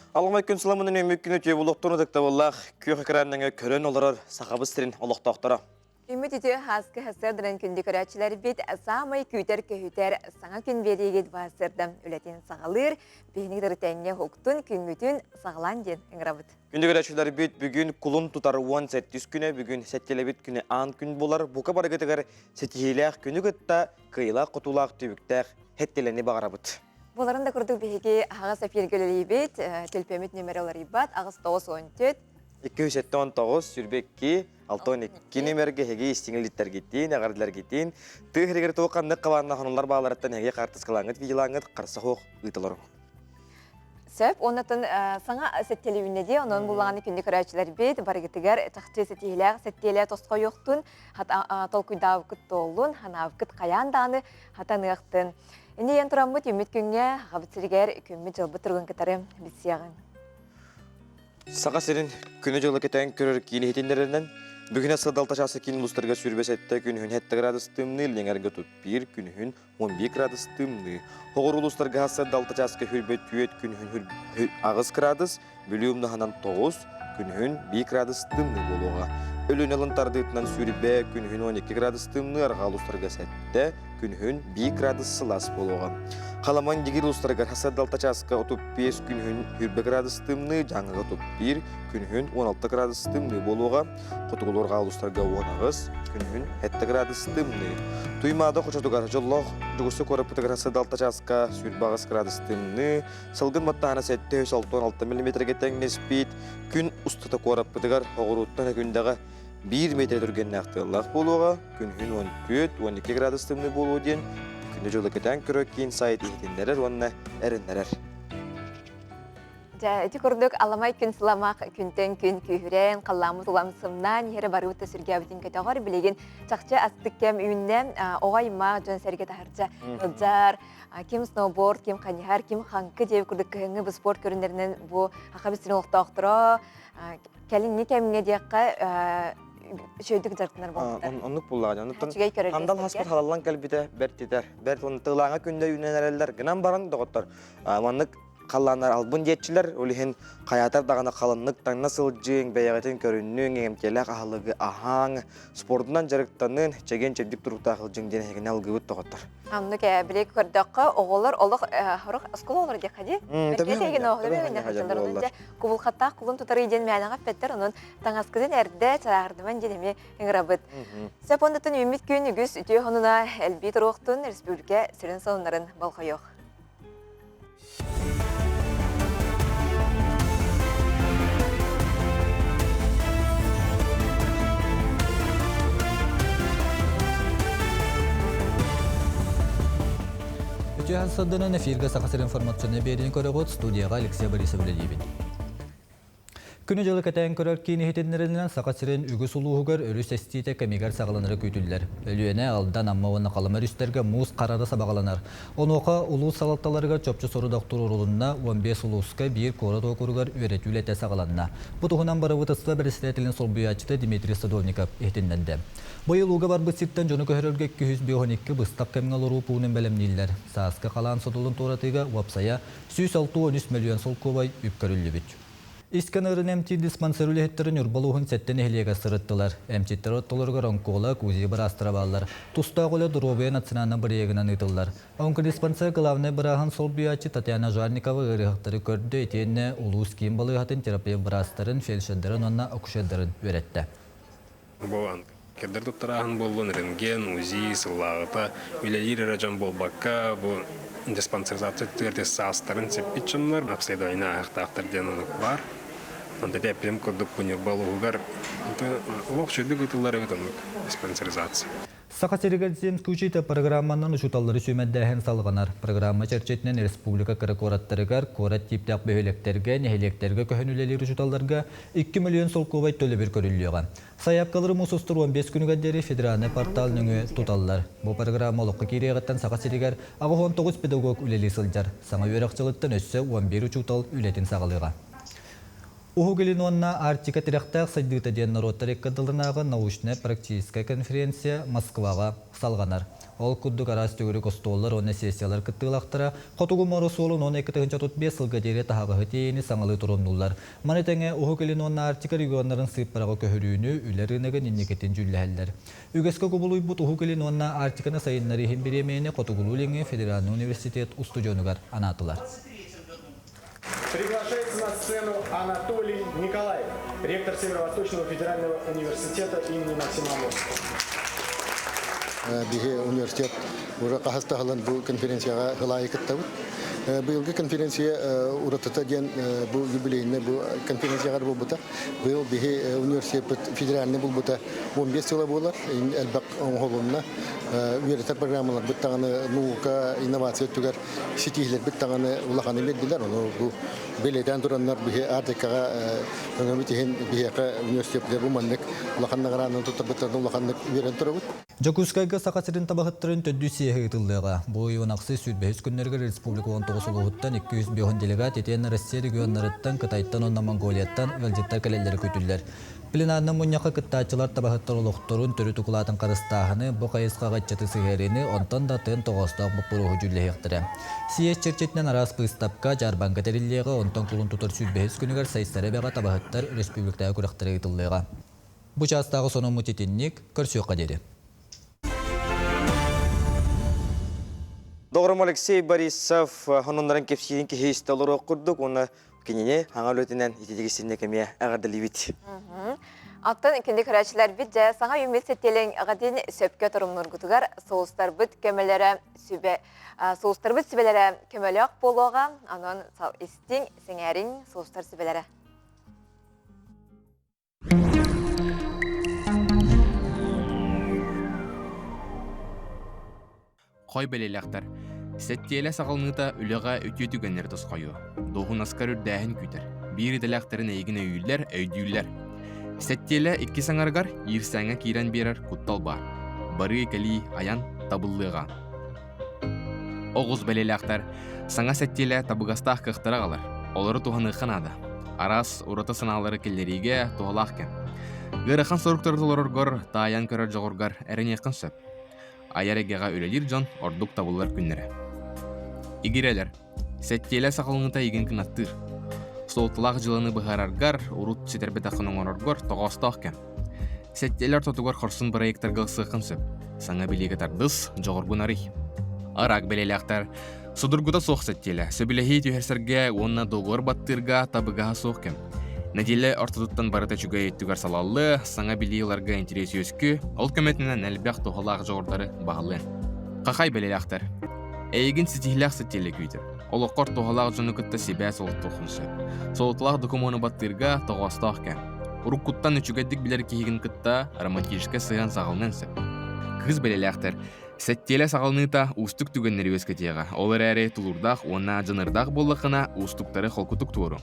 Аламай күн сыламынан өмүк күнү үтүө булуохтун ытыктабыллаах күөх экраннаҥа көрөн олорор Сахабыт сирин олохтоохторо. Күммүт үтүө хааскы хасыарданан күндү көрөөччүлэрбит саамай күүтэр-көһүтэр саҥа күн биэриигит баасырда үлэтин саҕалыыр, биһини кытары тэҥҥэ уһуктун, күҥҥүтүн саҕалаан диэн ыҥырабыт. Күндү көрөөччүлэрбит бүгүн кулун тутар 18 күнэ, бүгүн сэттиэлэбит күнэ аан күн буолар. Бука барыгытыгар ситиһиилээх күнү кытта кыайыылаах-хотуулаах түбүктээх хэттилэни баҕарабыт. Буоларын да курдук биһиги аһаҕас эфиргэ үлэлиибит, төлпөмүт нүмерэ уларыйбат, 894 279 22 62 нүмергэ эһиги истиҥ илиттэргитин, эҕэрдэлэргитин, тыа сиригэр туох ханнык хабааннаах хоноллор бааларыттан эһиги хаартыскалааҥҥыт, видеолааҥҥыт харса суох ыыталар. Сөп, оннотон саҥа сэттиэлэбиннэ дии, онон буллаҕаны күндү көрөөччүлэрбит барыгытыгар чахчы ситиһиилээх сэттиэлэ тосхойуохтун, толкуйдаабыккыт туоллун, ханаабыккыт хайаан даҕаны хатаныахтын. Инньэ диэн тураммыт үүммүт күҥҥэ Сахабыт сиригэр күммүт-дьылбыт туругун кытары билсиэҕиҥ. Саха сирин күнү-дьылы кэтээн көрөр киин иһитиннэрэринэн, бүгүн сылдалта чааса киин улуустарга 27 күнүһүн 7 градус тымныы, Ленэргэ 31 күнүһүн 11 градус тымныы. Хоҕур улуустарга сырдалта чааска 24 күнүһүн 8 градус, Бүлүү умнаһынан 9, күнүһүн 1 градус тымныы буолуоҕа. Өлүөнэ ылын тардыытынан сүүрбэ, күнүһүн 12 градус тымныы, арҕаа улуустарга 7, күнүһүн 1 градус сылаас буолуоҕа. Халаман Дигир улуустарыгар сырдалта чааска 35, күнүһүн 20 градус тымныы, Дьааҥыга 31, күнүһүн 16 градус тымныы буолуоҕа. Хотугулуу арҕаа улуустарга 18, күнүһүн 7 градус тымныы. Туймаада хочотугар дьоллоох Дьугуста куораппытыгар сырдалта чааска 28 градус тымныы, Салгын баттаһана 766 миллиметргэ тэҥнэспит. Күн устата куораппытыгар оҕурууттан күндэҕэ 1 метр түргэннээх тыаллаах буолуоҕа. Күнүһүн 14-12 градус тымныы буолуо диэн күнү-дьылы кэтээн көрөр киин сайт иһитиннэрэр уонна эрэннэрэр. Дьэ, ити курдук аламай күн сыламах күнтэн күн күүһүрэн, халлааммыт улам сымнаан иһэрэ барыбыт да сүргээбитин көтөҕөр. Билигин чахчы астык кэм үүннэ. Оҕо аймах дьон-сэргэ таһырдьа сылдьар, ким сноуборд, ким ханьыһар, ким хаҥкы диэбит курдук кыһыҥҥы бу спорт көрүҥнэринэн бу Саха сирин олохтоохторо кэлиҥҥи кэмҥэ диэххэ үчүгэйдик дьарыктанар буолбуттар. Оннук буллаҕа. Оннуктан хандал хаспыт халаллан кэлбитэ бэрт итэр. Бэрт уонна тыылааҥа күндэ үүнэн эрэллэр. Гынан баран доҕоттор маннык халлааннар албын диэччилэр, ол иһин хайаатар даҕаны халыннык таҥна сылдьыҥ, бэйэҕитин көрүннүҥ, иҥэмтиэлээх аһылыгы аһааҥ, спордунан дьарыктанын, чэгиэн-чэбдик туруктаах сылдьыҥ диэн эһигини алгыыбыт доҕоттор. Оннук ээ, били көрдөххө, оҕолор олох сорох оскуола оҕолоро диэххэ дии. Бэркэ оҕолор дьэ кубулхаттаах кулун тутарый диэн мээнэҕэ эппэттэр, онон таҥаскытын эрдэ чарааһырдыман диэн эмиэ ыҥырабыт. Сөп оннуттан үүммүт күн үгүс үтүө хонуна элбии туруохтун республика сүрүн сонуннарын болҕойуох. Үтүө сырдынан эфиргэ Саха сирин информационнай биэриини көрөҕүт студияҕа Алексей Борисов үлэлиибин. Күнү-дьылы кэтээн көрөр киин иһитиннэринэн Саха сирин үгүс улууһугар өрүс эстиитэ кэмигэр саҕаланара күүтүллэр. Өлүөнэ, Алдан, Амма уонна Халыма өрүстэргэ муус харара сабаҕаланар. Онуоха улуус салалталарыгар чопчу сорудах туруорулунна, 15 улууска биир куорат уокуругар үөрэтии үлэтэ саҕаланна. Бу туһунан бырабыыталыстыба бэрэссэдээтэлин солбуйааччыта Дмитрий Садовников иһитиннэрдэ. Быйыл ууга барбыт сиртэн дьону көһөрөргө 252 быстах кэмҥэ олоруу пуунун бэлэмнииллэр. Сааскы халаан содулун туоратыыга уопсайа 163 мөлүйүөн солкуобай үп көрүллүбүт. Искэн ыарыыны эмтиир диспансер үлэһиттэрэ Ньурба улууһун сэттэ нэһилиэгэр сырыттылар. Эмчиттэр ортолоругар онколог, УЗИ быраастара бааллар. Тустаах үлэ Доруобуйа национальнай бырайыагынан ыытыллар. Онкодиспансер главнай бырааһын солбуйааччы Татьяна Жарникова ыарыһахтары көрдө итиэннэ улуус киин балыыһатын терапевт быраастарын, фельдшердарын уонна акушердарын үөрэттэ. Бу кэрдэр туттарааһын буоллун, рентген, УЗИ сыллааҕыта үлэлиир эрэ дьон буолбакка, бу диспансеризация өттүгэр саастарын сиппит дьоннор обследование ааһыахтаахтар диэн оннук баар. Онто эппитим курдук бу Ньурба улууһугар олох үчүгэйдик ыытыллар эбит оннук диспансеризация. Саха сиригэр Земский учитель программанан учууталлары сүүмэрдээһин салҕанар. Программа чэрчитинэн республика кыра куораттарыгар, куорат тииптээх бөһүөлэктэргэ, нэһилиэктэргэ көһөн үлэлиир учууталларга 2 мөлүйүөн солкуобай төлөбүр көрүллүөҕэ. Сайаапкалары муус устар 15 күнүгэр диэри федеральнай портал нөҥүө туталлар. Бу программа олоххо киириэҕиттэн Саха сиригэр 89 педагог үлэлии сылдьар. Саҥа үөрэх дьылыттан өссө 11 учуутал үлэтин саҕалыаҕа. Уһук Илин уонна Арктика тирэхтээх сайдыыта диэн норуоттар икки ардыларынааҕы научнай-практическай конференция Москваҕа салҕанар. Ол курдук араас төгүрүк остуоллар уонна сессиялар кыттыылаахтара Хотугу муора суолун 12 35 сылга диэри таһаҕаһы тиэйиини саҥалыы туруоннуллар. Маны тэҥэ Уһук Илин уонна Арктика регионнарын сыыппараҕа көһөрүүнү үлэ рыногын инникитин дьүүллэһэллэр. Үгэскэ кубулуйбут Уһук Илин уонна Арктиканы сайыннарыы иһин бириэмийэни Хотугулуу-Илиҥҥи федеральнай университет устудьуонугар анаатылар. Приглашается на сцену Анатолий Николаев, ректор Северо-Восточного федерального университета имени Максима Амурского. Биһи университет уже хаһыс да сылын бу конференцияҕа ылаайы кыттабыт. Быйылгы конференция уратыта диэн бу юбилейный бу конференцияҕа буолбута. Быйыл биһи университеппыт федеральный булбута 15 сыла буолар. Элбэх оҥоһулунна. Үөрэтэр программаларбыт даҕаны наука, инновация өттүгэр ситиһилэрбит даҕаны улаханы биэрдилэр. Ону бу бэлиэтээн тураннар биһи Арктикаҕа өҥөбүт иһин биһиэхэ университеппытыгар бу маннык улахан наҕарааданы туттарбыттарын улаханнык үөрэн турабыт. Дьокуускайга Саха сирин табаһыттарын төрдүс съеһэ ыытыллыаҕа. Бу ый 16 сүүрбэһис күннэригэр республика 19 улууһуттан 205 делегат итиэннэ Россия регионнарыттан, Кытайтан уонна Монголияттан ыалдьыттар кэлэллэрэ күүтүллэр. Пленарнай мунньахха кыттааччылар табаһыттар олохторун төрүт укулаатын харыстааһыны, бу хайысхаҕа ыччаты сыһыарыыны, онтон да атын тоҕоостоох боппуруоһу дьүүллэһиэхтэрэ. Съезд чэрчитинэн араас быыстапка, дьаарбаҥка тэриллиэҕэ, онтон кулун тутар сүүрбэһис күнүгэр Сайсары эбэҕэ табаһыттар республикатааҕы күрэхтэрэ ыытыллыаҕа. Бу чаастааҕы сонуммут итинник, көрсүөххэ диэри. Доҕорум Алексей Борисов хонуннарын кэпсиирин киһи истэ олоруох курдук уонна кинини хаҥа үлэтинэн ититигиссиннэ кэмиэ эҕэрдэлиибит. Оттон күндү көрөөччүлэрбит дьэ саҥа үүммүт сэттиэлэҥ аҕатын сөпкө торумнуургутугар соустарбыт көмөлөрө сүбэ соустарбыт сүбэлэрэ көмөлөөх буолуоҕа. Онон истиҥ, сэҥээриҥ соустар сүбэлэрэ. Хой бэлиэлээхтэр. Сэттиэлэ саҕаланыыта үлэҕэ үтүө түгэннэри тосхойуо. Дуоһунаскар үрдээһин күүтэр. Биир идэлээхтэрин эйигин өйүүллэр, өйдүүллэр. Сэттиэлэ иккис аҥарыгар иирсээҥҥэ киирэн биэрэр куттал баар. Барыы-кэлии, айан табыллыаҕа. Оҕус бэлиэлээхтэр саҥа сэттиэлэ табыгастаах кыахтары аҕалар. Олору туһаныахха наада. Араас ураты санаалары киллэриигэ туһалаах кэм. Ыарахан соруктары толороргор, таайан көрөр дьоҕургар эрэниэххин сөп. Айар эйгэҕэ үлэлиир дьон ордук табыллар күннэрэ. Игирэлэр. Сэттиэлэ саҕаланыыта игин кынаттыыр. Суолталаах дьыланы быһаараргар, урут ситэрбэтэххин оҥороргор тоҕоостоох кэм. Сэттиэлэр ортотугар хорсун бырайыактарга ылсыаххын сөп. Саҥа билиигэ тардыс, дьоҕургун арый. Араак бэлиэлээхтэр Судургута суох сэттиэлэ, сөбүлэһии түһэрсэргэ уонна договор баттыырга табыгаһа суох кэм. Нэдиэлэ ортотуттан барыта үчүгэй өттүгэр салаллы, саҥа билии ыларга интэриэс үөскү, ол көмөтүнэн элбэх туһалаах дьоҕурдары баһылыаҥ. Хахай бэлиэлээхтэр. Эйигин ситиһиилээх сэттиэлэ күүтэр. Олоххор туһалаах дьону кытта сибээс олохтуоххун сөп. Суолталаах докумуону баттыырга тоҕоостоох кэм. Уруккуттан үчүгэйдик билэр киһигин кытта романтическай сыһыан саҕаланыан сөп. Кыыс бэлиэлээхтэр. Сэттиэлэ саҕаланыыта уустук түгэннэри үөскэтиэҕэ, ол эрээри тулуурдаах уонна дьаныардаах буоллаххына уустуктары холкутук туоруоҥ.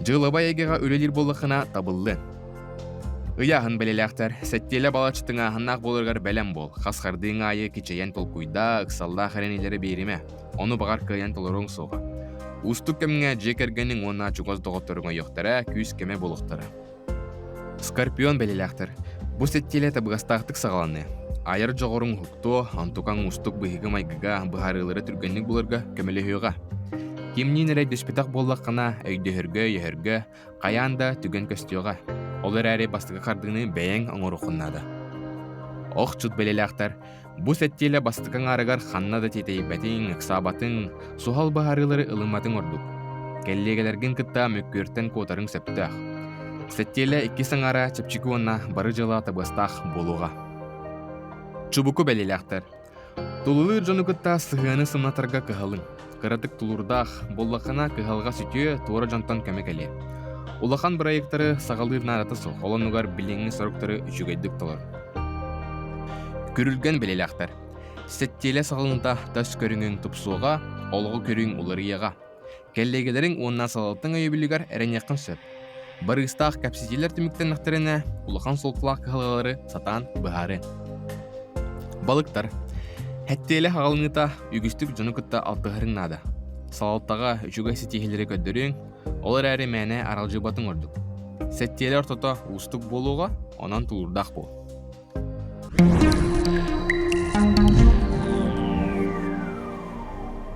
Дьыалабай эйгэҕэ үлэлиир буоллаххына табыллыаҥ. Ыйааһын бэлиэлээхтэр, сэттиэлэ балачча тыҥааһыннаах буоларыгар бэлэм буол. Хас хардыыҥ аайы кичэйэн толкуйдаа, ыксаллаах эрэниилэри биэримэ. Ону баҕар кыайан толоруоҥ суоҕа. Уустук кэмҥэ дьиэ кэргэниҥ уонна чугас доҕотторуҥ өйүөхтэрэ, күүс-көмө буолуохтара. Скорпион бэлиэлээхтэр. Бу сэттиэлэ табыгастаахтык саҕаланыа. Айар дьоҕуруҥ уһуктуо, онтукаҥ уустук быһыыга-майгыга быһаарыылары түргэнник буларга көмөлөһүөҕэ. Кимниин эрэ өйдөспөтөх буоллаххына, өйдөһөргө, өйөһөргө хайаан да түгэн көстүөҕэ. Ол эрээри бастакы хардыыны бэйэҥ оҥоруоххун наада. Охчут бэлиэлээхтэр Бу сэттиэлэ бастакы аҥаарыгар ханна да тиэтэйбэтиҥ, ыксаабатыҥ, суһал быһаарыылары ылымматыҥ ордук. Кэллиэгэлэргин кытта мөккүөртэн куотарыҥ сөптөөх. Сэттиэлэ иккис аҥаара чэпчэки уонна бары дьыала табыгастаах буолуоҕа. Чубуку бэлиэлээхтэр. Тулулуур дьону кытта сыһыаны сымнатарга кыһалыҥ. Кыратык тулуурдаах, буоллаххына кыһалҕа сүтүө, туора дьонтон көмө кэлиэ. Улахан бырайыактары саҕалыыр наадата суох, ол оннугар билиҥҥи соруктары үчүгэйдик толор. Күрүлгэн бэлиэлээхтэр. Сэттиэлэ саҕаланыыта тас көрүҥүҥ тупсуоҕа, олоҕу көрүҥ уларыйыаҕа. Кэллиэгэлэриҥ уонна салалтаҥ өйөбүлүгэр эрэниэххин сөп. Барыыстаах кэпсэтиилэр түмүктэннэхтэринэ, улахан суолталаах кыһалҕалары сатаан быһаарыаҥ. Балыктар. Хэттиэлэ хаҕалыныыта үгүстүк дьону кытта алтыһарыҥ наада. Салалтаҕа үчүгэй ситиһиилэри көрдөрүөҥ. Ол эрээри мээнэ аралдьыйбатыҥ ордук. Сэттиэлэ ортото уустук буолуоҕа, онон тулуурдаах буол.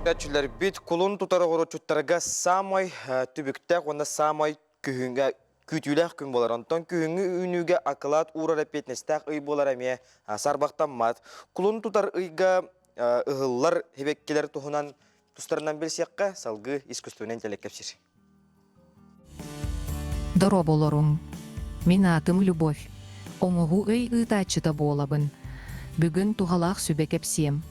Көрөөччүлэрбит кулун тутар оҕуруотчуттарга саамай түбүктээх уонна саамай күһүҥҥэ күүтүүлээх күн буолар. Онтон күһүҥҥү үүнүүгэ акылаат уурар эппиэтинэстээх ый буолар эмиэ сарбахтаммат. Кулун тутар ыйга ыһыллар сибэккилэр туһунан тустарынан билсиэххэ, салгыы искусственнай интеллект кэпсиир. Дорооболоруҥ. Мин аатым Любовь. Оҥоһуу өй ыытааччыта буолабын. Бүгүн туһалаах сүбэ кэпсиэм.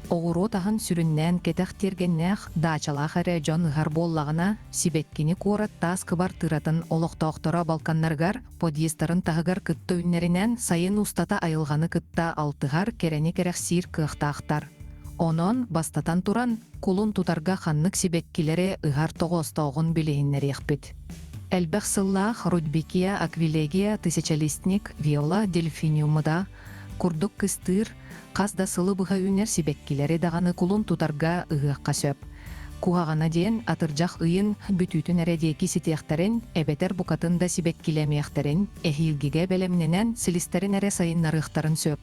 Оҕуруот аһын сүрүннээн кэтэх тиэргэннээх, даачалаах эрэ дьон ыһар буоллаҕына, сибэккини куорат таас кыбартыыратын олохтоохторо балканнарыгар, подъездтарын таһыгар кытта үүннэринэн сайын устата айылҕаны кытта алтыһар, кэрэни кэрэхсиир кыахтаахтар. Онон, бастатан туран, кулун тутарга ханнык сибэккилэри ыһар тоҕоостооҕун билиһиннэриэхпит. Элбэх сыллаах Рудбекия, Аквилегия, Тысячалистник, Виола, Дельфиниумда курдук кыстыыр, хас да сылы быһа үүнэр сибэккилэри даҕаны кулун тутарга ыһыахха сөп. Куһаҕана диэн, атырдьах ыйын бүтүүтүн эрэ диэки ситиэхтэрин, эбэтэр букатын да сибэккилэмиэхтэрин, эһиилгигэ бэлэмнэнэн силистэрин эрэ сайыннарыахтарын сөп.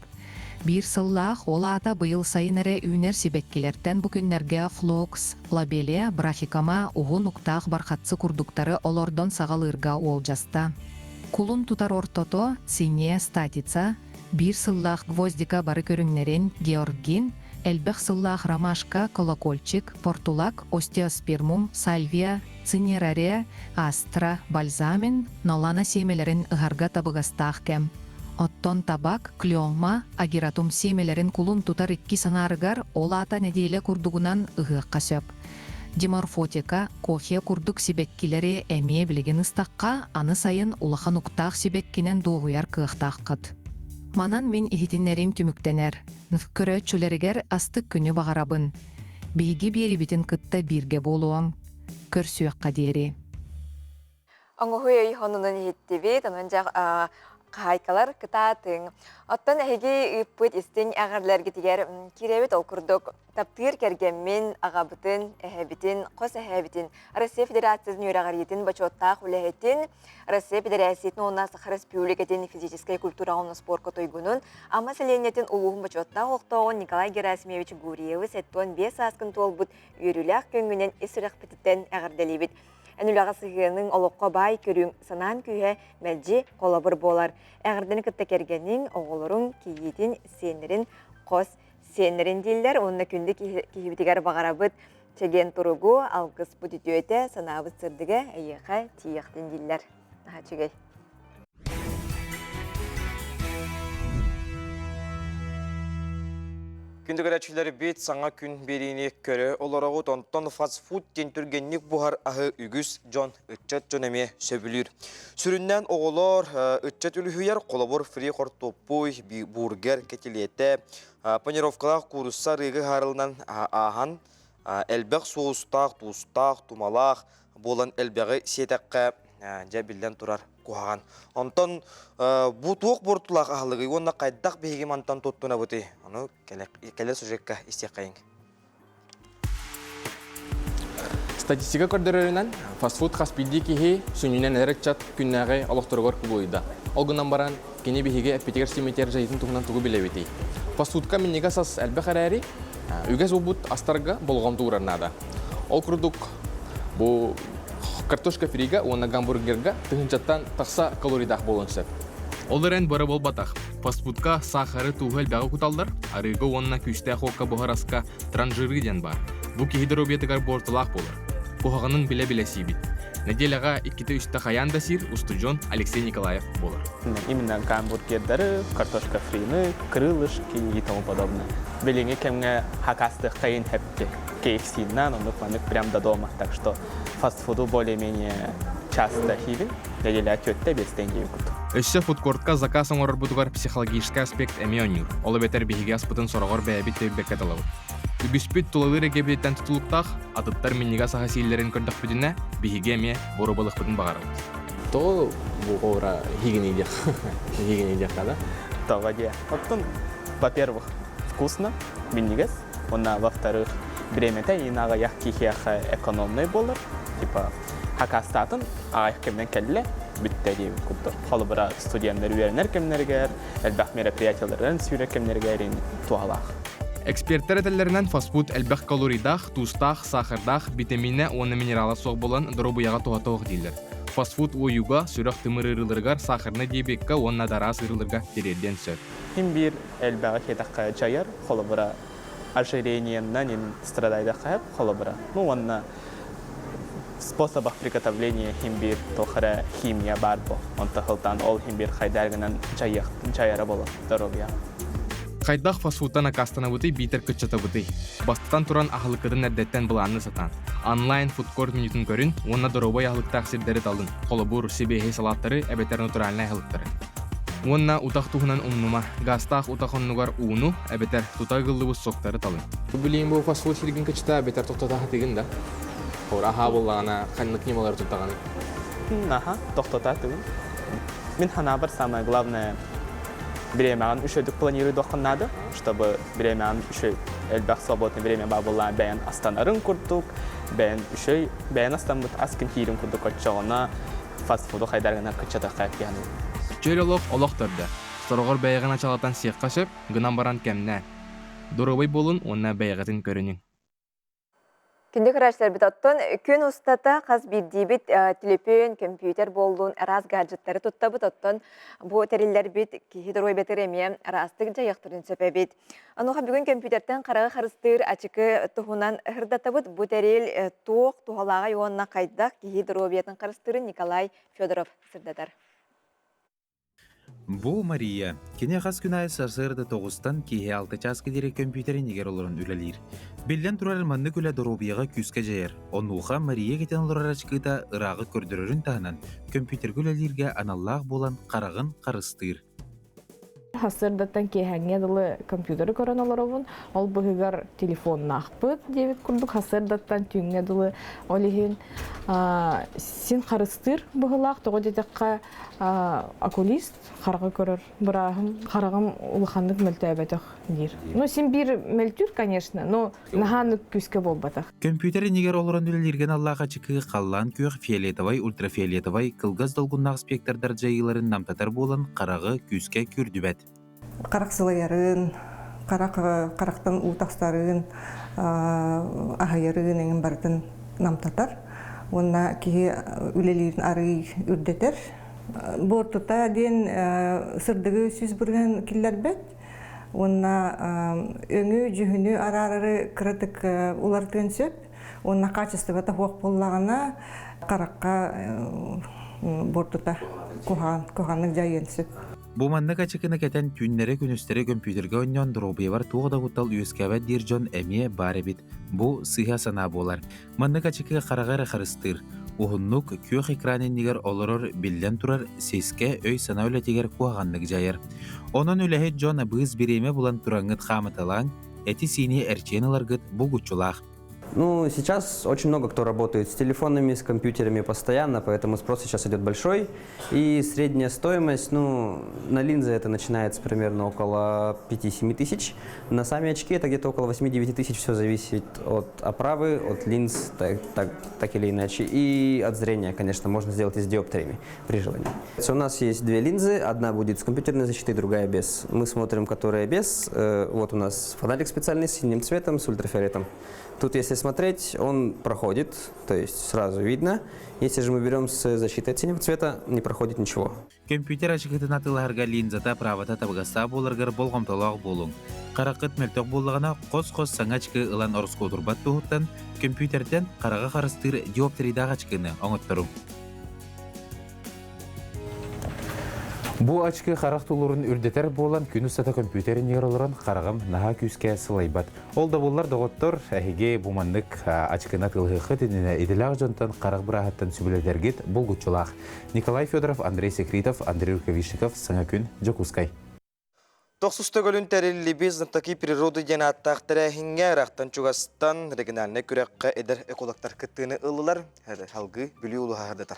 Биир сыллаах, ол аата быйыл сайын эрэ үүнэр сибэккилэртэн бу күннэргэ флокс, лобелия, брахикома, уһун уктаах бархатцы курдуктары олордон саҕалыырга уолдьаста. Кулун тутар ортото, синяя статица, биир сыллаах гвоздика бары көрүҥнэрин, георгин, элбэх сыллаах ромашка, колокольчик, портулак, остеоспермум, сальвия, цинераре, астра, бальзамин, нолана сиэмэлэрин ыһарга табыгастаах кэм. Оттон табак, клёма, агератум сиэмэлэрин кулун тутар иккис аҥаарыгар, ол аата нэдиэлэ курдугунан ыһыахха сөп. Диморфотика, кофе курдук сибэккилэри эмиэ билигин ыстахха, аны сайын улахан уктаах сибэккинэн дуоһуйар кыахтааххыт. Манан мин иһитиннэриим түмүктэнэр. Көрөөччүлэригэр астык күнү баҕарабын. Биһиги биэрибитин кытта бииргэ буолуоҥ. Көрсүөххэ диэри. Оҥоһуу өй онунун иһиттибит, онон дьэ хаһаайкалар кытаатыҥ. Оттон эһиги ыыппыт истиҥ эҕэрдэлэргитигэр киирэбит ол курдук таптыыр кэргэммин, аҕабытын, эһэбитин, хос эһэбитин, Россия Федерациятын үөрэҕириитин бочуоттаах үлэһитин, Россия Федерациятын уонна Саха Республикатын физическэй культураҕа уонна спорка туйгунун, Амма сэлиэнньэтин улууһун бочуоттаах олохтооҕун Николай Герасимович Гурьевы 75 сааскын туолбут үөрүүлээх күҥҥүнэн ис сүрэхпититтэн эҕэрдэлиибит. Эн үлэҕэ сыһыаныҥ, олоххо баай көрүүҥ, санаан күүһэ мэлдьи холобур буолар. Эҕэрдэни кытта кэргэниҥ, оҕолоруҥ, кийиитин, сиэннэрин хос сиэннэрин дииллэр уонна күндү киһибитигэр баҕарабыт чэгиэн туругу, алгыспыт үтүөтэ, санаабыт сырдыга эйиэхэ тиийиэхтин дииллэр. Наһаа үчүгэй. Күндү көрөөччүлэрбит саҥа күн биэриини көрө олороҕут. Онтон фастфуд диэн түргэнник буһар аһы үгүс дьон, ыччат дьон эмиэ сөбүлүүр. Сүрүннээн оҕолор ыччат үлүһүйэр, холобур фри хортуоппуй, бургер, кэтилиэтэ, панировкалаах куурусса арыыгы ыһаарылынан ааһан элбэх соустаах, туустаах, тумалаах буолан элбэҕи сиэтэххэ, дьэ биллэн турар куһаҕан. Онтон бу туох буортулаах аһылыгый уонна хайдах биһиги мантан туттунабытый? Ону кэлэр сюжекка истиэххэйиҥ. Статистика көрдөрөрүнэн, фастфуд хас биирдии киһи сүнньүнэн эдэр ыччат күннээҕи олохторугар кубулуйда. Ол гынан баран, кини биһиги эппитигэр симитэр дьайыытын туһунан тугу билэбитий? Фастфудка минньигэс ас элбэх эрээри, үгэс буолбут астарга болҕомто уурар наада. Ол курдук, бу картошка фрига уонна гамбургерга тыһыынчаттан тахса калорийдаах буолуон сөп. Ол эрэн бары буолбатах. Фастфудка сахары, тууһу элбэҕи куталлар, арыыга уонна күүстээх уокка буһар аска транжиры диэн баар. Бу киһи доруобуйатыгар буортулаах буолар. Куһаҕанын билэ-билэ сиибит. Нэдиэлэҕэ иккитэ-үстэ хайаан да сиир устудьуон Алексей Николаев буолар. Именно гамбургердары, картошка фрины, крылышки и тому подобное. Билиҥҥи кэмҥэ хакастыахтайын хэпти. KFC-нан, оннук маннык прям до дома. Так что фастфуду более-менее часто хиибин. Неделя түөттэ биэстэн диэби курдук. Өссө фудкортка заказ оҥорорбутугар психологическай аспект эмиэ оонньуур. Ол эбэтэр биһиги аспытын сороҕор бэйэбит тэйбэккэ талабыт. Үгүспүт тулалыыр эгэбититтэн тутулуктаах, атыттар минньигэс аһы сииллэрин көрдөхпүтүнэ, биһиги эмиэ боруобалыахпытын баҕарабыт. Тоҕо бу ора хигини диэх хигини диэххэ да? Тоҕо диэ. Оттон, во-первых, вкусно, минньигэс. Уонна, во-вторых, бириэмэтэ иин аҕыйах киһиэхэ экономный буолар. Типа, Хакастаатын аҕыйах кэминэн кэллэ, бүттэ диэбит курдук. Холобура, студеннар үөрэнэр кэмнэригэр, элбэх мероприятиеларынан сүүрэр кэмнэригэр туһалаах. Экспертэр этэллэринэн фастфуд элбэх калорийдаах, туустаах, саахардаах, витаминэ уонна минерала суох буолан доруобуйаҕа туһата суох дииллэр. Фастфуд уойууга, сүрэх-тымыр ыарыыларыгар, сахарнай диабекка уонна да араас ыарыыларга тириэрдиэн сөп. Ким биир элбэҕи сиэтэххэ дьайар, холобура, ожирениеннан ин страдайдахха холобура. Ну уонна способах приготовления хим биир туох эрэ химия баар бо. Онто сылтаан ол хим биир хайдаар гынан дьайара боло здоровья. Хайдах фастфудтан аккаастанабытый биитэр кыччатабытый? Бастатан туран аһылыккытын эрдэттэн былаанны сатаан. Онлайн фудкорт менютун көрүн уонна доруобай аһылыктаах сирдэри талын, холобур, сибиэһэй салааттары эбэтэр натуральнай аһылыктары. Уонна утах туһунан умнума, гаастаах утах оннугар ууну эбэтэр тута ыгыллыбыт соктары талын. Билигин бу фастфуд сиргин кычта эбэтэр тохтото сатыгын да? Хор аһаа буоллаҕына ханнык ньымалары туттаҕыный? Аха, тохтото сатыгын. Мин санаабар самое главное бириэмэҕин үчүгэйдик планируйдуоххун наада, чтобы бириэмэҕин үчүгэй элбэх свободный время баар буоллаҕына бэйэн астанарын курдук, бэйэн үчүгэй бэйэн астаммыт аскын киирин курдук оччоҕуна фастфуду хайдар гына кыччатахха киһини. Чөл олох олох төрдө. Сороҕор бэйэҕин ачалатан сиэххэ сөп, гынан баран кэмнээ. Доруобай буолун уонна бэйэҕитин көрүнүҥ. Күндү көрөөччүлэрбит оттон күн устата хас биирдиибит төлөпүөн, көмпүүтэр буоллун араас гаджеттары туттабыт. Оттон бу тэриллэрбит киһи доруобуйатыгар эмиэ араастык дьайыахтарын сөп эбит. Онуоха бүгүн көмпүүтэртэн хараҕы харыстыыр ачыкы туһунан сырдатабыт. Бу тэрил туох туһалааҕый уонна хайдах киһи доруобуйатын харыстыырын Николай Федоров сырдатар. Бу Мария. Кини хас күн аайы сарсыарда тоҕустан киэһэ алта чааска диэри көмпүүтэр иннигэр олорон үлэлиир. Биллэн турар, маннык үлэ доруобуйаҕа күүскэ дьайар. Онуоха Мария кэтэн олорор ачыкыта ырааҕы көрдөрөрүн таһынан, көмпүүтэргэ үлэлииргэ аналлаах буолан хараҕын харыстыыр. Сарсыардаттан киэһээҥҥэ дылы компьютеры көрөн олоробун. Ол быһыгар телефоннаахпыт диэбит курдук сарсыардаттан түүҥҥэ дылы. Ол иһин син харыстыыр быһыылаах. Тоҕо диэтэххэ, окулист хараҕы көрөр бырааһым хараҕым улаханнык мөлтөөбөтөх диир. Ну, син биир мөлтүүр, конечно, но наһаа күүскэ буолбатах. Көмпүүтэр иннигэр олорон үлэлииргэ аналлаах ачыкы халлаан күөх фиолетовай, ультрафиолетовай, кылгас долгуннаах спектрдар дьайыыларын намтатар буолан хараҕы күүскэ күүрдүбэт. Харах сылайарын, харах харахтан уу тахсарын, аһыйарын эҥин барытын намтатар. Уонна киһи үлэлиирин арыый үрдэтэр. Буортута диэн сырдыгы 100% киллэрбэт. Уонна өҥү, дьүһүнү араарары кыратык уларытыан сөп. Уонна качествота суох буоллаҕына харахха буортута куһаҕан, куһаҕаннык дьайыан сөп. Бу маннык ачыкыны кэтэн түүннэри-күнүстэри көмпүүтэргэ оонньоон доруобуйабар туох да куттал үөскээбэт диир дьон эмиэ баар эбит. Бу сыыһа санаа буолар. Маннык ачыкы хараҕы эрэ харыстыыр. Уһуннук күөх экран иннигэр олорор биллэн турар сискэ өй-санаа үлэтигэр куһаҕаннык дьайар. Онон үлэһит дьон быыс бириэмэ булан тураҥҥыт хаамыталааҥ, эти-сиини эрчийэн ыларгыт булгуччулаах. Ну, сейчас очень много кто работает с телефонами, с компьютерами постоянно, поэтому спрос сейчас идет большой. И средняя стоимость, ну, на линзы это начинается примерно около 5-7 тысяч. На сами очки это где-то около 8-9 тысяч, все зависит от оправы, от линз, так, так, так или иначе. И от зрения, конечно, можно сделать и с диоптриями при желании. У нас есть две линзы, одна будет с компьютерной защитой, другая без. Мы смотрим, которая без. Вот у нас фонарик специальный с синим цветом, с ультрафиолетом. Тут, если смотреть, он проходит, то есть сразу видно. Если же мы берем с защитой от синего цвета, не проходит ничего. Көмпүүтэр ачыкытын атыылаһарга линзата правата табыгастаах буоларгар болҕомтолоох буолуҥ. Хараххыт мөлтөх буоллаҕына, хос-хос саҥа ачыкы ылан ороскуотурбат туһуттан көмпүүтэртэн хараҕы харыстыыр диоптрийдаах ачыкыны оҥотторуҥ. Бу ачыкы харах тулуурун үрдэтэр буолан, күн устата көмпүүтэр иннигэр олорон хараҕым наһаа күүскэ сылайбат. Ол да буоллар, доҕоттор, эһиги бу маннык ачыкына тылыһыаххыт иннинэ идэлээх дьонтон харах бырааһыттан сүбэлэтэргит булгуччулаах. Николай Федоров, Андрей Секритов, Андрей Рукавишников, Саҥа күн, Дьокуускай. Тохсус төгүлүн тэриллибит «Знатоки природы» диэн ааттаах тэрээһиҥҥэ ыраахтан чугастан региональнай күрэххэ эдэр экологтар кыттыыны ыллылар. Салгыы Бүлүү улууһа сырдатар.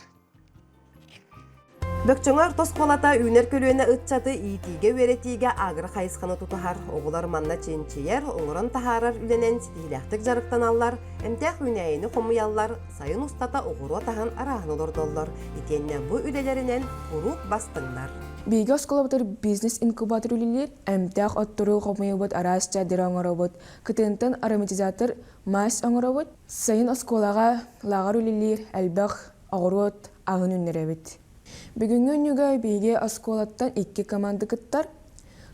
Бөкчөҥө орто оскуолата үүнэр көлүөнэ ыччаты иитиигэ-үөрэтиигэ агро хайысханы тутуһар. Оҕолор манна чинчийэр, оҥорон таһаарар үлэнэн ситиһиилээхтик дьарыктаналлар, эмтээх үүнээйини хомуйаллар, сайын устата оҕуруот аһын арааһын олордоллор. Итиэннэ бу үлэлэринэн куруук бастыҥнар. Биһиги оскуолабытыгар бизнес-инкубатор үлэлиир, эмтээх оттору хомуйабыт, араас чэйдэри оҥоробут, кытыантан ароматизатор мазь оҥоробут. Сайын оскуолаҕа лааҕыр үлэлиир, элбэх оҕуруот аһын үүннэрэбит. Бүгүҥҥү үнньүгэ биһиги оскуолаттан икки команда кыттар.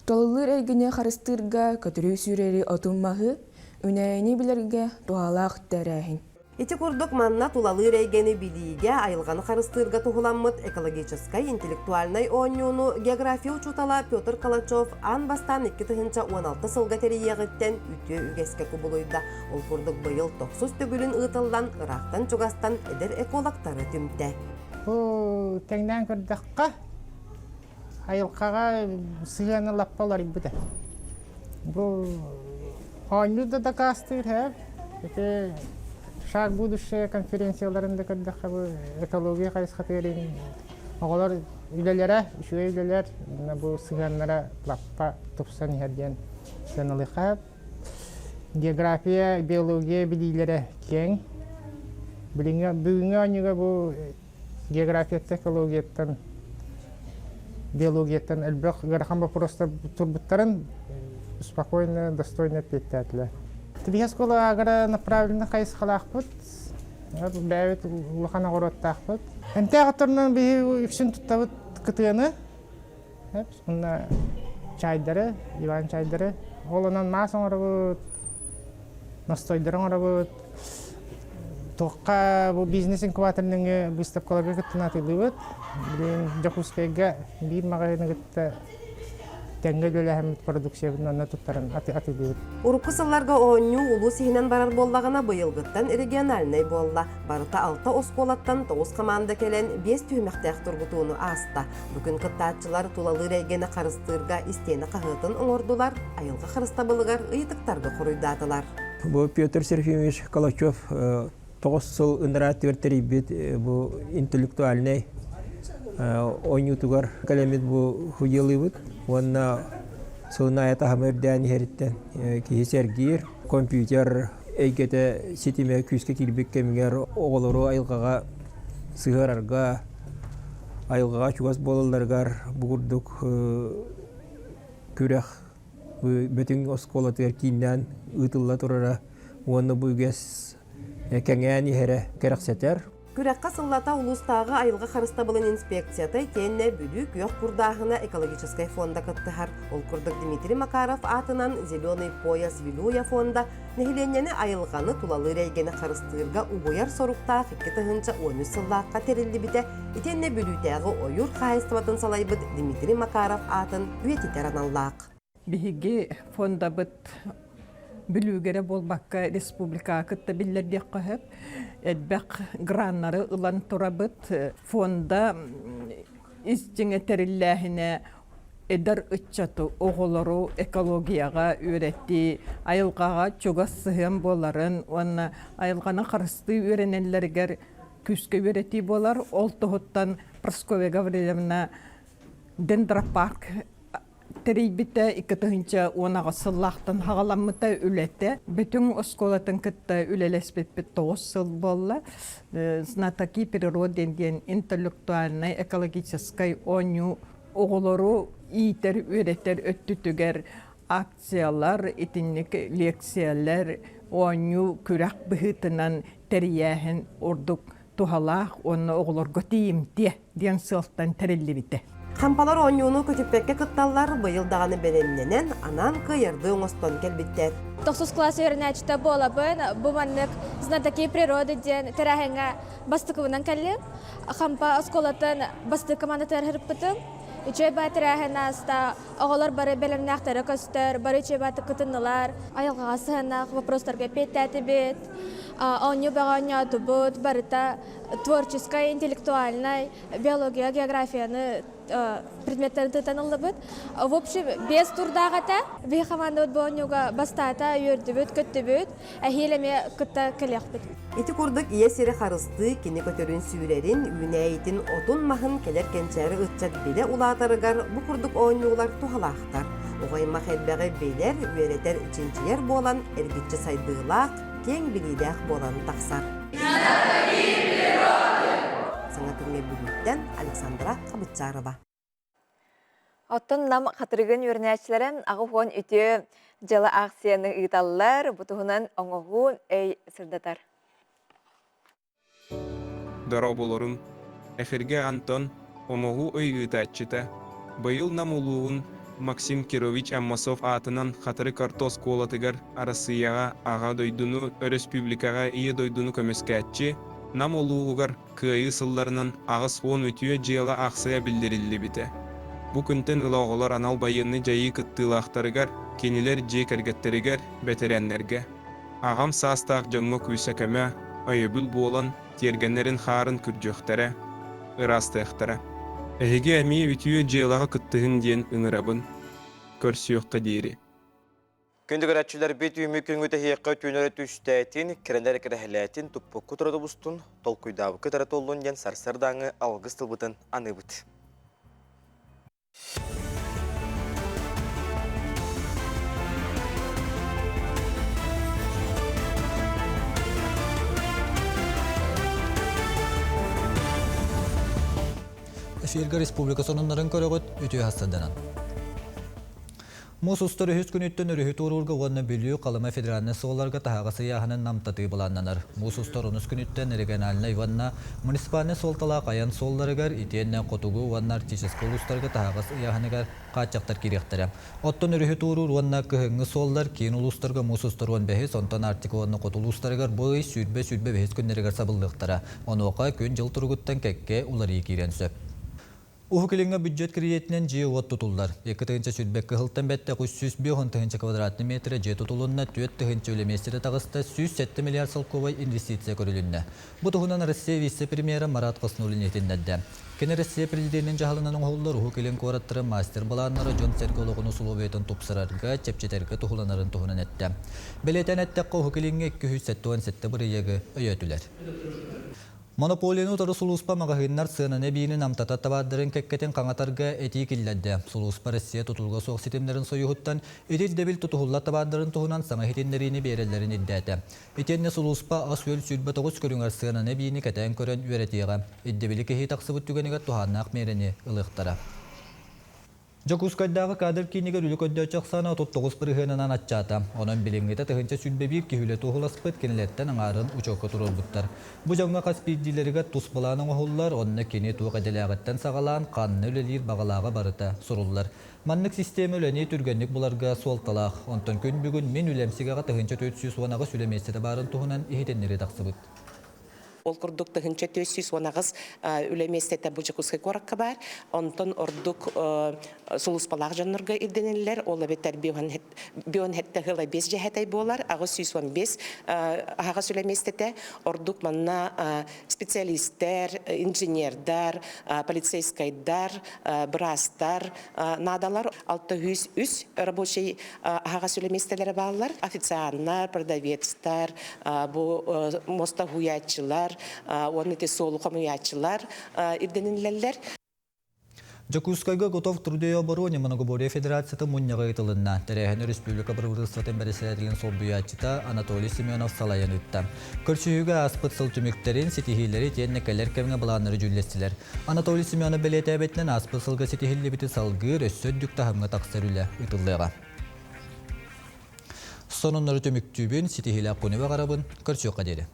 Тулалыыр эйгэни харыстыырга, көтөрү сүүрэри отун-маһы, үнээйини билэргэ туһалаах тэрээһин. Ити курдук манна тулалыыр эйгэни билиигэ, айылҕаны харыстыырга туһуламмыт экологическай интеллектуальнай оонньууну география учуутала Петр Калачев аан бастаан 2016 сылга тэрийиэҕиттэн үтүө үгэскэ кубулуйда. Ол курдук быйыл тохсус төгүлүн ыытыллан, ыраахтан-чугастан эдэр экологтары түмтэ. Бу тэҥнээн көрдөххө, айылҕаҕа сыһыана лаппа уларыйбыта. Бу оонньуу да дакаастыыр һэ. Ити «Шаг будущее» конференцияларын да көрдөххө, бу экология хайысхатыгар оҕолор үлэлэрэ, үчүгэй үлэлэр, бу сыһыаннара лаппа тупсан иһэр диэн сыаналыахха. География, биология билиилэрэ киэҥ. Билиҥҥи бүгүҥҥү оонньууга бу географияттан, экологияттан, биологияттан элбэх ыарахан боппуруостар турбуттарын спокойно, достойно эппиэттээтилэр. Тилиһэ оскуола агара направленно хайысхалаахпыт. Бэйэбит улахан оҕуруоттаахпыт. Эмтээх отторунан биһи үксүн туттабыт кытыаны. Уонна чайдары, Иван чайдары. Ол онон маас оҥоробут, настойдары оҥоробут. Туохха бу бизнес-инкубатор нөҥүө быыстапкаларга кыттан атыылыыбыт. Билигин Дьокуускайга биир маҕаһыыны кытта тэҥҥэ үлэлэһэммит продукциябытын онно туттаран атыылыыбыт. Урукку сылларга оонньуу улуус иһинэн барар буоллаҕына, быйылгыттан региональнай буолла. Барыта алта оскуолаттан тоҕус хамаанда кэлэн биэс түһүмэхтээх тургутууну ааста. Бу күн кыттааччылар тулалыыр эйгэни харыстыырга истиэнэ хаһыатын оҥордулар, айылҕа харыстабылыгар ыйытыктарга хоруйдаатылар. Бу Петр Серафимович Калачев тоҕус сыл ынараа түөр тэрийбит бу интеллектуальнай оонньуутугар кэлэммит бу хуйалыыбыт уонна сылын аайы таһыма үрдээн иһэриттэн киһи сэргиир. Компьютер эйгэтэ ситимэ күүскэ киирбит кэмигэр оҕолору айылҕаҕа сыһыарарга, айылҕаҕа чугас буолалларыгар бу курдук күрэх Бөтүҥ оскуолатыгар кииннээн ыытылла турара уонна бу үгэс кэҥээн иһэрэ кэрэхсэтэр. Күрэххэ сыллата улуустааҕы айылҕа харыстабылын инспекцията итиэннэ Бүлүү күөх курдааһына экологическай фонда кыттыһар. Ол курдук Дмитрий Макаров аатынан «Зеленый пояс Вилюя» фонда нэһилиэнньэни айылҕаны тулалыыр эйгэни харыстыырга угуйар соруктаах 2013 сыллаахха тэриллибитэ итиэннэ Бүлүүтээҕи ойуур хаһаайыстыбатын салайбыт Дмитрий Макаров аатын үйэтитэр аналлаах. Биһиги фондабыт Бүлүүгэ эрэ буолбакка республикаҕа кытта биллэрдиэххэ сөп. Элбэх граннары ылан турабыт. Фонда ис дьиҥэ тэриллээһинэ эдэр ыччаты, оҕолору экологияҕа үөрэтии, айылҕаҕа чугас сыһыан буоларын уонна айылҕаны харыстыы үөрэнэллэригэр күүскэ үөрэтии буолар. Ол туһуттан Прасковья Гаврильевна дендропарк тэрийбитэ 2018 сыллаахтан хаҕаламмыта үлэтэ. Бүтүн оскуолатын кытта үлэлэспиппит тоҕус сыл буолла. Знатоки природы диэн интеллектуальнай экологическай оонньуу оҕолору иитэр, үөрэтэр өттүтүгэр акциялар, итинник лекциялар, оонньуу күрэх быһыытынан тэрийээһин ордук туһалаах уонна оҕолорго тиийимтиэ диэн сыалтан тэриллибитэ. Хампалар оонньууну көтүппэккэ кытталлар, быйыл даҕаны бэлэмнэнэн, анаан кыайардыы оҥостон кэлбиттэр. Тохсус класс үөрэнээччитэ буолабын. Бу маннык «Знатоки природы» диэн тэрээһиҥҥэ бастакыбынан кэллим. Хампа оскуолатын бастакы командатыгар сырыппытым. Үчүгэй баа тэрээһин ааста. Оҕолор бары бэлэмнээхтэрэ көстөр, бары үчүгэй баатык кытыннылар. Айылҕаҕа сыһыаннаах вопростарга эппиэттээтибит. Оонньуу бөҕө оонньоотубут. Барыта Творческай, интеллектуальнай, биология, географияны предметтерин тытан ыллыбыт. В общем, без турдаах этэ. Биһи командабыт бу оонньууга бастаата, үөрдүбүт, көттүбүт. Эһиил эмиэ кытта кэлиэхпит. Ити курдук ийэ сири харыстыы кини көтөрүн сүүрэрин, үүнээйитин отун-маһын кэлэр кэнчээри ыччат билэ улаатарыгар бу курдук оонньуулар туһалаахтар. Оҕо аймах элбэҕи билэр, үөрэтэр, чинчийэр буолан эргиччи сайдыылаах, киэҥ билиилээх буолан тахсар. Саҥа күҥҥэ Бүлүүттэн Александра Хабытчарова. Оттон Нам Хатырыгын үөрэнээччилэрэ 80 үтүө дьыала аахсыйаны ыыталлар. Бу туһунан оҥоһуу өй сырдатар. Дорооболорун! Эфиргэ Антон, оҥоһуу өй ыытааччыта. Быйыл Нам улууһун Максим Кирович Аммосов аатынан Хатырык орто оскуолатыгар Арассыыйаҕа Аҕа дойдуну, өрөспүүбүлүкэҕэ Ийэ дойдуну көмүскээччи, Нам улууһугар Кыайыы сылларынан 80 үтүө дьыала аахсыйа биллэриллибитэ. Бу күнтэн ыла оҕолор анал байыаннай дьайыы кыттыылаахтарыгар, кинилэр дьиэ кэргэттэригэр, бэтэрээннэргэ, аҕам саастаах дьоҥҥо күүсэ-көмө, өйөбүл буолан, тиэргэннэрин хаарын күрдьүөхтэрэ, ыраастыахтара. Эһиги эмиэ үтүө дьыалаҕа кыттыһыҥ диэн ыҥырабын. Көрсүөххэ диэри. Күндү көрөөччүлэрбит үүммүт күҥҥүт эһиэхэ түүнэрэ түстээтин, кэрэнэр кэрэһэлээтин, туппуккут эрэ тубустун, толкуйдаабыккыт эрэ туоллун диэн сарсыардааҥҥы алгыс тылбытын аныыбыт. Эфиргэ республика сонуннарын көрөҕүт, үтүө хастарданан. Муус устар үһүс күнүттэн өрүһү туоруурга уонна Бүлүү, Халыма федеральнай суолларга таһаҕас ыйааһынын намтатыы былааннанар. Муус устар онус күнүттэн региональнай уонна муниципальнай суолталаах айан суолларыгар итиэннэ хотугу уонна арктическай улуустарга таһаҕас ыйааһыныгар хааччахтар киириэхтэрэ. Оттон өрүһү туоруур уонна кыһыҥҥы суоллар киин улуустарга муус устар 15, онтон Арктика уонна хоту улуустарыгар бу ый 20-25 күннэригэр сабыллыахтара. Онуоха күн-дьыл туругуттан кэккэ уларыйыы киириэн сөп. Уһук Илиҥҥэ бүддьүөт кредитинэн дьиэ-уот тутуллар. 2 021 кыһылтан бэттэх 350 тыһыынча квадратный метрэ дьиэ тутулунна, 4 тыһыынча үлэ миэстэтэ таҕыста, 107 миллиард солкуобай инвестиция көрүлүннэ. Бу туһунан Россия вице-премьерэ Марат Хоснуллин иһитиннэрдэ. Кини Россия президенин дьаһалынан оҥоһуллар Уһук Илин куораттарын мастер-былааннара дьон-сэргэ олоҕун усулуобуйатын тупсарарга, чэпчэтэргэ туһуланарын туһунан эттэ. Бэлиэтээн эттэххэ, Уһук Илиҥҥэ 277 бырайыагы өйөөтүлэр. Монополияны утары сулууспа маҕаһыыннар сыананы эбиини намтата табаардарын кэккэтин хаҥатарга этии киллэрдэ. Сулууспа Россия тутулуга суох ситимнэрин союһуттан ити ирдэбил тутуһуллар табаардарын туһунан саҥа иһитиннэриини биэрэллэрин ирдээтэ. Итиэннэ сулууспа ас-үөл 29 көрүҥэр сыананы эбиини кэтээн көрөн үөрэтиэҕэ. Ирдэбили кэһии тахсыбыт түгэнигэр туһааннаах миэрэни ылыахтара. Дьокуускайдааҕы кадр киинигэр үлэ көрдөөччү ахсаана 39 бырыһыанынан аччаата. Онон билиҥҥитэ 1021 киһи үлэ туоһуласпыт, кинилэртэн аҥаарын учуокка туруорбуттар. Бу дьоҥҥо хас биирдиилэригэр тус былаан оҥоһуллар, онно кини туох идэлээҕиттэн саҕалаан, ханна үлэлиир баҕалааҕа барыта суруллар. Маннык систиэмэ үлэни түргэнник буларга суолталаах. Онтон күн бүгүн мин үлэм сигэҕэ 1418 үлэ миэстэтэ баарын туһунан иһитиннэрии тахсыбыт. Ол курдук 1418 үлэ миэстэтэ бу Дьокуускай куоракка баар. Онтон ордук сулууспалаах дьоннорго ирдэниллэр. Ол эбэтэр бионхетте ыла 5 дьэһэтэй буолар, 815 аһаҕас үлэ миэстэтэ. Ордук манна специалистэр, инженердар, полицейскайдар, быраастар наадалар. 603 рабочий аһаҕас үлэ миэстэлэрэ бааллар. Официаннар, продавецтар, бу муоста уһуйааччылар уонна ити суолу хомуйааччылар ирдэниллэллэр. Дьокуускайга Готов труду и обороне многоборье федерацията мунньаҕа ыытылынна. Тэрээһин республика бырабыыталыстыбатын бэрэссэдээтэлин солбуйааччыта Анатолий Семенов салайан ыытта. Көрсүһүүгэ ааспыт сыл түмүктэрин, ситиһиилэри итиэннэ кэлэр кэмҥэ былааннары дьүүллэстилэр. Анатолий Семенов бэлиэтээбитинэн, ааспыт сылга ситиһиллибити салгыыр, өссө үрдүк таһымҥа тахсар үлэ ыытыллыаҕа. Сонуннары түмүктүүбүн, ситиһиилээх күнү баҕарабын, көрсүөххэ диэри.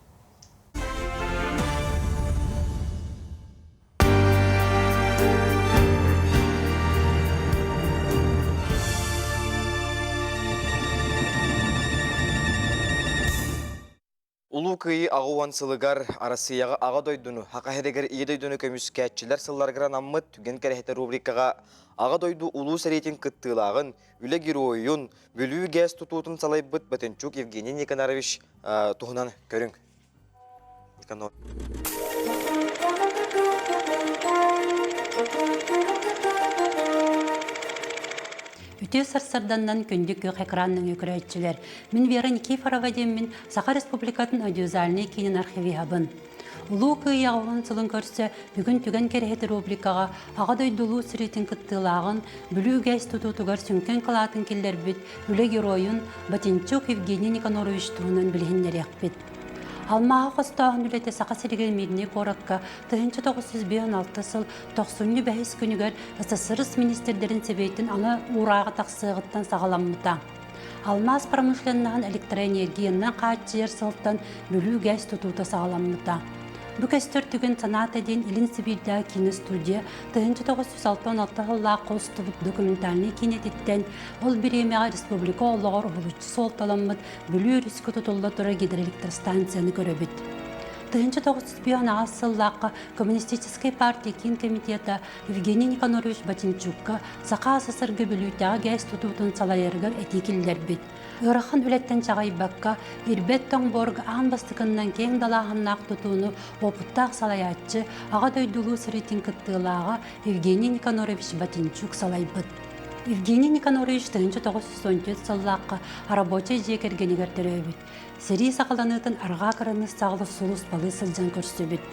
Улуу Кыайыы 80 сылыгар Арассыыйаҕа Аҕа дойдуну, Саха сиригэр Ийэ дойдуну көмүскээччилэр сылларыгар анаммыт Түгэн кэрэһитэ рубрикаҕа Аҕа дойду Улуу сэриитин кыттыылааҕын, үлэ геройун, Бүлүү ГЭС тутуутун салайбыт Батенчук Евгений Никонорович туһунан көрүҥ. Никанор. Үтүө сарсарданнан күндү күөх экранның көрөөччүлэр. Мин Вера Никифорова диэммин Саха Республикатын аудиовизуальнай киинин архивиһабын. Улуу Кыайыы уһун сылын көрсө бүгүн Түгэн кэрэһит рубрикаҕа Аҕа дойду улуу сэриитин кыттыылааҕын Бүлүү ГЭС тутуутугар сүҥкэн кылаатын киллэрбит үлэ геройун Батинчук Евгений Никанорович туһунан билиһиннэриэхпит. Алмааһы хостооһун үлэтэ Саха сиригэр Мирнэй куоракка 1956 сыл тохсунньу бэһис күнүгэр СССР министрдэрин сэбиэтин аны уурааҕа тахсыаҕыттан саҕаламмыта. Алмаас промышленноһын электроэнергиянан хааччыйар сылтан Бүлүү ГЭС тутуута саҕаламмыта. Бу көстөр түгэн санаата диэн Илин Сибиирдээҕи киинэ студия 1966 сыллаахха устубут документальнай киинэтиттэн ол бириэмэҕэ республика олоҕор уһулуччу суолталаммыт Бүлүү өрүскэ тутулла турар гидроэлектростанцияны көрөбүт. 1958 сыллаахха Коммунистическай партия киин комитета Евгений Никанорович Батинчукка Саха СССРга Бүлүүтээҕи ГЭС тутуутун салайарыгар этии киллэрбит. Ыарахан үлэттэн чаҕыйбакка, ирбэт тоҥ буорга аан бастакыннан киэҥ далааһыннаах тутууну уопуттаах салайааччы, Аҕа дойду Улуу сэриитин кыттыылааҕа Евгений Никанорович Батинчук салайбыт. Евгений Никанорович 1914 сыллаахха рабочай дьиэ кэргэнигэр төрөөбүт. Сэрии саҕаланыытын арҕаа кыраныыссаҕа сулууспалыы сылдьан көрсүбүт.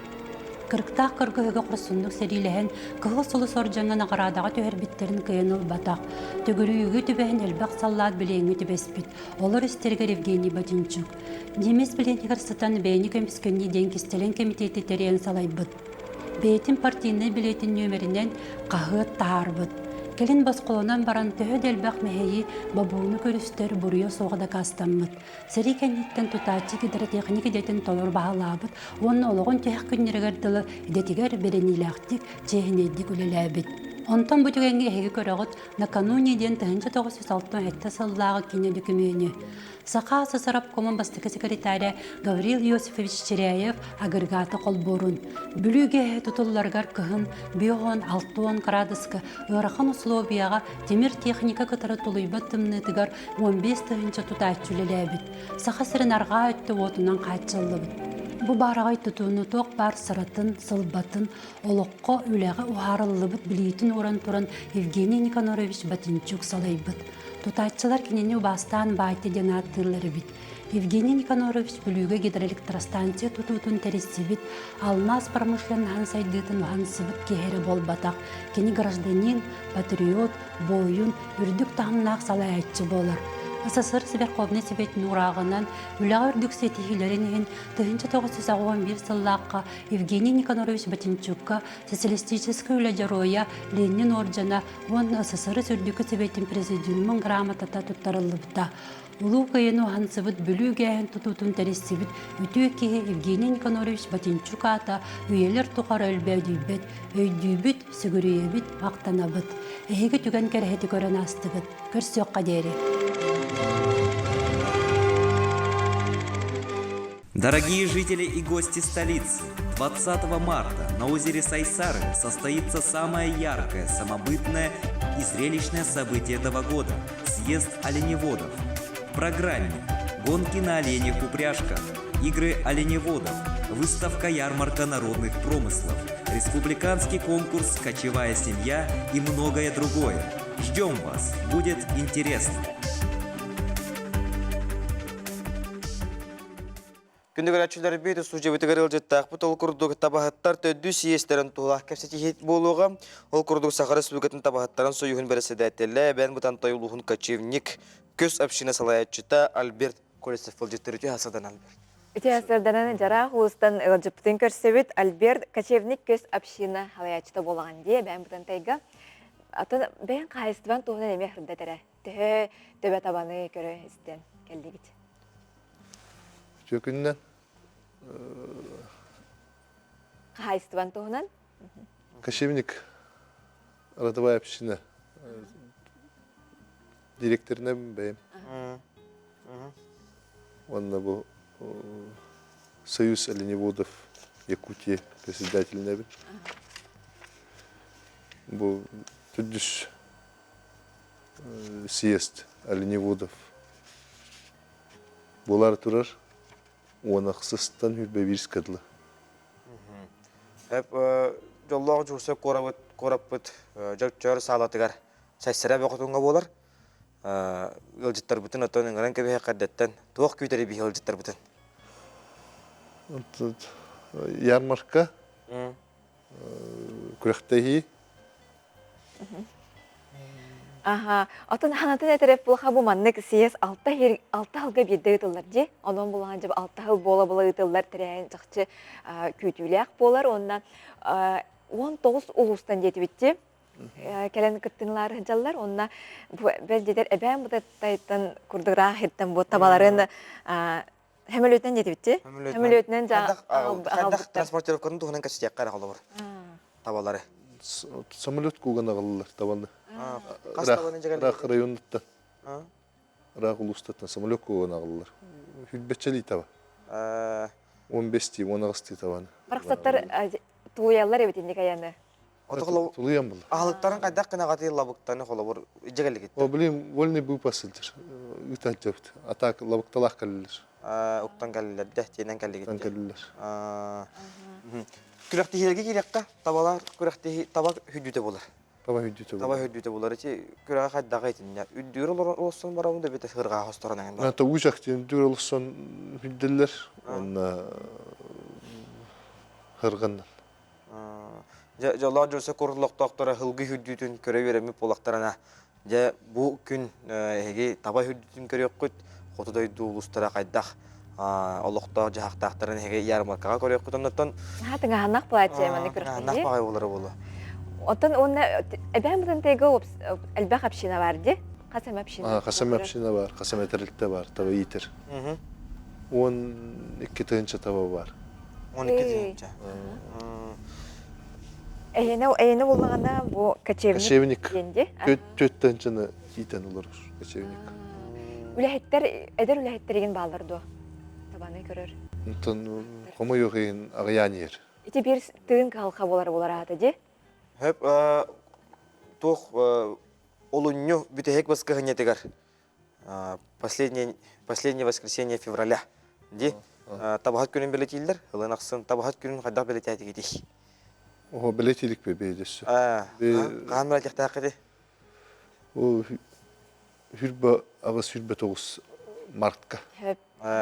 Кырыктаах кыргыһыыга хорсуннук сэриилэһэн, Кыһыл Сулус ордьаҥҥа наҕараадаҕа түһэрбиттэрин кыайан ылбатах. Төгүрүйүүгэ түбэһэн элбэх саллаат билиэҥҥэ түбэспит. Олор истэригэр Евгений Батинчук. Немец билиэнигэр сытан бэйэни көмүскэнии диэн кистэлэҥ кэмитиэти тэрийэн салайбыт. Бэйэтин партийнай билиэтин нүөмэринэн хаһыат таһаарбыт. Кэлин босхолонон баран төһө да элбэх мэһэйи, бобууну көрүстэр буруйа суоҕа дакаастаммыт. Сэрии кэнниттэн тутааччы гидротехник идэтин толору баһылаабыт уонна олоҕун тиһэх күннэригэр дылы идэтигэр бэриниилээхтик, чиэһинэйдик үлэлээбит. Онтон бу түгэҥҥэ эһиги көрөҕүт «Накануне» диэн 1967 сыллааҕы киинэ дөкүмүөнү. Саха СССР обкомун бастакы секретаря Гаврил Иосифович Чиряев агрегаты холбуурун, Бүлүүгэ тутулларыгар кыһын 5-60 градуска ыарахан условияҕа тимир техника кытары тулуйбат тымныытыгар 15 тыһыынча тутааччы үлэлээбит. Саха сирин арҕаа өттө уотунан хааччыллыбыт. Бу баараҕай тутууну туох баар сыратын, сылбатын, олоххо, үлэҕэ уһаарыллыбыт билиитин ууран туран Евгений Никанорович Батинчук салайбыт. Тутааччылар кинини убаастаан Баайта диэн ааттыыллар эбит. Евгений Никанорович Бүлүүгэ гидроэлектростанция тутуутун тэрийсибит, алмаас промышленноһын сайдыытын уһансыбыт киһи эрэ буолбатах. Кини гражданин, патриот, буойун, үрдүк таһымнаах салайааччы буолар. СССР Верховнай Сэбиэтин уурааҕынан үлэҕэ үрдүк ситиһиилэрин иһин 1981 сыллаахха Евгений Никанорович Батинчукка Социалистическай үлэ дьоруойа Ленин уордьана уонна СССР Үрдүкү Сэбиэтин Президиумун грамотата туттарыллыбыта. Улуу Кыайыны уһансыбыт Бүлүү гээһин тутуутун тэрийсибит үтүө киһи Евгений Никанорович Батинчук аата үйэлэр тухары өлбөөдүйбэт, өйдүүбүт, сүгүрүйэбит, махтанабыт. Эһиги түгэн кэрэһити көрөн аастыгыт. Көрсүөххэ диэри. Дорогие жители и гости столицы, 20 марта на озере Сайсары состоится самое яркое, самобытное и зрелищное событие этого года – съезд оленеводов. В программе гонки на оленях упряжках, игры оленеводов, выставка-ярмарка народных промыслов, республиканский конкурс «Кочевая семья» и многое другое. Ждем вас! Будет интересно! Күндү көрөөччүлэрбит, устуудьуйабытыгар ыалдьыттаахпыт. Ол курдук табаһыттар төрдүс сийиэстэрин туһулаах кэпсэтии буолуоҕа. Ол курдук Саха Республикатын табаһыттарын союһун бэрэссэдээтэлэ, Эбээн Бытантай улууһун кочевник, көс община салайааччыта Альберт Колесов ыалдьыттар үтүө садан Альберт. Үтүө сарданан жараах улуустан ыалдьыппытын көрсөбүт Альберт Кочевник көс община салайааччыта буолаҕын дии Эбээн Бытантайга. Атын бэйэҥ хаһаайыстыбаҥ туһунан эмиэ сырдат эрэ. Төһө төбө табаны көрө истэн кэллигит? Үтүө күннэн. Хаһаайыстыбан туһунан? Кочевник родовая община директорынан бэйэм. Уонна бу Союз оленеводов Якутии председателинэбин. Бу төрдүс съезд оленеводов Буолаары турар уон ахсыстан хүрбэ биирскэ дылы. Эп дьоллоох дьуурса куораппыт куораппыт Дьөлчөөр саалатыгар Сайсара бөҕөтүҥҥэ буолар. Ыалдьыттарбытын оттон ыҥыран кэбиһиэххэ эрдэттэн туох күүтэри биһи ыалдьыттарбытын? Ярмарка, күрэхтэһии. Аха, отон ханатын этереп булха бу маннык съезд алта хир алта хылга биирдэ ыытыллар дии. Онон булаан дьэ алта хыл буола-буола ыытыллар тэрээһин чахчы күүтүүлээх буолар уонна 19 улуустан диэтибитти кэлэн кыттыҥлаар сылдьаллар уонна бу бэл диэтэр эбээн бытаттайтан курдугураах хиртэн бу табаларын Хөмөлүөтүнэн диэтибитти. Хөмөлүөтүнэн Хайдах транспортировкатын туһунан кэпсэтиэххэ эрэ холобур. Табалары. Самолет кууган аҕаллылар табаны. Хас табаны дьэгэллэр? Ыраах районуттан. Ыраах улуустаттан самолет кууган аҕаллылар. Хүрбэччэлии таба. 15 дии, 18 дии табаны. Барахсаттар тулуйаллар эбит инник айаны. Тулуйан булар. Аһылыктарын хайдах гына лабыктаны холобур дьэгэллигит? О, блин, вольный быыпа сылдьар. Ыытан дьэбит. А так лабыкталаах кэллилэр. Уктан кэллилэр дэ, тиэнэн кэллигит. Уктан кэллилэр. Күрэхтэһиилэргэ киириэххэ, табалар күрэхтэһии таба хүдүүтэ буолар. Таба хүдүүтэ буолар. Таба хүдүүтэ буолар. Ити күрэҕэ хайдаҕа итиннэ. Үрдүүр олорсон барабын да бите сырҕаа хосторон эҥин бар. Та уучах диэн үрдүүр олорсон хүддэллэр. Онна хыргыннан. Дьэ, дьоллоох дьолсо кур олохтоохторо һылгы үрдүүтүн көрө үөрэммит буоллахтарына, дьэ, бу күн эһиги таба үрдүүтүн көрүөххүт, хоту дойду улуустара хайдах олохтоох дьаһахтаахтарын эһиги ярмаркаҕа көрүөххүт оннуттан Наһаа тыҥааһыннаах буолааччы манна тыҥааһыннаах баҕайы буолара буолуо. Оттон уонна эбээн Бытантайга элбэх община бар дии. Хас эмэ община. Хас эмэ община бар, хас эмэ тэрилтэ бар, таба иитэр. 12 тыһыынча таба бар. 12 тыһыынча. Эйэне эйэне буллаҕына бу кочевник Кочевник. диэн дии. Түөрт тыһыынчаны иитэн олорор кочевник. Үлэһиттэр эдэр үлэһиттэригин бааллар дуо? Табаны көрөр. Онтон хомойуох иһин аҕыйаан иһэр. Ити биир тыын кыһалҕа буолар буолар аата дии. Хөп туох олунньу бүтэһик баскыһынньатыгар последнее последнее воскресенье февраля ди табаһыт күнүн бэлэтииллэр ылын ахсын табаһыт күнүн хайдах бэлэтээтигитий Оһо бэлэтиилик бэбиэдэссө. Хаһан бэлэтиэхтээххити? Ол хүрбэ аҕыс хүрбэ тоҕус мартка.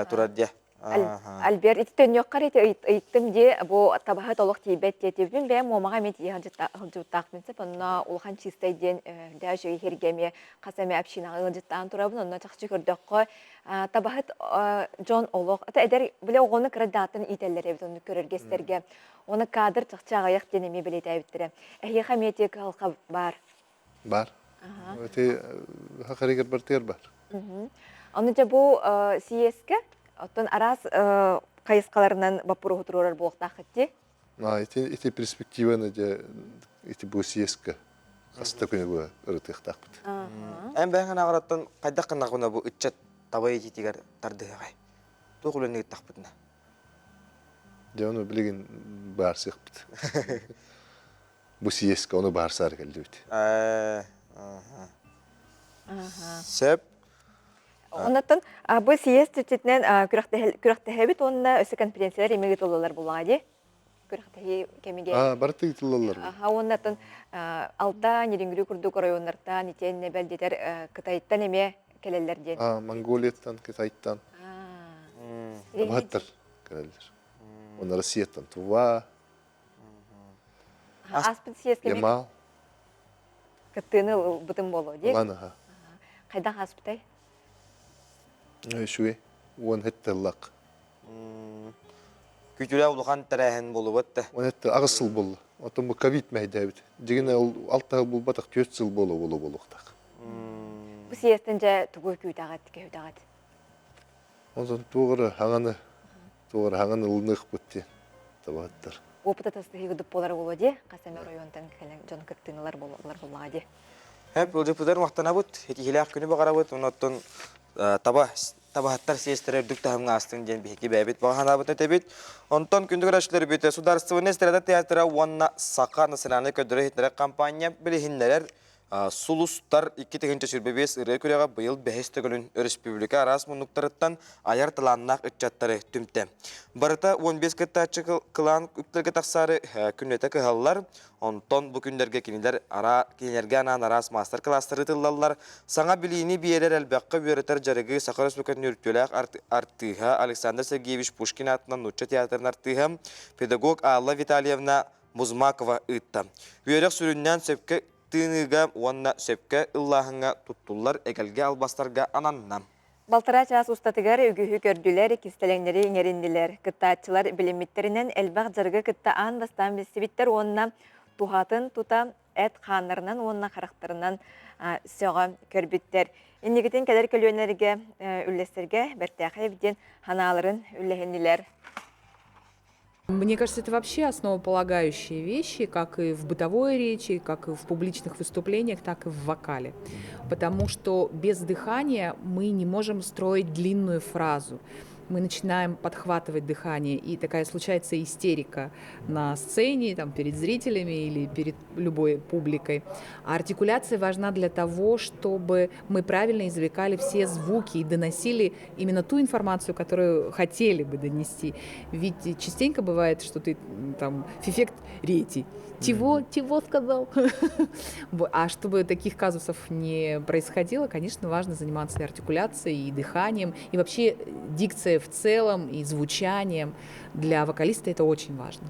Турар диэ. Альберт ити төннүөххэр ити ыйыттым дии бу табаһыт олох тиийбэт диэтибин бэйэм Муомаҕа эмиэ тиийэ сылдьыбыттаахпын сөп онно улахан чистай диэн дээх үчүгэй иһиргэ эмиэ хас эмэ общинаҕа ыалдьыттаан турабын онно чахчы көрдөххө табаһыт дьон олох ата эдэр бile оҕону кыра дааттан иитэллэр эбит онну көрөргө истэргэ уонна кадр чахчы аҕыйах диэн эмиэ бэлиэтээбиттэрэ эһиэхэ эмиэ ити кыһалҕа баар Бар. Ити хахарыгар бартыгар бар. Ону дьэ бу съезкэ оттон араас хайысхаларынан боппуруоһу туруорар буолуохтааххыт дии. А ити ити перспективаны дьэ ити бу съезкэ хаста күнү бу ырытыахтаахпыт. Эн бэйэҥ анаҕараттан хайдах гыннаҕына бу ыччат таба иитиитигэр тардыһыаҕай? Туох үлэни ыыттахпытына? Дьэ ону билигин баарсыахпыт. Бу съезкэ ону баарсаары кэллибит. Сөп. Оннуттан бу съезд чэрчитинэн күрэхтэһэбит уонна өссө конференциялар эмиэ ыытыллаллар буоллаҕа дии. Күрэхтэһии кэмигэр. Барыта ыытыллаллар. Уоннаттан Алта, Нерюнгри курдук оройуоннартан итиэннэ бэл диэтэр Кытайтан эмиэ кэлэллэр диэн. Монголияттан, Кытайтан. Табаһыттар кэлэллэр. Уонна Россияттан Тува, Ааспыт съезкэ Ямал. кыттыыны ылбытым буолуо дии. Ылан аха. Хайдах ааспытай? Үчүгэй. Уон хэттэллак. Күтүрэ улахан тэрээһин буолубут да. Уон хэтте аҕыс сыл буолла. Оттон бу ковид мэһэйдээбит. Дьигинэ ол алта сыл булбатах түөрт сыл буола буола буолуохтаах. Бу съезтэн дьэ тугу күүтэҕит, көһүтэҕит? Онтон туох эрэ хаҥаны туох эрэ хаҥаны ылыныахпыт диэн табаһыттар. Опыт атастаһыы курдук буолара буолуо дии. Хас эмэ оройуонтан кэлэн дьон кыттыыналар буолаллар буоллаҕа дии. Хэп ыалдьыппытыгар махтанабыт, итиһиилээх күнү баҕарабыт, онон таба табаһыттар съезтэрэ үрдүк таһымҥа аастын диэн биһиги бэйэбит баҕа санаабытын этэбит. Онтон күндү көрөөччүлэрбит Судаарыстыбаннай эстрада театра уонна Саха национальнай көрдөрөр-иһитиннэрэр компания билиһиннэрэр. Сулустар 2025 ырыа күрэҕэ быйыл бэһис төгүлүн өрөспүүбүлүкэ араас муннуктарыттан айар талааннаах ыччаттары түмтэ. Барыта 15 кыттааччы кылаан үктэлгэ тахсаары күннэтэ кыһаллар. Онтон бу күннэргэ кинилэр кинилэргэ анаан араас маастар-кылаастары ыытыллаллар. Саҥа билиини биэрэр элбэххэ үөрэтэр дьарыгы Саха Өрөспүүбүлүкэтин үрдүлээх артыыһа Александр Сергеевич Пушкин аатынан Нуучча театрын артыыһа, педагог Алла Витальевна Бузмакова ыытта. Үөрэх сүрүннээн сөпкө тыыныыга уонна сөпкө ыллааһыҥҥа туттуллар эгэлгэ албастарга ананна. Балтараа чаас устатыгар үгүһү көрдүлэр, кистэлэҥнэри иҥэриннилэр. Кыттааччылар билиммиттэринэн элбэх дьарыгы кытта аан бастаан билсибиттэр уонна туһатын тута эт хааннарынан уонна харахтарынан сөҕө көрбүттэр. Инникитин кэлэр көлүөнэлэргэ үллэстэргэ бэртээхэй эбит диэн санааларын үллэһиннилэр. Мне кажется, это вообще основополагающие вещи, как и в бытовой речи, как и в публичных выступлениях, так и в вокале. Потому что без дыхания мы не можем строить длинную фразу. Мы начинаем подхватывать дыхание, и такая случается истерика на сцене, там, перед зрителями или перед любой публикой. А артикуляция важна для того, чтобы мы правильно извлекали все звуки и доносили именно ту информацию, которую хотели бы донести. Ведь частенько бывает, что ты там эффект рети. Чего, чего сказал? А чтобы таких казусов не происходило, конечно, важно заниматься и артикуляцией, и дыханием, и вообще дикция в целом, и звучанием. Для вокалиста это очень важно.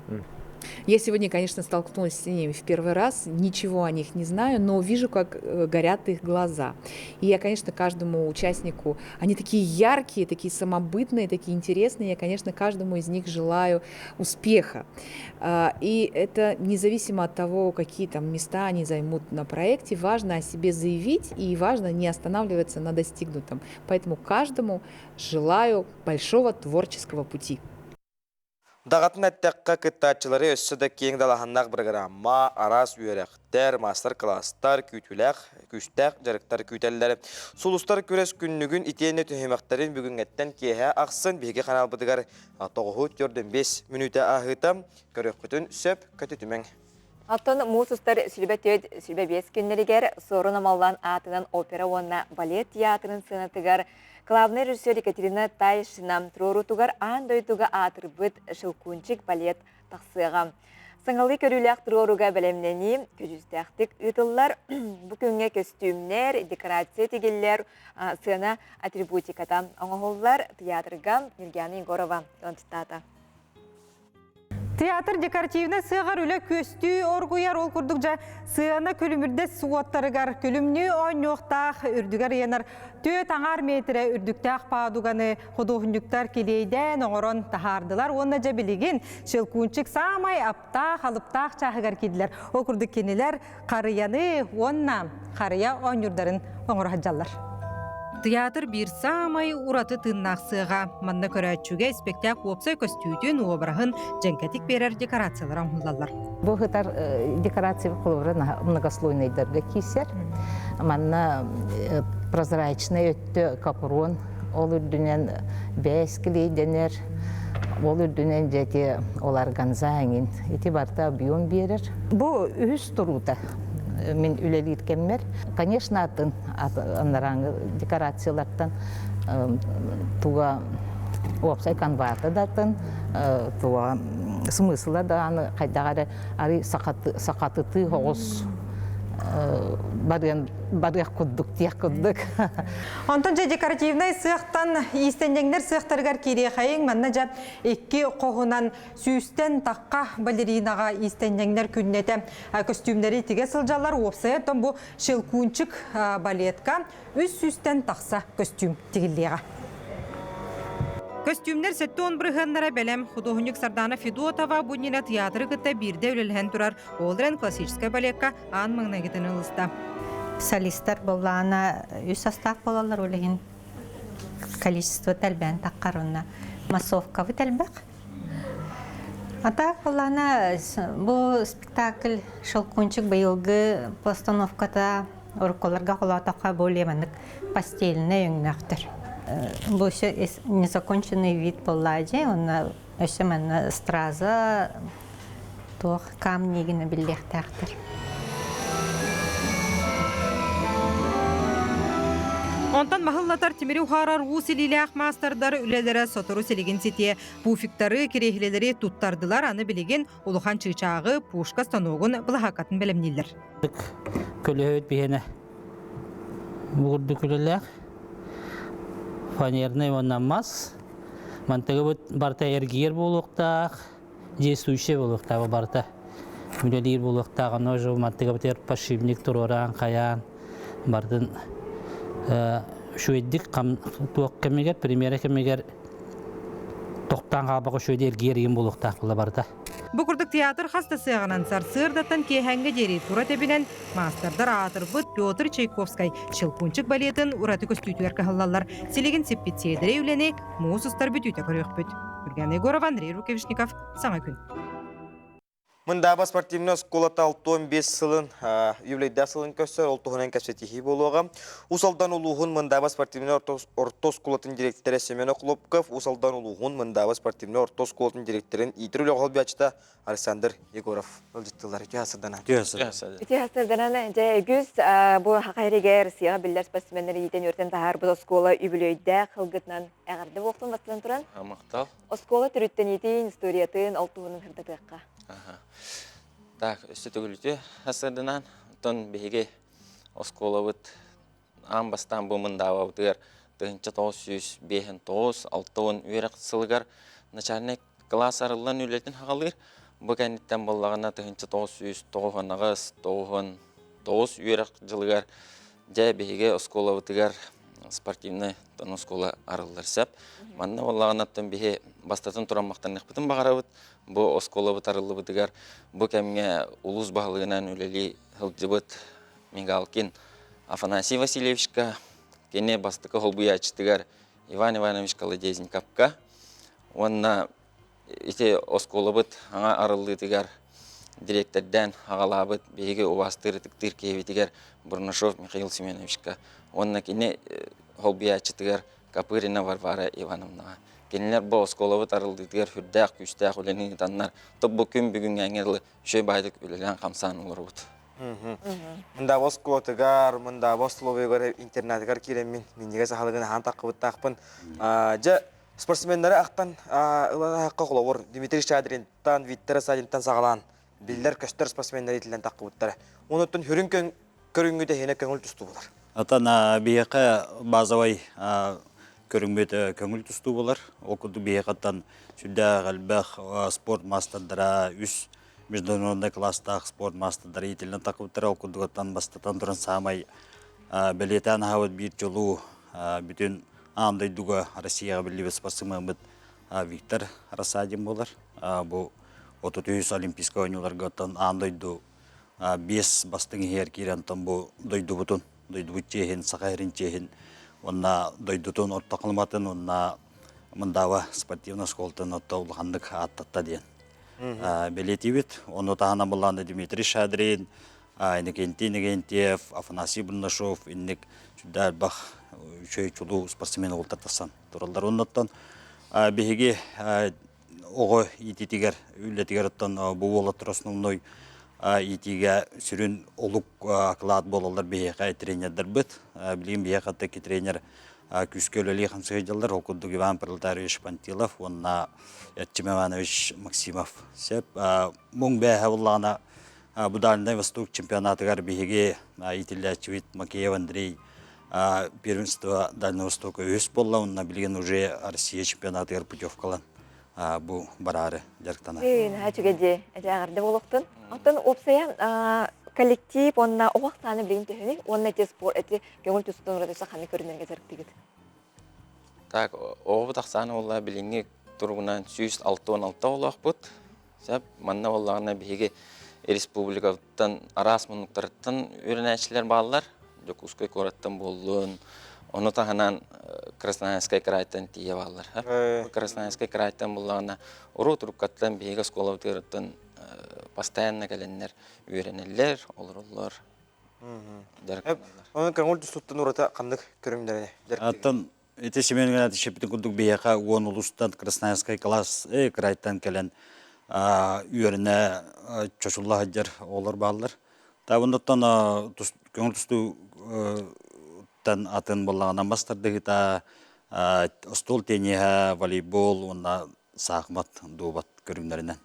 Я сегодня, конечно, столкнулась с ними в первый раз, ничего о них не знаю, но вижу, как горят их глаза. И я, конечно, каждому участнику, они такие яркие, такие самобытные, такие интересные, я, конечно, каждому из них желаю успеха. И это независимо от того, какие там места они займут на проекте, важно о себе заявить и важно не останавливаться на достигнутом. Поэтому каждому желаю большого творческого пути. Даҕатын эттэххэ, кыттааччылары өссө да киэҥ далааһыннаах бырагыраамма, араас үөрэхтэр, маастар-кылаастар, күүтүүлээх, күүстээх дьарыктар күүтэллэр. Сулустар күрэс күннүгүн итиэннэ түһүмэхтэрин бүгүҥҥэттэн киэһэ ахсын биһиги ханаалбытыгар тоҕуһу 45 мүнүүтэ ааһыыта көрүөххүтүн сөп, көтүтүмэҥ. Оттон муус устар сүлбэ түөрт, сүлбэ биэс күннэригэр Суорун Омоллоон аатынан опера уонна балет театрын сыанатыгар главнай режиссер Екатерина Тайшина туруоруутугар аан дойдуга аатырбыт «Щелкунчик» балет тахсыаҕа. Саҥалыы көрүүлээх туруорууга бэлэмнэнии көдьүүстээхтик ыытыллар. Бу күҥҥэ көстүүмнэр, декорация тигиллэр, сыана атрибутиката оҥоһуллар. Театрга Нюргиана Егорова ыалдьыттаата. Театр декоративнай сыаҕар үлэ күөстүү оргуйар, ол курдук дьэ сыана күлүмүрдэс уоттарыгар күлүмнүү оонньуохтаах үрдүгэр ыйанар түөрт аҥаар метрэ үрдүктээх паадуганы худуоһунньуктар килиэйдээн оҥорон таһаардылар уонна дьэ билигин Щелкунчик саамай аптаах, алыптаах чааһыгар киирдилэр. Ол курдук кинилэр харыйаны уонна харыйа оонньуурдарын оҥоро сылдьаллар. Театр биир саамай ураты тыыннаах сыаҕа. Манна көрөөччүгэ испэктээк уопсай көстүүтүн, уобараһын дьэҥкэтик биэрэр декорациялар оҥоһуллаллар. Бу ыһытар декорация холобура многослойнайдарга киирсэр. Манна прозрачный өттө капрон, ол үрдүнэн бээс клейдэнэр, ол үрдүнэн дьэти ол органза эҥин. Ити барыта объем биэрэр. Бу үһүс туруута мин үлэлиир кэммэр. Конечно, атын анарааҥы декорациялартан туга уопсай конвата да атын, туга смысла даҕаны хайдах эрэ арый сахатытыы соҕус барыан барыах курдук диэх курдук. Онтон дьэ декоративнай сыахтан иистэнньэҥнэр сыахтарыгар киириэхэйиҥ манна дьэ икки хоһунан Сүүстэн тахха балеринаҕа иистэнньэҥнэр күннэтэ көстүүмнэри тигэ сылдьаллар. Уопсайа оттон бу Щелкунчик балетка үс сүүстэн тахса көстүүм тигиллиэҕэ. Көстүүмнэр 70 бырыһыаннара бэлэм. Худуоһунньук Сардана Федотова бу иннинэ театры кытта биирдэ үлэлэһэн турар. Ол эрэн классическай балекка аан маҥнайгытын ылыста. Солистар буоллаҕына үс састаах буолаллар, ол иһин количество элбээн таххар уонна массовкабыт элбэх. А так буоллаҕына бу спектакль «Щелкунчик» быйылгы постановката уруккуларга холоотоххо более маннык постельнай өҥнөөхтөр. Бу еще незаконченный вид буоллаа дьэ, уонна өссө манна страза туох камни гына биллиэхтээхтэр. Онтон маһыллатар тимири уһаарар уус илиилээх маастардар үлэлэрэ сотору силигин ситиэ. Пуфиктары, кириэһилэлэри туттардылар, аны билигин улахан чыычааҕы, пушка станогун былаһааккатын бэлэмнииллэр. Көлөһөбүт биһиэнэ бу курдук үлэлээх фанерный уонна мас. Мантыгыбыт барыта эргийэр буолуохтаах, действующий буолуохтаах барыта үлэлиир буолуохтаах. Ону уже мантыгыбытыгар подшипник туруораан, хайаан бардын үчүгэйдик туох кэмигэр, премьера кэмигэр тохтоон хаалбакка үчүгэйдик эргийэр игин буолуохтаах була барыта. Бу курдук театр хас да сыаҕынан сарсыардаттан киэһээҥҥэ диэри тура тэбинэн маастардар аатырбыт Петр Чайковскай Щелкунчик балетын ураты көстүүтүгэр кыһаллаллар. Силигин сиппит сиэдэрэй үлэни муус устар бүтүүтэ көрүөхпүт. Юрген Егоров, Андрей Рукавишников, Саҥа күн. Мындааба спортивнай оскуолата 65 сылын юбилейдаах сылын көрсөр, ол туһунан кэпсэтиһии буолуоҕа. Уус Алдан улууһун Мындааба спортивнай орто оскуолатын директора Семен Охлопков, Уус Алдан улууһун Мындааба спортивнай орто оскуолатын директорын иитэр үлэҕэ холбооччута Александр Егоров ыалдьыттыылар. Үтүө сырданан. Үтүө сырданан. Үтүө сырданан. Дьэ, үгүс бу Саха сиригэр Россияҕа биллэр спортсменнар иитэн үөртэн таһаарбыт оскуола үбүлүөйдээх сылгытынан эҕэрдэ буолуохтун бастатан туран. Махтал. Оскуола төрүттэниитин, историятын, ол туһунан сырдатыахха. Так, өссө төгүлүтү сырдынан, оттон биһиги оскуолабыт аан бастаан бу мындаабабытыгар 1959 60 үөрэх сылыгар начальнай класс арыллан үлэтин хаҕалыыр. Бу кэнниттэн буоллаҕына 1998 99 үөрэх дьылыгар Дьэ, биһиги оскуолабытыгар спортивнай оскуола арыллар сөп. Манна буоллаҕына биһи бастатан туран махтаныахпытын баҕарабыт. Бу оскуолабыт арыллыбытыгар бу кэмҥэ улуус баһылыгынан үлэлии сылдьыбыт Мигалкин Афанасий Васильевичка, кини бастакы холбуйааччытыгар Иван Иванович Колодезниковка уонна Ити оскуолабыт аҥа арыллыытыгар дириэктэрдээн аҕалаабыт биһиги убаастыыр ытыктыыр киһибитигэр Бурнашов Михаил Семеновичка уонна кини холбуйааччытыгар Копырина Варвара Ивановнаҕа. Кинилэр бу оскуолабыт арыллыытыгар сүрдээх күүстээх үлэни ыытаннар, бу күн бүгүҥҥээҥҥэ дылы үчүгэй баайдык үлэлээн-хамсаан олоробут. Мындааба оскуолатыгар, Мындааба остолобуйугар интернатыгар киирэммин минньигэс аһылыгын аһаан таххыбыттаахпын. Дьэ, Спортсменнары ахтан ылан аһахха холобур Дмитрий Щадринтан, Виктор Садинтан саҕалаан биллэр-көстөр спортсменнар итиллэн таххыбыттара. Онуттан хүрүн көрүҥҥү тэһиинэ көҥүл тустуу булар. Атан биһиэхэ базовай көрүҥмүт көҥүл тустуу булар. Ол курдук биһиэхэттэн сүрдээх элбэх спорт маастардара үс международный класстаах спорт маастардара иитиллэн таххыбыттара. Ол курдугуттан бастатан туран саамай бэлиэтээн аһабыт биир чулуу бүтүн аан дойдуга Россияҕа биллибит спортсменмыт Виктор Рассадин буолар. Бу 33 Олимпийскай оонньууларга оттон аан дойду биэс бастыҥ иһигэр киирэн оттон бу дойдубутун, дойдубут чиэһин, Саха сирин чиэһин уонна дойдутун орто халыматын уонна Мындааба спортивнай оскуолатын отто улаханнык ааттатта диэн бэлиэтиибит. Ону таһынан былаанда Дмитрий Шадрин, Иннокентий Иннокентьев, Афанасий Бурнашов инник сүрдээх элбэх үчүгэй чулуу спортсмен уолаттар тахсан тураллар. Оннуттан биһиги оҕо иитиитигэр, үлэтигэр оттон бу уолаттар основной иитиигэ сүрүн олук акылаат буолаллар биһиэхэ тренердэрбит. Билигин биһиэхэ таки тренер күүскэ үлэлии хамсыы сылдьаллар. Ол курдук Иван Пролетариевич Пантилов уонна Эрчим Иванович Максимов. Сөп. Муҥ бээһэ буллаҕына Бу Дальнай Восток чемпионатыгар биһиги иитиллээччибит Макеев Андрей первенство Дальнего Востока үһүс буолла уонна билигин уже Россия чемпионатыгар путевкалан бу бараары дьарыктанар. Наһаа үчүгэй дии, эдьээҕэрдэ буолуохтун. Оттон уопсайа коллектив уонна оҕо ахсаана билигин төһөнүй уонна эти спорт эти көҥүл тустуутун ураты саханы көрүнэргэ дьарыктыгыт? Так, оҕобут ахсаана буолла билиҥҥи туругунан 166 оҕолоохпут. Сөп. Манна буоллаҕына биһиги республикаттан араас муннуктарыттан үөрэнээччилэр бааллар. Дьокуускай куораттан буоллун, ону таһынан Красноярскай крайтан тиийэ бааллар. Красноярскай крайтан буоллаҕына урут уруккаттан биһиги оскуолабытыгар постоянно кэлэннэр үөрэнэллэр, олороллор, дьарыктаналлар. Онон көҥүл тустууттан ураты ханнык көрүҥнэри Аттан Ити Семен Игнатьевич эппитин курдук биһиэхэ уон улуустан Красноярскай класс крайтан кэлэн үөрэнэ чочулла сылдьар оҕолор бааллар. Та оннуттан көҥүл тустуу Тан атын буоллаҕына мас тардыһыыта, остуол тенниһэ, волейбол уонна саахымат, дуобат көрүҥнэринэн.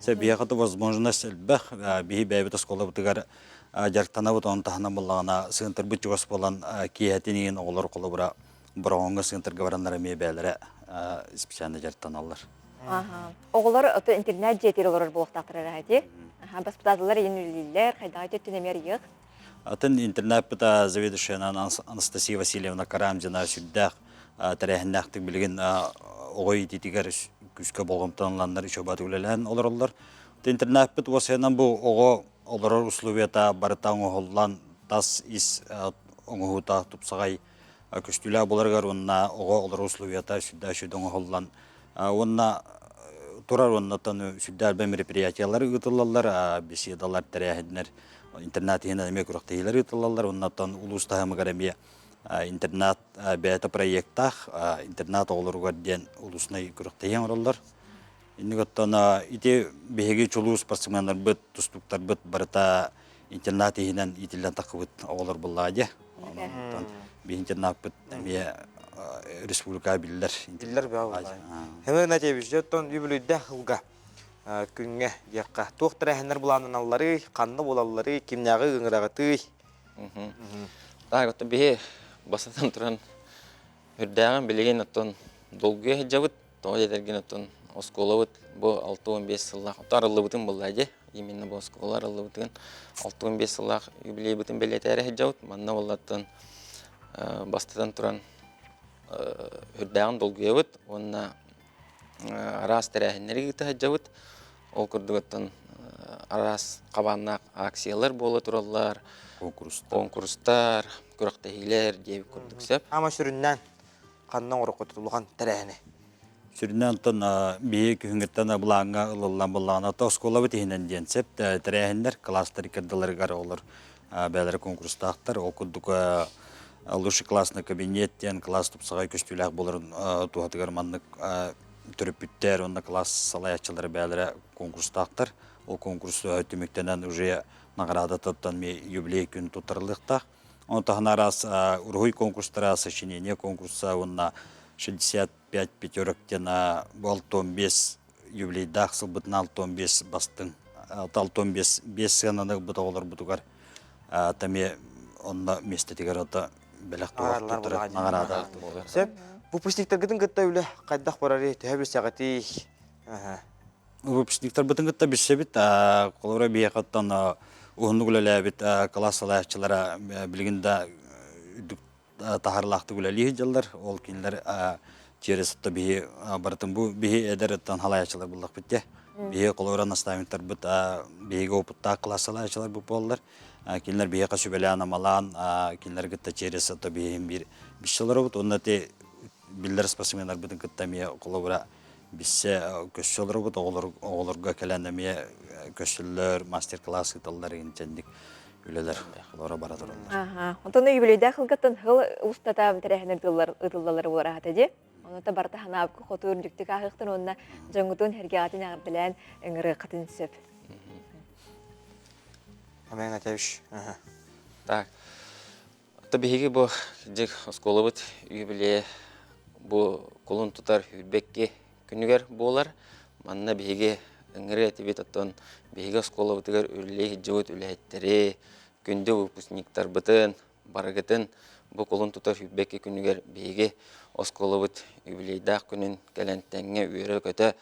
Сэ биһиэхэ да возможность элбэх. Биһи бэйэбит оскуолабытыгар дьарыктанабыт, онон таһынан буоллаҕына сыантырбыт чугас буолан киэһэтин иһин оҕолор холобура Бороҕоҥҥо сыантырга бараннар эмиэ бэйэлэрэ специально дьарыктаналлар. Оҕолор ото интернет дьиэтигэр олорор буолуохтаахтар эрэ дии. Баспытаатылар иин үлэлииллэр, хайдаҕа өттүн эмиэ арыйыах. Атын интернаппыта заведующайынан Анастасия Васильевна Карамзина сүрдээх тэрээһиннээхтик билигин оҕо иитиитигэр күүскэ болҕомтону ыланнар үчүгэй үлэлээн олороллор. Интернаппыт уосайынан бу оҕо олорор условията барыта оҥоһуллан тас ис оҥоһуута тупсаҕай көстүүлээх буоларыгар уонна оҕо олорор условията сүрдээх үчүгэй оҥоһуллан уонна турар уонна сүрдээх элбэх мероприятиялар ыытыллаллар беседалар тэрээһиннэр интернат иһинэн эмиэ күрэхтэһиилэр ыытыллаллар уонна оттон улуус таһымыгар эмиэ интернат бэйэтэ проектаах интернат оҕолоругар диэн улуснай күрэхтэһии оҥороллор. Инник оттон ити биһиги чулуу спортсменнарбыт, тустууктарбыт барыта интернат иһинэн иитиллэн таххыбыт оҕолор буллаҕа дии. Онон биһи интернаппыт эмиэ республика биллэр. Биллэр бөҕө Хэмэ Игнатьевич, оттон үбүлүйдээх сылга күҥҥэ диэххэ туох тэрээһиннэр былааннаналларый, ханна буолалларый, кимнээҕи ыҥыраҕытый? Так, оттон биһи бастатан туран үрдээҕин билигин оттон долгуйа сылдьабыт. Тоҕо диэтэргин оттон оскуолабыт бу 65 сыллаах оттон арыллыбытын буолла дии. Именно бу оскуола арыллыбытын 65 сыллаах юбилейбытын бэлиэтээри сылдьабыт. Манна буоллаттан бастатан туран үрдээҕин долгуйабыт уонна араас тэрээһиннэри ыыта сылдьабыт. Ол курдук оттон араас хабааннаах акциялар буола тураллар, конкурстар, күрэхтэһиилэр диэбит курдук сөп. Ама сүрүннээн ханна оҥороккут улахан тэрээһини? Сүрүннээн оттон биһи күһүҥҥүттэн былааҥҥа ылыллан былаана оскуолабыт иһинэн диэн сөп тэрээһиннэр класстар иккардыларыгар олор бэйэлэрэ конкурстаахтар. Ол курдук лучший классный кабинет диэн класс тупсаҕай көстүүлээх буоларын туһатыгар маннык төрөппүттэр уонна класс салайааччылара бэйэлэрэ конкурстаахтар. Ол конкурс түмүктэнэн уже наҕараадатыттан юбилей күн туттарыллыахтаах. Ону таһынан араас уруһуй конкурстара, сочинение конкурса уонна 65 пятерок диэн бу 65 юбилейдаах сылбытын 65 бастыҥ 65 биэс сыананы ылбыт оҕолорбутугар эмиэ онно миэстэтигэр ото бэлэх туттарар наҕараада. Сөп. Выпускниктаргытын кытта үлэ хайдах барарый? Төһө билсэҕитий? Выпускниктарбытын кытта билсэбит. Холобура биһиэхэ оттон уһуннук үлэлээбит кылаас салайааччылара билигин да үрдүк таһаарыылаахтык үлэлии сылдьаллар. Ол кинилэр через то биһи барытын бу биһи эдэр оттон халайааччылар буллахпыт дии. Биһи холобура наставниктарбыт биһиги опыттаах класс салайааччылар буоллар. Кинилэр биһиэхэ сүбэлээн-амалаан кинилэр кытта через то биһиһин биир биссе олоробут. Уонна ти биллэр спортсменнарбытын кытта эмиэ холобура биссе көссө олоробут оҕолорго кэлэн эмиэ көссөллөр мастер-класс ыыталлар инчэнник үлэлэр олоро бара тураллар. Аха. Онтон юбилейдаах сылгаттан сыл устата тэрээһиннэр ыытыллаллар буолар дии. Онута барыта ханаабыкка хоту үрдүктүк ааһыахтан уонна дьоҥҥутун эргээҕитин эҕэрдэлээн ыҥырыаххытын сөп. Амин Атевич. Так. Ата биһиги бу дьик оскуолабыт юбилейа бу кулун тутар үрбэкки күнүгэр буолар. Манна биһиги ыҥырыы этибит, оттон биһиги оскуолабытыгар үлэлии сылдьыбыт үлэһиттэри, күндү выпускниктарбытын, барыгытын бу кулун тутар сүүрбэкки күнүгэр биһиги оскуолабыт юбилейдаах күнүн кэлэн тэҥҥэ үөрэ-көтө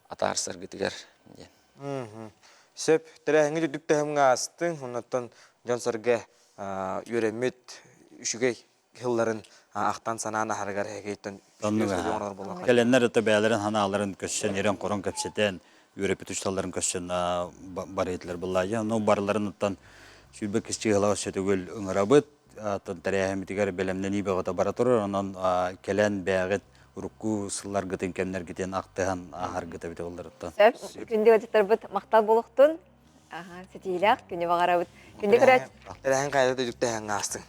атаарсаргытыгар диэн. Сөп. Тэрээһиҥҥит үрдүк таһымҥа аастыҥ. Оннуттан дьон-сэргэ үөрэммит үчүгэй сылларын ахтан-санаан аһарыгар эһигиттэн Кэлэннэр это бэйэлэрин ханааларын көссөн, ирэн-хорон кэпсэтэн, үөрэппит учууталларын көссөн барыйтылар быллаайа. Ну барыларын сүүрбэ кисчыһыла өссө төгүл ыҥырабыт. Атын тэрээһиммитигэр бэлэмнэнии бөҕөтө бара турар. Онон кэлэн бэйэҕит урукку сылларгытын, кэмнэргитин ахтыһан аһаргыт эбитэ буолларыттан. Сөп. Күндү ыалдьыттарбыт махтал буолуохтун. Аха, ситиилээх күнү баҕарабыт. Күндү көрөөччү. Тэрээһин хайда да үтүктэһэн аастыҥ.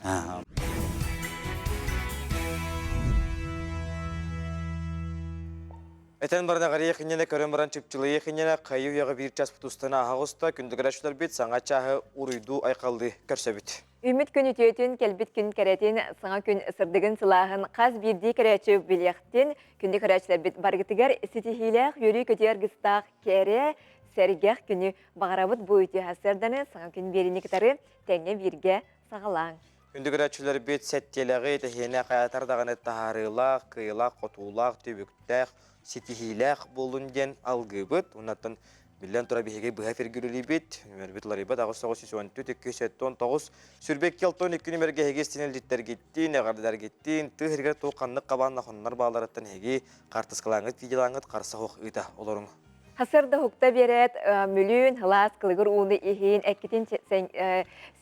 Этэн баран аҕарыйах инньэнэ, көрөн баран чыпчылыйыах инньэнэ, хайы үйэҕэ биир час тустан ааһа күндү көрөөччүлэрбит саҥа чааһы уруйдуу-айхаллыы көрсөбүт. Үүммүт күн үтүөтүн, кэлбит күн кэрэтин, саҥа күн сырдыгын сылааһын хас биирдии көрөөччү билиэхтин, күндү көрөөччүлэрбит барыгытыгар ситиһиилээх, үөрүү-көтүү аргыстаах кэрэ, сэргэх күнү баҕарабыт бу үтүө сарсыарданы саҥа күн биэриини кытары тэҥҥэ бииргэ саҕалааҥ. Күндү көрөөччүлэрбит сэттиэлэҕи тэһиэнэ хайатар даҕаны таһаарыылаах, кыайыылаах-хотуулаах, түбүктээх, ситиһиилээх буоллун диэн алгыыбыт. Уоннаттан биллэн турар биһиги быһа эфиргүрүлүүбүт. Нүмербит уларыйбат 8 914 279 Сүрбэкки 62 нүмергэ эһиги истин илдьиттэргиттин, эҕэрдэлэргиттин, тыы иһигэр туох ханнык хабаанна хоннор бааларыттан эһиги хартыскалааҥҥыт, видеолааҥҥыт харса суох ыыта олоруҥ. Хасыр да уһукта биэрээт, мүлүүн, сылаас кылыгыр ууну иһин, эккитин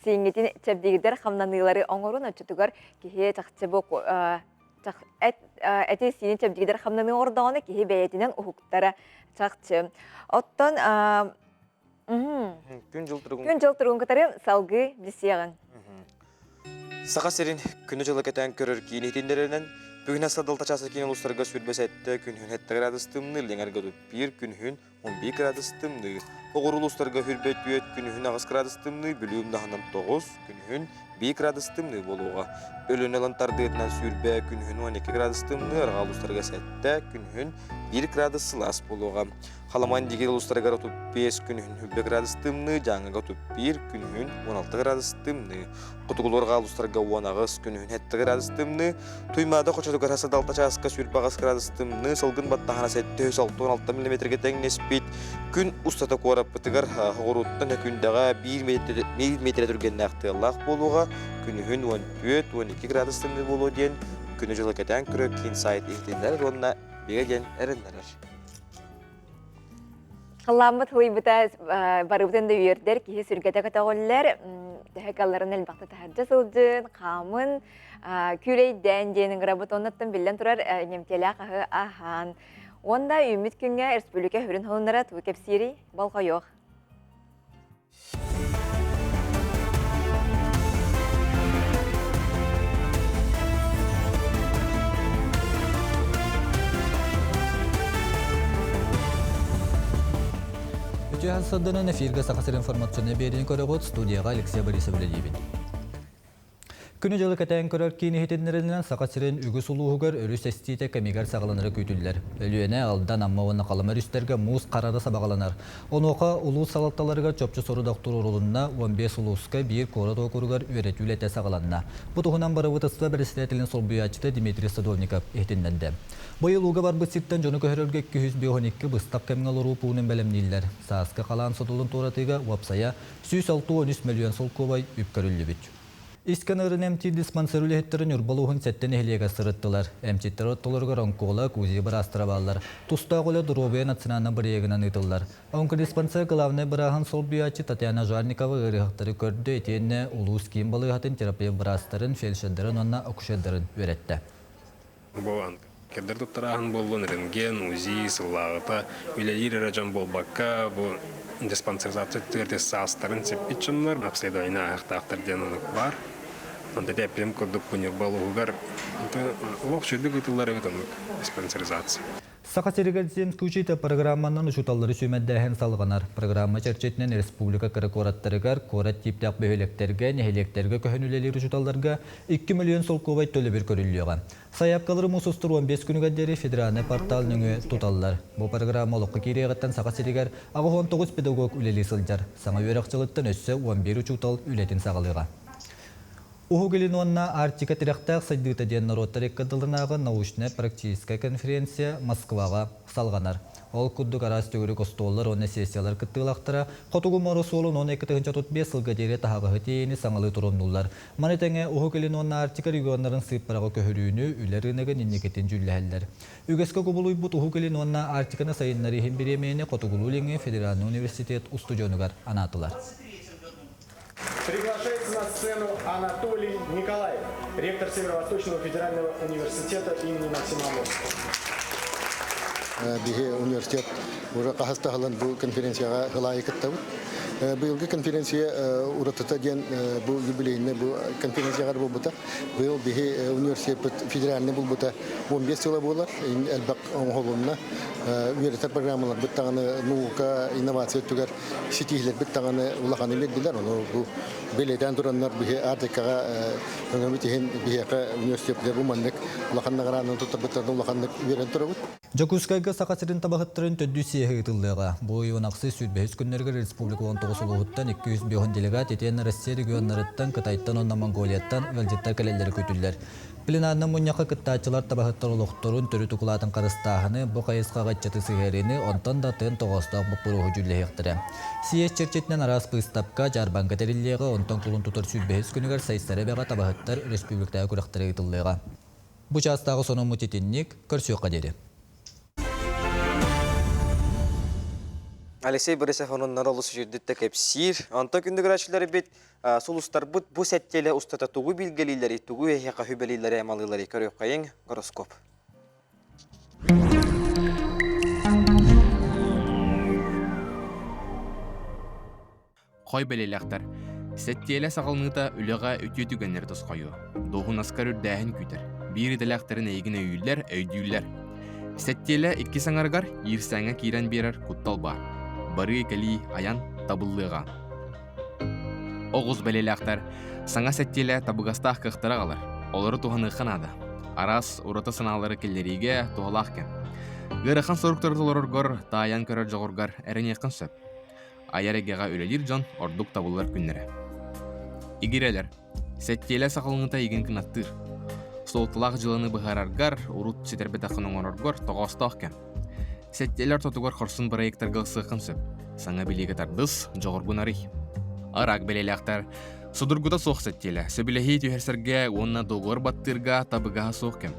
сииҥҥитин чэбдигирдэр хамнаныылары оҥорун оччотугар киһи чахчы бу эти сиинин чэбдигирдэр хамнаныы оҥордоҕуна киһи бэйэтинэн уһуктара чахчы. Оттон күн дьыл туругун күн дьыл туругун кытары салгыы билсиэҕиҥ. Саха сирин күнү-дьылы кэтээн көрөр киин иһитиннэрэринэн, бүгүн Астадалта чааса киин улуустарга 27 күнүһүн 7 градус тымныы, Лиҥэргэ 31 күнүһүн 11 градус тымныы. Оҕур улуустарга 24 күнүһүн 8 градус тымныы, Бүлүү умнаһынан 9 күнүһүн 1 градус тымныы буолуоҕа. Өлүөнэ ылан тардыытынан 20 күнүһүн 12 градус тымныы, Арҕаа улуустарга 7 күнүһүн 1 градус сылаас буолуоҕа. Халыма Индигир улуустарыгар 35 күнүһүн 20 градус тымныы, Дьааҥыга 31 күнүһүн 16 градус тымныы. Хотугулуурга улуустарга 18 күнүһүн 7 градус тымныы, Туймаада хочотугар 6 чааска 28 градус тымныы, салгын баттаһана 766 миллиметргэ тэҥнэспит. Күн устата куораппытыгар Хоҕурууттан Өкүндэҕэ 1 метрэ түргэннээх тыаллаах буолуоҕа, күнүһүн 14-12 градус тымныы буолуо диэн күнү-дьылы кэтээн көрөр киин сайт иһитиннэрэр уонна бигэ диэн эрэннэрэр. Халлааммыт хылыйбыта барыбытын да үөрдэр, киһи сүргэтэ көтөҕүллэр. Төһө калларын элбэхтэ таһырдьа сылдьын, хаамын, күүлэйдээн диэн ыҥырабыт. Оннуттан биллэн турар ньэмтиэлээх аһы аһаан. Уонна үүммүт күҥҥэ республика хүрүн холуннара тугу кэпсиирий? Болҕойуох. Үтүө сырдынан эфиргэ Саха сир информационнай биэриини көрөҕүт студияҕа Алексей Борисов үлэлиибин. Күнү-дьылы кэтээн көрөр киин иһитиннэринэн Саха сирин үгүс улууһугар өрүс эстиитэ кэмигэр саҕаланара күүтүллэр. Өлүөнэ, Алдан, Амма уонна Халыма өрүстэргэ муус харара сабаҕаланар. Онуоха улуус салалталарыгар чопчу сорудах туруорулунна, 15 улууска биир куорат уокуругар үөрэтии үлэтэ саҕаланна. Бу туһунан бырабыыталыстыба бэрэссэдээтэлин солбуйааччыта Дмитрий Садовников иһитиннэрдэ. Быйыл ууга барбыт сиртэн дьону көһөрөргө 252 быстах кэмҥэ олоруу пуунун бэлэмнииллэр. Сааскы халаан содулун туоратыыга уопсайа 163 мөлүйүөн солкуобай үп көрүллүбүт. Искэн ыарыыны эмтиир диспансер үлэһиттэрэ Ньурба улууһун сэттэ нэһилиэгэр сырыттылар. Эмчиттэр ортолоругар онколог, УЗИ быраастара бааллар. Тустаах үлэ Доруобуйа национальнай бырайыагынан ыытыллар. Онкодиспансер главнай бырааһын солбуйааччы Татьяна Жарникова ыарыһахтары көрдө итиэннэ улуус киин балыыһатын терапевт быраастарын, фельдшердарын уонна акушердарын үөрэттэ. Бу кэрдэр туттарааһын буоллун, рентген, УЗИ сыллааҕыта үлэлиир эрэ дьон буолбакка, бу диспансеризация өттүгэр саастарын сиппит дьоннор обследование ааһыахтаахтар диэн оннук баар. Онто эппитим курдук бу Ньурба улууһугар олох үчүгэйдик ыытыллар эбит оннук диспансеризация. Саха сиригэр Земскучите программанан учууталлары сүүмэрдээһин салҕанар. Программа чэрчитинэн республика кыра куораттарыгар, куорат тииптээх бөһүөлэктэргэ, нэһилиэктэргэ көһөн үлэлиир учууталларга 2 миллион солкуобай төлөбүр көрүллүөҕэ. Сайаапкалары муус устар 15 күнүгэр диэри федеральнай портал нөҥүө туталлар. Бу программа олоххо киириэҕиттэн Саха сиригэр 89 педагог үлэлии сылдьар. Саҥа үөрэх дьылыттан өссө 11 учуутал үлэтин саҕалыаҕа. Уһук Илин уонна Арктика тирэхтээх сайдыыта диэн норуоттар икки ардыларынааҕы научнай-практическай конференция Москваҕа салҕанар. Ол курдук араас төгүрүк остуоллар уонна сессиялар кыттыылаахтара Хотугу муора суолун 12 35 сылга диэри таһаҕаһы тиэйиини саҥалыы туруоннуллар. Маны тэҥэ Уһук Илин уонна Арктика регионнарын сыыппараҕа көһөрүүнү, үлэ рыногын инникитин дьүүллэһэллэр. Үгэскэ кубулуйбут Уһук Илин уонна Арктиканы сайыннарыы иһин бириэмийэни Хотугулуу-Илиҥҥи федеральнай университет устудьуонугар анаатылар. Приглашается на сцену Анатолий Николаев, ректор Северо-Восточного федерального университета имени Максима Амурского. Биһи университет уже хаһыс да сылын бу конференцияҕа ылаайы кыттабыт. Быйылгы конференция уратыта диэн бу юбилейный бу конференцияҕа буолбута. Быйыл биһи университеппыт федеральный булбута 15 сыла буолар. Элбэх оҥоһулунна. Үөрэтэр программаларбыт даҕаны наука, инновация өттүгэр ситиһилэрбит даҕаны улаханы биэрдилэр. Ону бу бэлиэтээн тураннар биһи Арктикаҕа өҥөбүт иһин биһиэхэ университеппытыгар бу маннык улахан наҕарааданы туттарбыттарынан улаханнык үөрэн турабыт. Дьокуускайга Саха сирин табаһыттарын төрдүс съеһэ ыытыллыаҕа. Бу ый 16 сүүрбэһис күннэригэр республика 19 улууһуттан 205 делегат итиэннэ Россия регионнарыттан, Кытайтан уонна Монголияттан ыалдьыттар кэлэллэрэ күүтүллэр. Пленарнай мунньахха кыттааччылар табаһыттар олохторун, төрүт укулаатын харыстааһыны, бу хайысхаҕа ыччаты сыһыарыыны, онтон да атын тоҕоостоох боппуруоһу дьүүллэһиэхтэрэ. Съезд чэрчитинэн араас быыстапка, дьаарбаҥка тэриллиэҕэ, онтон кулун тутар сүүрбэһис күнүгэр Сайсары эбэҕэ табаһыттар республиктааҕы күрэхтэрэ ыытыллыаҕа. Бу чаастааҕы сонуммут итинник, көрсүөххэ диэри. Алексей Борисов ононнор олус үчүгдүк да кэпсиир. Онтон күндү көрөөччүлэрбит сулустарбыт бу сэттиэлэ устата тугу билгэлииллэрий, тугу эһиэхэ сүбэлииллэрий, амалыылларый көрүөххэйиҥ гороскоп. Хой бэлиэлээхтэр. Сэттиэлэ саҕаланыыта үлэҕэ үтүө түгэннэри тосхойуо. Дуоһунаскар үрдээһин күүтэр. Биир идэлээхтэрин эйигин өйүүллэр, өйдүүллэр. Сэттиэлэ иккис аҥарыгар иирсээҥҥэ киирэн биэрэр куттал баар. Барыы-кэлии, айан табыллыаҕа. Оҕус бэлиэлээхтэр саҥа сэттиэлэ табыгастаах кыахтары аҕалар. Олору туһаныахха наада. Араас ураты санаалары киллэриигэ туһалаах кэм. Ыарахан соруктары толороргор, таайан көрөр дьоҕургар эрэниэххин сөп. Айар эйгэҕэ үлэлиир дьон ордук табыллар күннэрэ. Игирэлэр. Сэттиэлэ саҕаланыыта игин кынаттыыр. Суолталаах дьыаланы быһаараргар, урут ситэрбэтэххин оҥороргор тоҕоостоох кэм. Сэттиэлэ ортотугар хорсун бырайыактарга ылсыаххын сөп. Саҥа билиигэ тардыс, дьоҕургун арый. Араак бэлиэлээхтэр. Судургута суох сэттиэлэ, сөбүлэһии түһэрсэргэ уонна договор баттыырга табыгаһа суох кэм.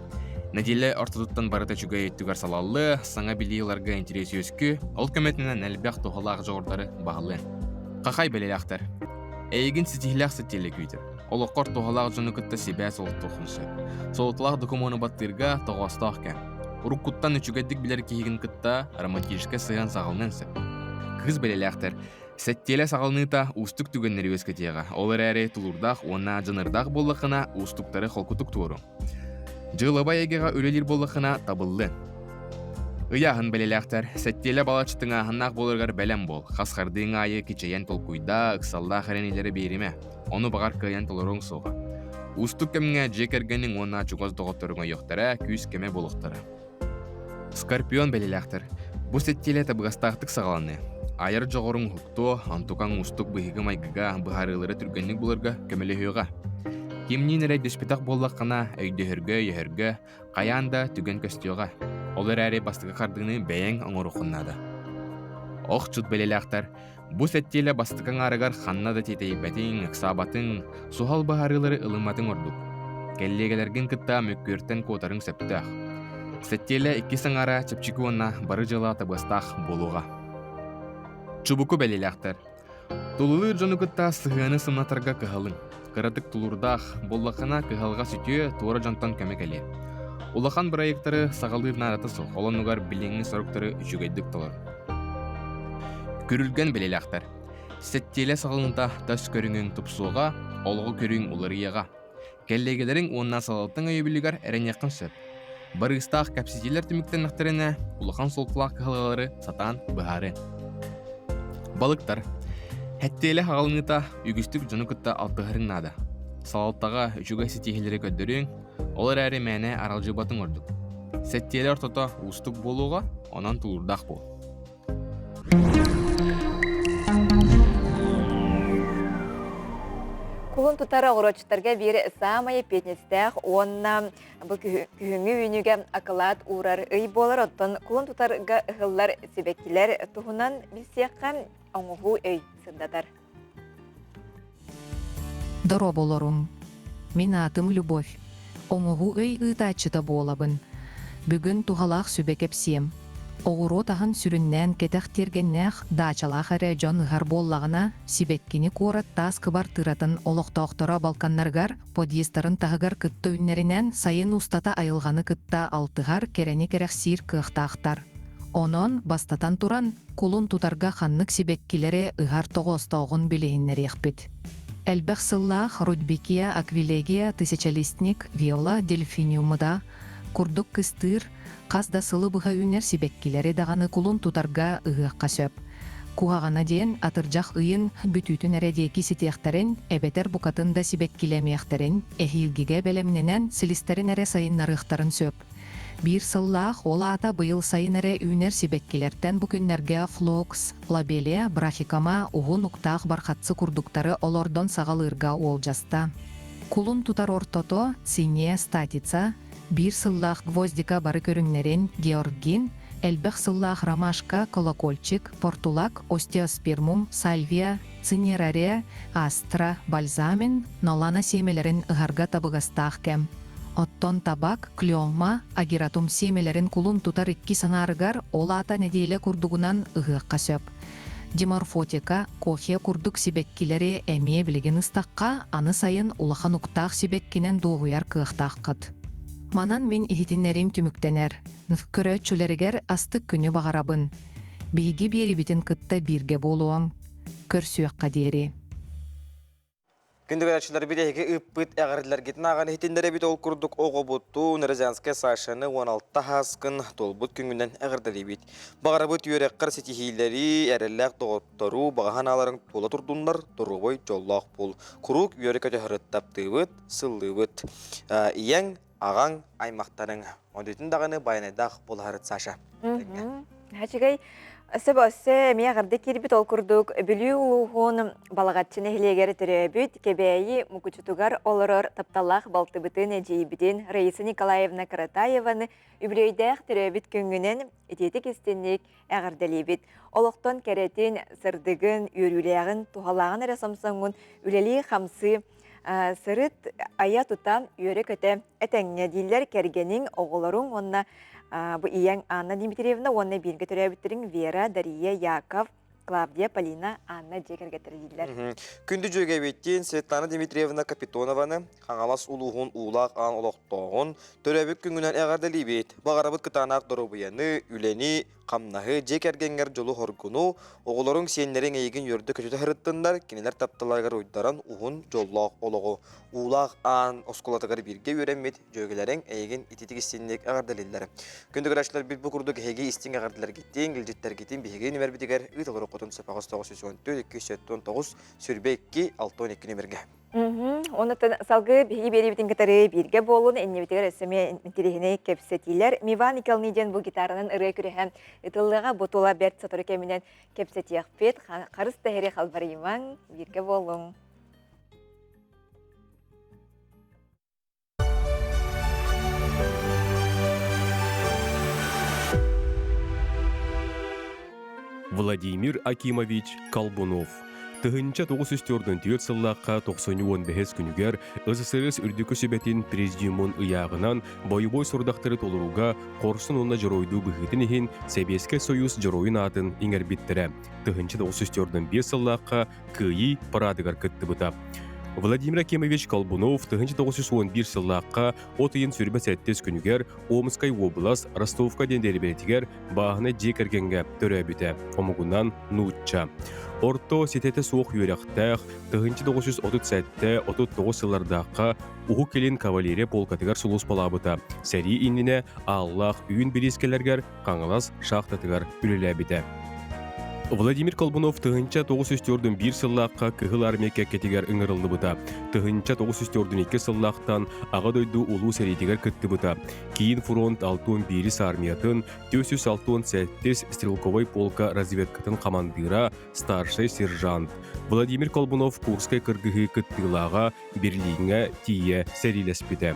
Нэдиэлэ ортотуттан барыта үчүгэй өттүгэр салаллы, саҥа билии ыларга интэриэс үөскү, ол көмөтүнэн элбэх туһалаах дьоҕурдары баһылыаҥ. Хахай бэлиэлээхтэр. Эйигин ситиһиилээх сэттиэлэ күүтэр. Олоххор туһалаах дьону кытта сибээс олохтуоххун сөп. Суолталаах докумуону баттыырга тоҕоостоох кэм. Уруккуттан үчүгэйдик билэр киһигин кытта романтическай сыһыан саҕаланыан сөп. Кыыс бэлиэлээхтэр. Сэттиэлэ саҕаланыыта уустук түгэннэри үөскэтиэҕэ, ол эрээри тулуурдаах уонна дьаныардаах буоллаххына, уустуктары холкутук туоруоҥ. Дьыалабай эйгэҕэ үлэлиир буоллаххына, табыллыаҥ. Ыйааһын бэлиэлээхтэр, сэттиэлэ балачча тыҥааһыннаах буоларыгар бэлэм буол. Хас хардыыҥ аайы кичэйэн толкуйдаа, ыксаллаах эрэниилэри биэримэ. Ону баҕар кыайан толоруоҥ суоҕа. Уустук кэмҥэ дьиэ кэргэниҥ уонна чугас доҕотторуҥ өйүөхтэрэ, күүс-көмө буолуохтара. Скорпион бэлиэлээхтэр. Бу сэттиэлэ табыгастаахтык саҕаланыа. Айар дьоҕуруҥ уһуктуо, онтукаҥ уустук быһыыга-майгыга быһаарыылары түргэнник буларга көмөлөһүөҕэ. Кимниин эрэ өйдөспөтөх буоллаххына, өйдөһөргө, өйөһөргө хайаан да түгэн көстүөҕэ. Ол эрээри бастакы хардыыны бэйэҥ оҥоруоххун наада. Охчут бэлиэлээхтэр. Бу сэттиэлэ бастакы аҥаарыгар ханна да тиэтэйбэтиҥ, ыксаабатыҥ, суһал быһаарыылары ылымматыҥ ордук. Кэллиэгэлэргин кытта мөккүөртэн куотарыҥ сөптөөх. Сэттиэлэ иккис аҥаара чэпчэки уонна бары дьыала табыгастаах буолуоҕа. Чубуку бэлиэлээхтэр. Тулулуур дьону кытта сыһыаны сымнатарга кыһалыҥ. Кыратык тулуурдаах, буоллаххына кыһалҕа сүтүө, туора дьонтон көмө кэлиэ. Улахан бырайыактары саҕалыыр наадата суох, ол оннугар билиҥҥи соруктары үчүгэйдик толор. Күрүлгэн бэлиэлээхтэр. Сэттиэлэ саҕаланыыта тас көрүҥүҥ тупсуоҕа, олоҕу көрүҥ уларыйыаҕа. Кэллиэгэлэриҥ уонна салалтаҥ өйөбүлүгэр эрэниэххин сөп. Барыыстаах кэпсэтиилэр түмүктэннэхтэринэ, улахан суолталаах кыһалҕалары сатаан быһаарыаҥ. Балыктар. Хэттиэлэ хаҕалыныыта үгүстүк дьону кытта алтыһарыҥ наада. Салалтаҕа үчүгэй ситиһиилэри көрдөрүөҥ, ол эрээри мээнэ аралдьыйбатыҥ ордук. Сэттиэлэ ортото уустук буолуоҕа, онон тулуурдаах буол. Кулун тутар оҕуруотчуттарга биир саамай эппиэтинэстээх уонна бу күһүҥҥү үүнүүгэ акылаат уурар ый буолар. Оттон кулун тутарга ыһыллар сибэккилэр туһунан билсиэххэ оҥоһуу өй сырдатар. Дорооболоруҥ. Мин аатым Любовь. Оҥоһуу өй ыытааччыта буолабын. Бүгүн туһалаах сүбэ кэпсиэм. Оҕуруот аһын сүрүннээн кэтэх тиэргэннээх, даачалаах эрэ дьон ыһар буоллаҕына, сибэккини куорат таас кыбартыыратын олохтоохторо балканнарыгар, подъездтарын таһыгар кытта үүннэринэн сайын устата айылҕаны кытта алтыһар, кэрэни кэрэхсиир кыахтаахтар. Онон, бастатан туран, кулун тутарга ханнык сибэккилэри ыһар тоҕоостооҕун билиһиннэриэхпит. Элбэх сыллаах Рудбекия, Аквилегия, Тысячалистник, Виола, Дельфиниумы курдук кыстыыр, хас да сылы быһа үүнэр сибэккилэри даҕаны кулун тутарга ыһыахха сөп. Куһаҕана диэн, атырдьах ыйын бүтүүтүн эрэ диэки ситиэхтэрин, эбэтэр букатын да сибэккилэмиэхтэрин, эһиилгигэ бэлэмнэнэн силистэрин эрэ сайыннарыахтарын сөп. Биир сыллаах, ол аата быйыл сайын эрэ үүнэр сибэккилэртэн бу күннэргэ флокс, лобелия, брахикома, уһун уктаах бархатцы курдуктары олордон саҕалыырга уолдьаста. Кулун тутар ортото, синие статица, биир сыллаах гвоздика бары көрүҥнэрин, георгин, элбэх сыллаах ромашка, колокольчик, портулак, остеоспермум, сальвия, цинераре, астра, бальзамин, нолана сиэмэлэрин ыһарга табыгастаах кэм. Оттон табак, клеома, агератум сиэмэлэрин кулун тутар иккис аҥаарыгар, ол аата нэдиэлэ курдугунан ыһыахха сөп. Диморфотика, кофе курдук сибэккилэри эмиэ билигин ыстахха, аны сайын улахан уктаах сибэккинэн дуоһуйар кыахтааххыт. Манан мин иһитиннэриим түмүктэнэр. Көрөөччүлэригэр астык күнү баҕарабын. Биһиги биэрибитин кытта бииргэ буолуоҥ. Көрсүөххэ диэри. Күндү көрөөччүлэрбит эһиги ыыппыт эҕэрдэлэргитин ааҕан иһитиннэрэбит ол курдук оҕобутун Розянская Сашаны 16 сааскын туолбут күҥҥүнэн эҕэрдэлиибит. Баҕарабыт үөрэххэр ситиһиилэри, эрэллээх доҕоттору, баҕа санааларыҥ туола турдуннар, доруобай, дьоллоох буол. Куруук үөрэ-көтө сырыт, таптыыбыт, сыллыыбыт. Ийэҥ, аҕаҥ, аймахтарыҥ. Онтутун даҕаны байанайдаах буолаһарыт Саша. Үчүгэй сөп өссө эмиэ эҕэрдэ киирбит ол курдук Бүлүү улууһун Балаҕаччы нэһилиэгэр төрөөбүт Кэбээйи Мукучутугар олорор тапталлаах балтыбытын, эдьиийбитин Раиса Николаевна Каратаеваны үбүлүөйдээх төрөөбүт күҥҥүнэн итиитик истинник эҕэрдэлиибит. Олохтон кэрэтин, сырдыгын, үөрүүлээҕин, туһалааҕын эрэ сомсоҥҥун үлэлии-хамсыы сырыт айа-тута үөрэ-көтө этэҥҥэ дииллэр кэргэниҥ, оҕолоруҥ уонна бу ийэҥ Анна Дмитриевна уонна бииргэ төрөөбүттэриҥ Вера, Дария, Яков, Клавдия, Полина, Анна дьиэ кэргэттэрэ дииллэр. Күндү дьүөгэбиттиин Светлана Дмитриевна Капитонованы Хаҥалас улууһун Уулаах Аан олохтооҕун төрөөбүт күҥҥүнэн эҕэрдэлиибит. Баҕарабыт кытаанах доруобуйаны, үлэни, хамнаһы, дьиэ кэргэҥҥэр дьолу-хоргуну, оҕолоруҥ, сиэннэриҥ эйигин үөрдэ-көтүтэ сырыттыннар, кинилэр тапталларыгар уйдаран уһун, дьоллоох олоҕу. Уулаах Аан оскуолатыгар бииргэ үөрэммит дьүөгэлэриҥ эйигин ититик истиҥник эҕэрдэлииллэр. Күндү көрөөччүлэрбит бу курдук эһиги истиҥ эҕэрдэлэргитин, илдьиттэргитин биһиги нүмербитигэр ыыталар хотун сөпөҕөс 914 279 22 62 нүмергэ. Онуттан салгыы биһиги биэриибитин кытары бииргэ буолун, иннибитигэр өссө эмиэ интэриэһинэй кэпсэтиилэр. Миван Икални диэн бу гитаранан ырыа күрэһэ ытыллыаҕа бу тула бэрт сотору кэминэн кэпсэтиэхпит. Харыс да иһири халбарыйымаҥ, бииргэ буолуҥ. Владимир Акимович Колбунов 1944 сыллаахха 95 күнүгэр СССР Үрдүкү Сүбэтин Президиумун ыйааҕынан бойобуой сорудахтары толорууга хорсун уонна дьоруойдуу быһыытын иһин Сэбиэскэй Союз Дьоруойун аатын иҥэрбиттэрэ. 1945 сыллаахха Кыайыы параадыгар кыттыбыта. Владимир Акимович Колбунов 1911 сыллаахха от ыйын 27 күнүгэр Омскай уобалас Ростовка диэн дэриэбинэтигэр бааһынай дьиэ кэргэҥҥэ төрөөбүтэ, омугунан нуучча. Орто ситэтэ суох үөрэхтээх 1937-39 сыллардаахха Уһук Илин кавалерия полкатыгар сулууспалаабыта. Сэрии иннинэ Ааллаах Үүн бириискэлэргэр Хаҥалас шахтатыгар үлэлээбитэ. Владимир Колбунов 1941 сыллаахха Кыһыл Армия кэккэтигэр ыҥырыллыбыта. 1942 сыллаахтан Аҕа дойду Улуу сэриитигэр кыттыбыта. Киин фронт 61 армиятын 467 стрелковай полка разведкатын хамандыыра, старшай сержант. Владимир Колбунов Курскай кыргыһыы кыттыылааҕа Берлиҥҥэ тиийэ сэриилэспитэ.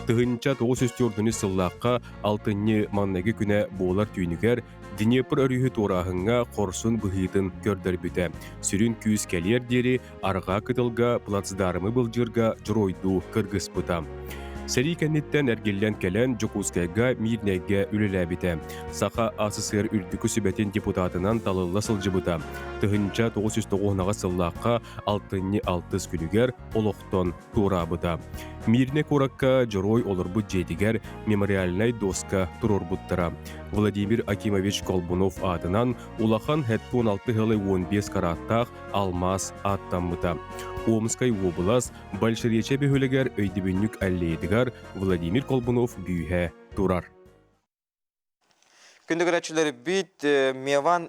1904 сыллаахха алтынньы маҥнайгы күнэ буолар түүнүгэр Днепр өрүһү туорааһыҥҥа хорсун быһыытын көрдөрбүтэ. Сүрүн күүс кэлиэр диэри арҕаа кытылга плацдармы былдьыырга дьоруойдуу кыргыспыта. Сэрии кэнниттэн эргиллэн кэлэн Дьокуускайга Миирнэйгэ үлэлээбитэ. Саха АССР Үрдүкү Сүбэтин депутатынан талылла сылдьыбыта. 1998 сыллаахха алтынньы алтыс күнүгэр олохтон туораабыта. Мирнэй куоракка дьоруой олорбут дьиэтигэр мемориальнай доска туруорбуттара. Владимир Акимович Колбунов аатынан улахан 76 сылы 15 карааттаах алмаас ааттаммыта. Омскай уобалас Большеречье бөһүөлэгэр өйдөбүнньүк аллеятыгар Владимир Колбунов бүүһэ турар. Күндү көрөөччүлэрбит Меван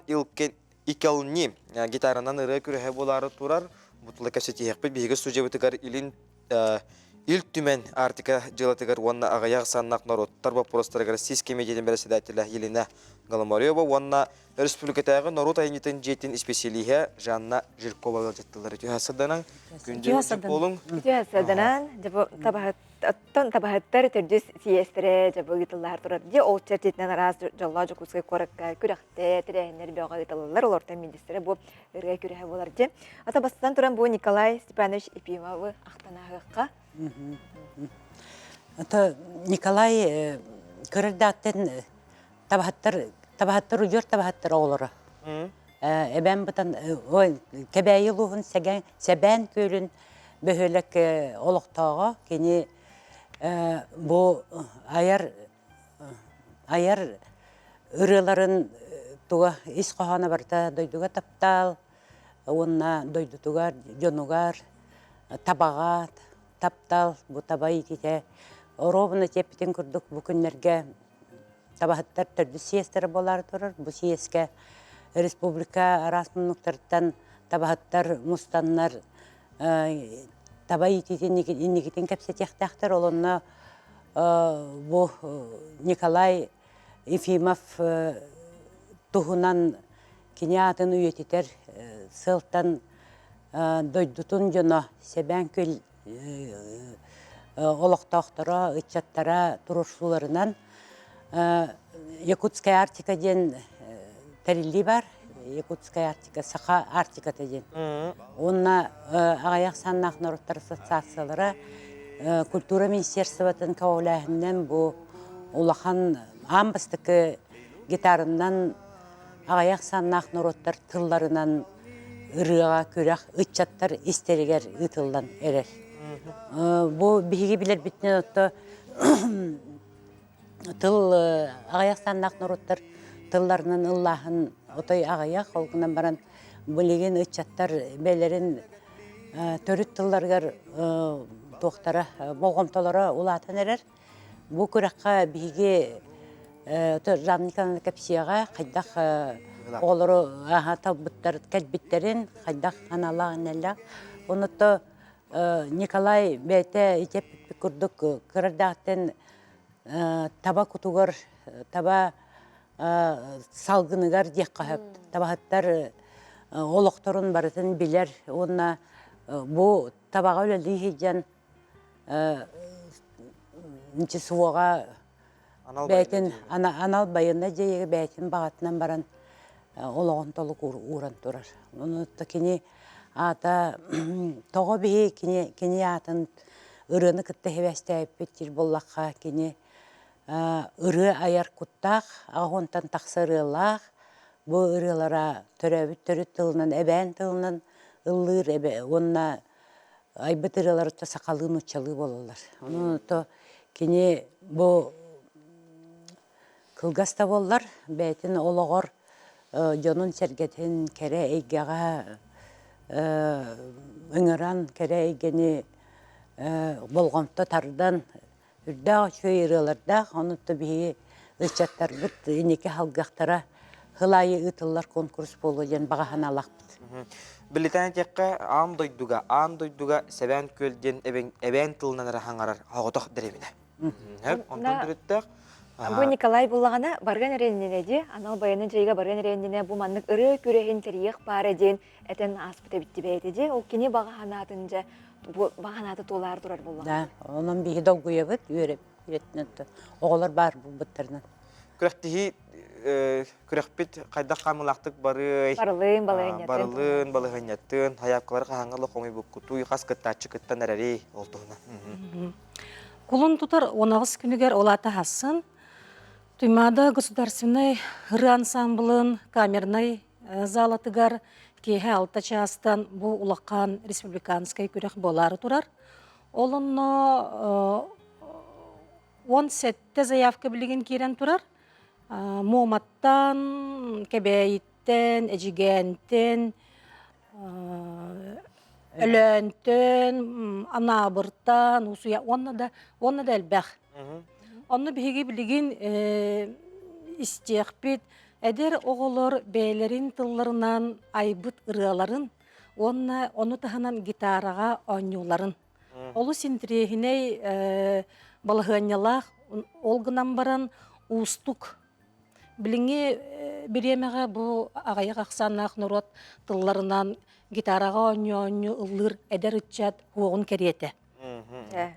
Икелни гитаранан ырыа күрэһэ буолаары турар. Бу тула кэпсэтиһиэхпит. Биһиги студиябытыгар Илин Ил Түмэн Арктика дьыалатыгар уонна аҕыйах саннах норуоттар боппуруостарыгар сис кэмитиэтин бэрэссэдээтэлэ Елена Голомарева уонна Өрөспүүбүлүкэтээҕи норуот айымньытын дьиэтин исписэлииһэ Жанна Жиркова ыалдьыттылар. Үтүө сарданан, күндү буолуҥ. Үтүө сарданан, оттон табаһыттар төрдүс сийиэстэрэ дьэ бу ыытыллаһар турар. Дьэ ол чэрчитинэн араас дьоллоох Дьокуускай куоракка күрэхтэ, тэрээһиннэр бөҕө ыытыллаллар. Олортон биирдэстэрэ бу ырыа күрэһэ буолар дьэ. Ата бастатан туран бу Николай Степанович Ефимовы ахтан ааһыахха. Ата Николай кырырдааттан табаһыттар табаһыттар удьуор табаһыттар оҕолоро. Эбэм бытан ой Кэбээйи улууһун Сэгэн Сэбээн күөлүн бөһүөлэк олохтооҕо. Кини бу айар айар ырыаларын туга ис хоһооно барыта дойдуга таптаал уонна дойдутугар дьонугар табаҕа таптал бу таба иититэ оруобуна тиэппитин курдук бу күннэргэ Табаһыттар төрдүс съезтэрэ буолаары турар. Бу съезкэ республика араас муннуктарыттан табаһыттар мустаннар таба иитиитин инникитин кэпсэтиэхтээхтэр. Ол онно бу Николай Ефимов туһунан кини аатын үйэтитэр сыалтан дойдутун дьоно Сэбээн Күөл олохтоохторо, ыччаттара туруорсууларынан Якутская Арктика диэн тэриллии бар. Якутская Арктика, Саха Арктиката диэн. Уонна аҕыйах саннаах норуоттар ассоциациялара культура министерствотын көҕүлээһининэн бу улахан аан бастакы гитаранан аҕыйах саннаах норуоттар тылларынан ырыаҕа күрэх ыччаттар истэригэр ыытыллан эрэр. Бу биһиги билэрбитинэн отто тыл аҕыйах саннаах норуоттар тылларынан ыллааһын отой аҕыйах, ол гынан баран билигин ыччаттар бэйэлэрин төрүт тылларыгар туохтара болҕомтолоро улаатан эрэр. Бу күрэххэ биһиги Жанна Николаевна кэпсиэҕэ хайдах оҕолору талбыттар кэлбиттэрин, хайдах аналаах иннэлээх. Онуттан Николай бэйэтэ ити эппиппит курдук кыра эрдэҕиттэн таба кутугар, таба салгыныгар диэххэ сөп. Табаһыттар олохторун барытын билэр уонна бу табаҕа үлэлии сылдьан суоҕа бэйэтин анал байыаннай дьайыыга бэйэтин баҕатынан баран олоҕун толук ууран турар. Ону кини аата тоҕо биһи кини кини аатын ырыаны кытта сибээстээбиппит диир буоллахха кини ырыа айар куттаах, аҕыс тахса ырыалаах. Бу ырыалара төрөөбүт төрүт тылынан, эбээн тылынан ыллыыр эбэ уонна айбыт ырыаларыттан сахалыы нууччалыы буолаллар. Онон то кини бу кылгас да буоллар бэйэтин олоҕор дьонун-сэргэтин кэрэ эйгэҕэ ыҥыран, кэрэ эйгэни болҕомто тардан Үрдээх үчүгэй ырыалардаах, онон биһиги ыччаттарбыт инники халгыахтара сыл аайы ыытыллар конкурс буолуо диэн баҕа санаалаахпыт. Билитэн этиэххэ, аан дойдуга, аан дойдуга Сэбээн Күөл диэн эбээн тылынан эрэ хаҥарар оҕотох дэриэбинэ. Онтон төрүттээх. Бу Николай буллаҕына барган эрэннинэ дии, анал байыаннай дьайыыга барган эрэннинэ бу маннык ырыа күрэһин тэрийиэх баара диэн этэн ааспыт эбит бэйэтэ дии. Ол кини баҕа санаатын дьэ бу баҕа санаата туолаары турар буоллаҕа. Да, онон биһи долгуйабыт, үөрэбит, оҕолор баар буолбуттарынан. Күрэхтиһии күрэхпит хайдах хаамыылаахтык барыай? Барылыын, балаһыанньатын. Барылыын, балаһыанньатын, хайаапкалары хаһааҥҥа олох хомуйбуккутуй, хас кыттааччы кыттан эрэрий ол туһунан. Кулун тутар 18 күнүгэр ол аата хассын Туймаада государственнай ырыа ансамблын камернай залатыгар киэһэ алта чаастан бу улахан республиканскай күрэх буолаары турар. Ол онно 17 заявка билигин киирэн турар. Муоматтан, Кэбээйиттэн, Эдьигээнтэн, Өлөөнтөн, Анаабыртан, Усуйа уонна да уонна да элбэх. Онно биһиги билигин истиэхпит эдэр оҕолор бэйэлэрин тылларынан айбыт ырыаларын уонна ону таһынан гитараҕа оонньууларын. Олус интириэһинэй балаһыанньалаах, ол гынан баран уустук. Билиҥҥи бириэмэҕэ бу аҕыйах ахсааннаах норуот тылларынан гитараҕа оонньуу-оонньуу ыллыыр эдэр ыччат уоҕун кэриэтэ.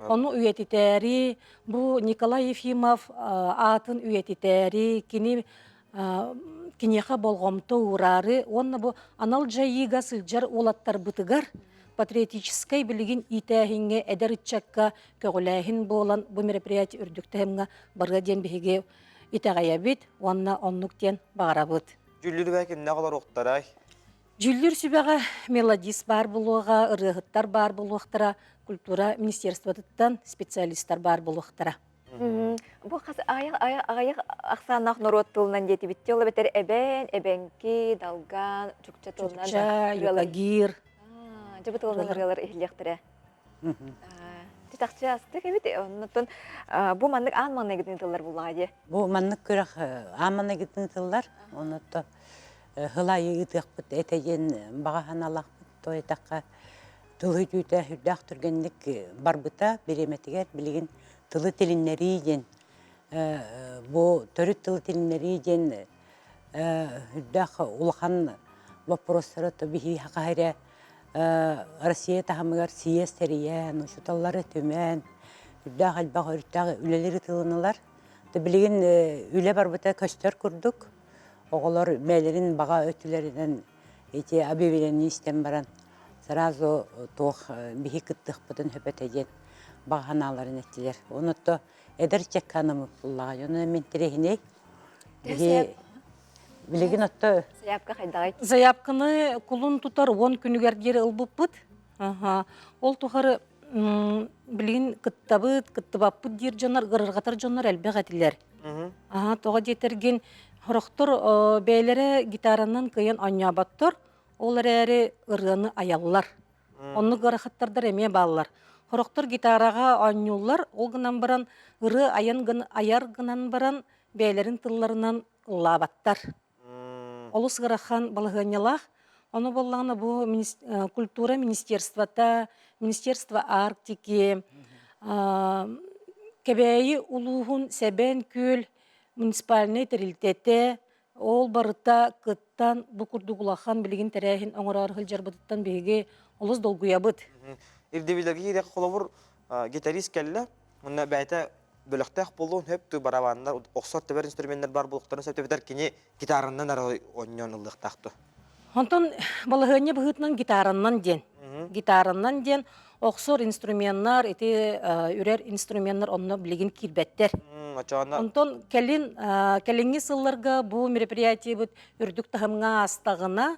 Ону үйэтитээри, бу Николай Ефимов аатын үйэтитээри, кини киниэхэ болҕомто уураары уонна бу анал дьайыыга сылдьар уолаттарбытыгар патриотическай билигин иитээһиҥҥэ эдэр ыччакка көҕүлээһин буолан бу мероприятие үрдүк таһымҥа барыа диэн биһиги итэҕэйэбит уонна оннук диэн баҕарабыт. Дьүүллүүр сүбэ кимнээх олоруохтарай? Дьүүллүүр сүбэҕэ мелодист баар буолуоҕа, ырыаһыттар баар буолуохтара, культура министерствотыттан специалистар баар буолуохтара. Бу хас аҕыйах ахсааннаах норуот тылынан диэтибит ол эбэтэр эбээн, эбэҥки, далган, чукча тылынан Чукча, юкагир. Дьэ бу тылынан ырыалар иһиллиэхтэрэ. Чахчы астык эбит. Оннуттан бу маннык аан маҥнайгытын тыллар буллаҕа дии. Бу маннык күрэх аан маҥнайгытын тыллар. Оннуттан сыл аайы ыытыахпыт этэ диэн баҕа санаалаахпыт. То этахха тыл үтүүтэ сүрдээх түргэнник барбыта бириэмэтигэр билигин тылы тилиннэрии диэн бу төрүт тылы тилиннэрии диэн сүрдээх улахан боппуруостары биһиги хаһа эрэ Россия таһымыгар съезд тэрийэн, учууталлары түмэн, үрдээх элбэх өрүттээх үлэлэри тылынылар. Билигин үлэ барбыта көстөр курдук. Оҕолор бэйэлэрин баҕа өттүлэринэн ити объявление истэн баран сразу туох биһи кыттыахпытын сөп этэ диэн баҕа санааларын эттилэр. Онуттан эдэр чекканамыт буллаҕа. Онон мин интэриэһинэй. Биһи билигин отто Заявка хайдаҕай? Заявканы кулун тутар 10 күнүгэр диэри ылбыппыт. Ол тухары билигин кыттабыт, кыттыбаппыт диир дьоннор, ырырҕатар дьоннор элбэх этилэр. Аха, тоҕо диэтэргин, сорохтор бэйэлэрэ гитаранан кыайан оонньооботтор, ол эрээри ырыаны айаллар. Оннук ыарахаттардар эмиэ бааллар. Сорохтор гитараҕа оонньууллар, ол гынан баран ырыа айан гын, айар гынан баран бэйэлэрин тылларынан ыллаабаттар. Олус ыарахан балаһыанньалаах. Ону буоллаҕына бу культура министерствота, Министерство Арктики, Кэбээйи улууһун Сэбээн Күөл муниципальнай тэрилтэтэ ол барыта кыттан бу курдук улахан билигин тэрээһин оҥороору сылдьарбытыттан биһиги олус долгуйабыт. Ирдэбилэргэ киириэх холобур гитарист кэллэ, уонна бэйэтэ бөлөхтөөх буолуон сөп туу барабаннар охсор тэбэр инструменнар баар буолуохтарын сөп эбэтэр кини гитаранан эрэ оонньоон ыллыахтаах дуо? Онтон балаһыанньа быһыытынан гитараннан диэн. Гитараннан диэн охсор инструменнар, ити үрэр инструменнар онно билигин киирбэттэр. Онтон кэлин кэлиҥҥи сылларга бу мероприятиебыт үрдүк таһымҥа аастаҕына,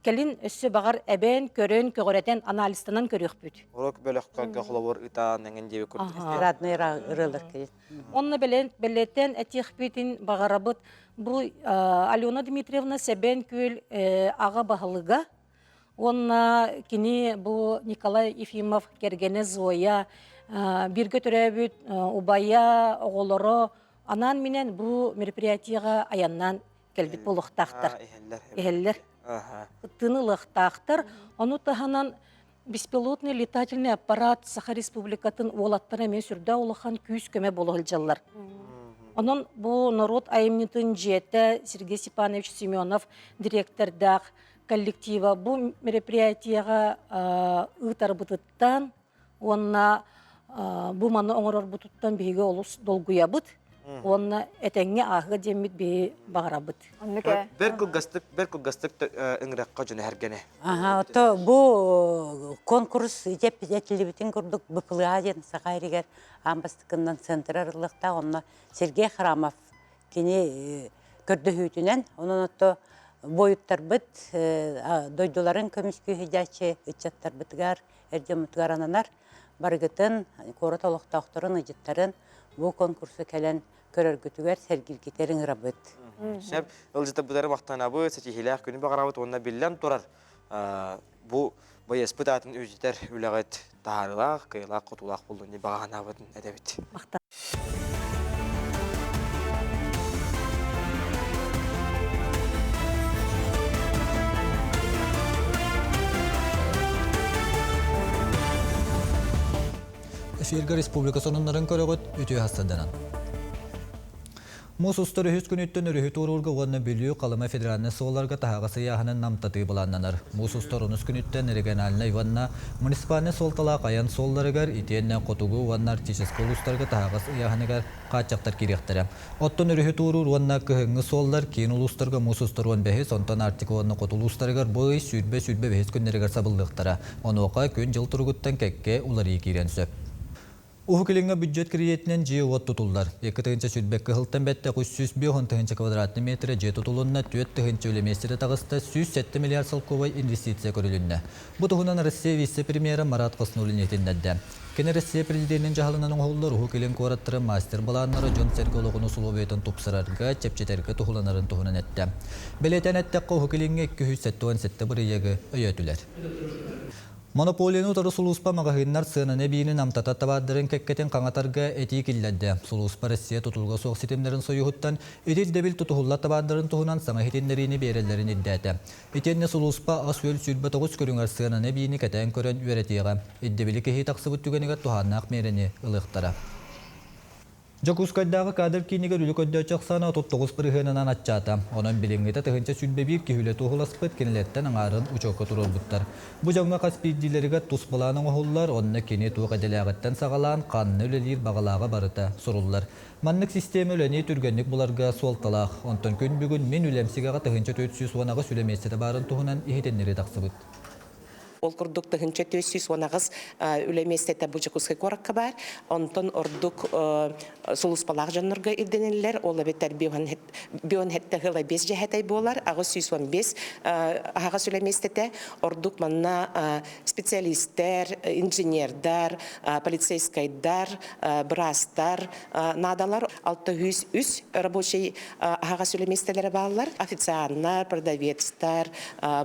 кэлин өссө баҕар эбэн, көрөн, көҕүрэтэн, анализтанан көрүөхпүт. Урок бөлөххө холобур ытаан эҥин диэби курдук. Эстрадный ырыалар кэлин. Онно бэлэтэн этиэхпитин баҕарабыт. Бу Алена Дмитриевна Сэбэн Күөл аҕа баһылыга уонна кини бу Николай Ефимов кэргэнэ Зоя бииргэ төрөөбүт убайа, оҕолоро анаан-минээн бу мероприятиеҕа айаннаан кэлбит буолуохтаахтар. Иһэллэр. Кыттыыны ылыахтаахтар. Ону таһынан беспилотный летательный аппарат Саха Республикатын уолаттара эмиэ сүрдээх улахан күүс-көмө буола сылдьаллар. Онон бу норуот айымньытын дьиэтэ Сергей Степанович Семенов дириэктэрдээх коллектива бу мероприятиеҕа ыытарбытыттан уонна бу маны оҥорорбутуттан биһиги олус долгуйабыт уонна этэҥҥэ ааһыа диэммит биһи баҕарабыт. Бэр кылгастык, бэр кылгастык ыҥырахха дьоно эргэнэ. Аха, ото бу конкурс этиллибитин курдук БПЛА диэн Саха иригэр аан бастакынан центр арыллыахтаах. Онно Сергей Храмов кини көрдөһүүтүнэн, онон ото буойуттарбыт дойдуларын көмүскүү сылдьааччы ыччаттарбытыгар эр дьоммутугар ананар. Барыгытын, куорат олохтоохторун, ыдьыттарын бу конкурсу кэлэн көрөргүтүгэр, сэргииргитигэр ыҥырабыт. Сөп, ыалдьыттарбытыгар махтанабыт, ситиһиилээх күнү баҕарабыт уонна биллэн турар, бу байыаспыт аатын үйэтитэр үлэҕит таһаарыылаах, кыайыылаах-хотуулаах буоллун дии баҕа санаабытын этэбит. Эфиргэ республика сонуннарын көрөҕүт, үтүө хастарданан. Муус устар үһүс күнүттэн өрүһү туоруурга уонна Бүлүү, Халыма федеральнай суолларга таһаҕас ыйааһынын намтатыы былааннанар. Муус устар онус күнүттэн региональнай уонна муниципальнай суолталаах айан суолларыгар итиэннэ хотугу уонна арктическай улуустарга таһаҕас ыйааһыныгар хааччахтар киириэхтэрэ. Оттон өрүһү туоруур уонна кыһыҥҥы суоллар киин улуустарга муус устар 15, онтон Арктика уонна хоту улуустарыгар бу ый 20-25 күннэригэр сабыллыахтара. Онуоха күн-дьыл туругуттан кэккэ уларыйыы киириэн сөп. Уһук Илиҥҥэ бюджет кредитинэн дьиэ-уот тутуллар. 2 сүүрбэккэ сылтан бэттэх 350 тыһыынча квадратный метрэ дьиэ тутулунна, 4 тыһыынча үлэ миэстэтэ таҕыста, 107 миллиард солкуобай инвестиция көрүлүннэ. Бу туһунан Россия вице-премьера Марат Хуснуллин иһитиннэрдэ. Кини Россия президенин дьаһалынан оҥоһуллар Уһук Илин куораттарын мастер-былааннара дьон-сэргэ олоҕун усулуобуйатын тупсарарга, чэпчэтэргэ туһуланарын туһунан эттэ. Бэлиэтээн эттэххэ, Уһук Илиҥҥэ 277 бырайыагы өйөөтүлэр. Монополияны утары сулууспа маҕаһыыннар сыананы эбиини намтата табаардарын кэккэтин хаҥатарга этии киллэрдэ. Сулууспа Россия тутулуга суох ситимнэрин союһуттан ити ирдэбил тутуһуллар табаардарын туһунан саҥа иһитиннэриини биэрэллэрин ирдээтэ. Итиэннэ сулууспа ас-үөл 29 көрүҥэр сыананы эбиини кэтээн көрөн үөрэтиэҕэ. Ирдэбили кэһии тахсыбыт түгэнигэр туһааннаах миэрэни ылыахтара. Дьокуускайдааҕы кадр киинигэр үлэ көрдөөччү ахсаана 39 бырыһыанынан аччаата. Онон билиҥҥитэ 1021 киһи үлэ туоһуласпыт, кинилэртэн аҥаарын учуокка туруорбуттар. Бу дьоҥҥо хас биирдиилэригэр тус былаан оҥоһуллар, онно кини туох идэлээҕиттэн саҕалаан, ханна үлэлиир баҕалааҕа барыта суруллар. Маннык систиэмэ үлэни түргэнник буларга суолталаах. Онтон күн бүгүн мин үлэм сигэҕэ 1418 үлэ миэстэтэ баарын туһунан иһитиннэрии тахсыбыт. Ол курдук 1418 үлэ миэстэтэ бу Дьокуускай куоракка баар. Онтон ордук сулууспалаах дьоннорго ирдэниллэр. Ол эбэтэр бионхетте ыла 5 дьэһэтэй буолар, 815 аһаҕас үлэ миэстэтэ. Ордук манна специалистэр, инженердар, полицейскайдар, быраастар наадалар. 603 рабочий аһаҕас үлэ миэстэлэрэ бааллар. Официаннар, продавецтар,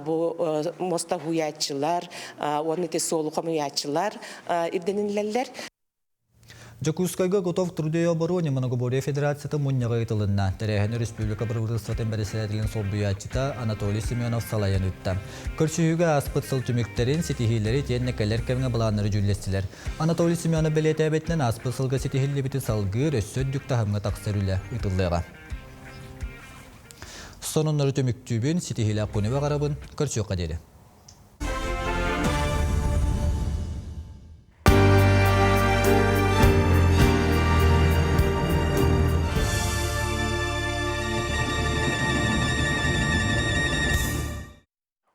бу муоста уһуйааччылар уонна ити суолу хомуйааччылар ирдэниллэллэр. Дьокуускайга Готов труду и обороне многоборье федерацията мунньаҕа ыытылынна. Тэрээһин республика бырабыыталыстыбатын бэрэссэдээтэлин солбуйааччыта Анатолий Семенов салайан ыытта. Көрсүһүүгэ ааспыт сыл түмүктэрин, ситиһиилэри итиэннэ кэлэр кэмҥэ былааннары дьүүллэстилэр. Анатолий Семенов бэлиэтээбитинэн, ааспыт сылга ситиһиллибити салгыыр, өссө үрдүк таһымҥа тахсар үлэ ыытыллыаҕа. Сонуннары түмүктүүбүн, ситиһиилээх күнү баҕарабын, көрсүөххэ диэри.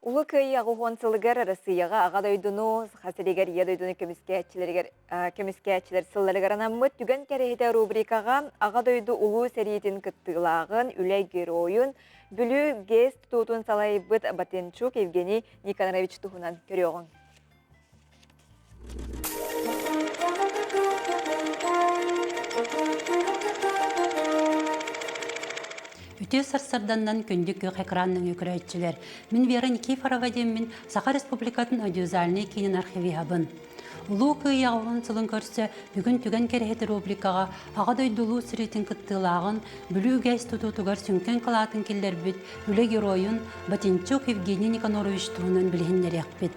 Улуу Кыайыы 80 сылыгар Россияҕа Аҕа дойдуну, Саха сиригэр Ийэ дойдуну көмүскээччилэригэр көмүскээччилэр сылларыгар анаммыт Түгэн кэрэһитэ рубрикаҕа Аҕа дойду улуу сэриитин кыттыылааҕын, үлэ геройун, Бүлүү ГЭС тутуутун салайбыт Батенчук Евгений Никонорович туһунан көрүөҕүҥ. Үтүө сарсарданнан күндү күөх экран нөҥүө көрөөччүлэр. Мин Вера Никифорова диэммин Саха Республикатын аудиовизуальнай киинин архивиһабын. Улуу Кыайыы аҕалын сылын көрсө бүгүн Түгэн кэрэһит рубрикаҕа Аҕа дойду улуу сэриитин кыттыылааҕын Бүлүү ГЭС тутуутугар сүҥкэн кылаатын киллэрбит үлэ геройун Батенчук Евгений Никанорович туһунан билиһиннэриэхпит.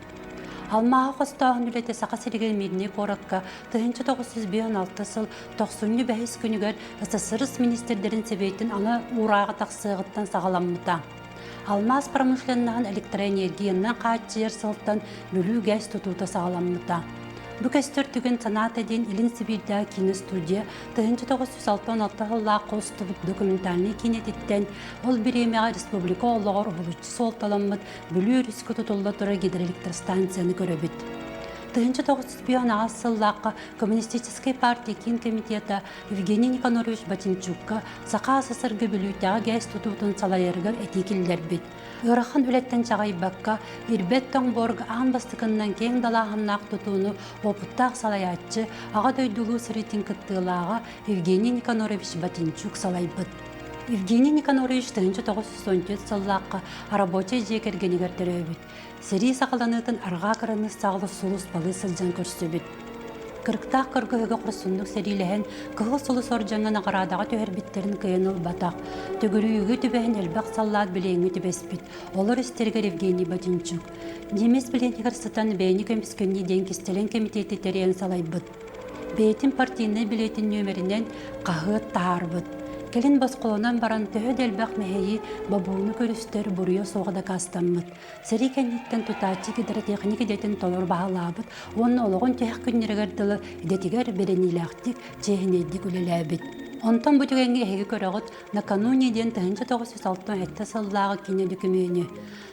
Алмааһы хостооһун үлэтэ Саха сиригэр Мирнэй куоракка 1956 сыл тохсунньу бэһис күнүгэр СССР министрдэрин сэбиэтин аны уурааҕа тахсыаҕыттан саҕаламмыта. Алмаас промышленноһын электроэнергиянан хааччыйар сылтан Бүлүү ГЭС тутуута саҕаламмыта. Бу көстөр түгэн санаата диэн Илин Сибиирдээҕи киинэ студия 1966 сыллаахха устубут документальнай киинэтиттэн ол бириэмэҕэ республика олоҕор уһулуччу суолталаммыт Бүлүү өрүскэ тутулла турар гидроэлектростанцияны көрөбүт. 1958 сыллаахха Коммунистическай партия киин комитета Евгений Никанорович Батинчукка Саха СССР-га Бүлүүтэҕи ГЭС тутуутун салайарыгар этии киллэрбит. Ыарахан үлэттэн чаҕыйбакка, ирбэт тоҥ буорга аан бастакыннан киэҥ далааһыннаах тутууну уопуттаах салайааччы, Аҕа дойду Улуу сэриитин кыттыылааҕа Евгений Никанорович Батинчук салайбыт. Евгений Никанорович 1914 сыллаахха рабочай дьиэ кэргэнигэр төрөөбүт. Сэрии саҕаланыытын арҕаа кыраныыссаҕа сулууспалыы сылдьан көрсүбүт. Кырыктаах кыргыһыга хорсуннук сэриилэһэн, Кыһыл Сулус ордьаҥҥа наҕараадаҕа түһэрбиттэрин кыайан ылбатах. Төгүрүйүүгэ түбэһэн элбэх саллаат билиэҥҥэ түбэспит. Олор истэригэр Евгений Батинчук. Немец билиэнигэр сытан бэйэни көмүскэнии диэн кистэлэҥ кэмитиэти тэрийэн салайбыт. Бэйэтин партийнай билиэтин нүөмэринэн хаһыат таһаарбыт. Кэлин босхолонон баран төһө да элбэх мэһэйи, бобууну көрүстэр буруйа суоҕа дакаастаммыт. Сэрии кэнниттэн тутааччы гидротехник идэтин толору баһылаабыт уонна олоҕун тиһэх күннэригэр дылы идэтигэр бэриниилээхтик, чиэһинэйдик үлэлээбит. Онтон бу түгэҥҥэ эһиги көрөҕүт «Накануне» диэн 1967 сыллааҕы киинэ дөкүмүөнү.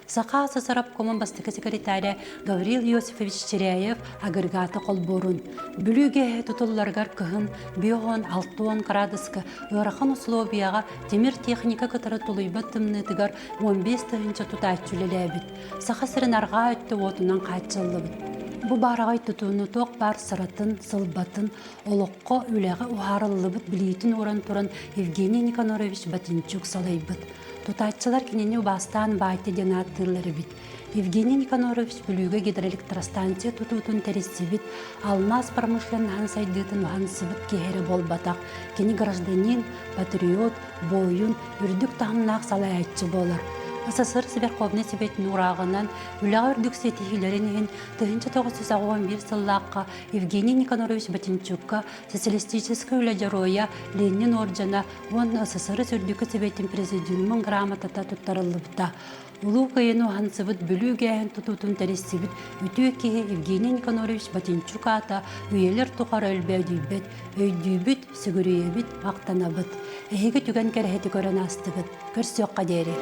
Саха СССР обкомун бастакы секретаря Гаврил Иосифович Чиряев агрегаты холбуурун, Бүлүүгэ тутулларыгар кыһын 5-60 градуска ыарахан условияҕа тимир техника кытары тулуйбат тымныытыгар 15 тыһыынча тутааччы үлэлээбит. Саха сирин арҕаа өттө уотунан хааччыллыбыт. Бу баараҕай тутууну туох баар сыратын, сылбатын, олоххо, үлэҕэ уһаарыллыбыт билиитин ууран туран Евгений Никанорович Батинчук салайбыт. Тутааччылар кинини убаастаан Баайта диэн ааттыыллар эбит. Евгений Никанорович Бүлүүгэ гидроэлектростанция тутуутун тэрийсибит, алмаас промышленноһын сайдыытын уһансыбыт киһи эрэ буолбатах. Кини гражданин, патриот, буойун, үрдүк таһымнаах салайааччы буолар. СССР Верховнай Сэбиэтин уурааҕынан үлэҕэ үрдүк ситиһиилэрин иһин 1981 сыллаахха Евгений Никанорович Батинчукка Социалистическай үлэ дьоруойа Ленин уордьана уонна СССР Үрдүкү Сэбиэтин Президиумун грамотата туттарыллыбыта. Улуу Кыайыны уһансыбыт Бүлүү гээһин тутуутун тэрийсибит үтүө киһи Евгений Никанорович Батинчук аата үйэлэр тухары өлбөөдүйбэт, өйдүүбүт, сүгүрүйэбит, махтанабыт. Эһиги түгэн кэрэһити көрөн аастыгыт. Көрсүөххэ диэри.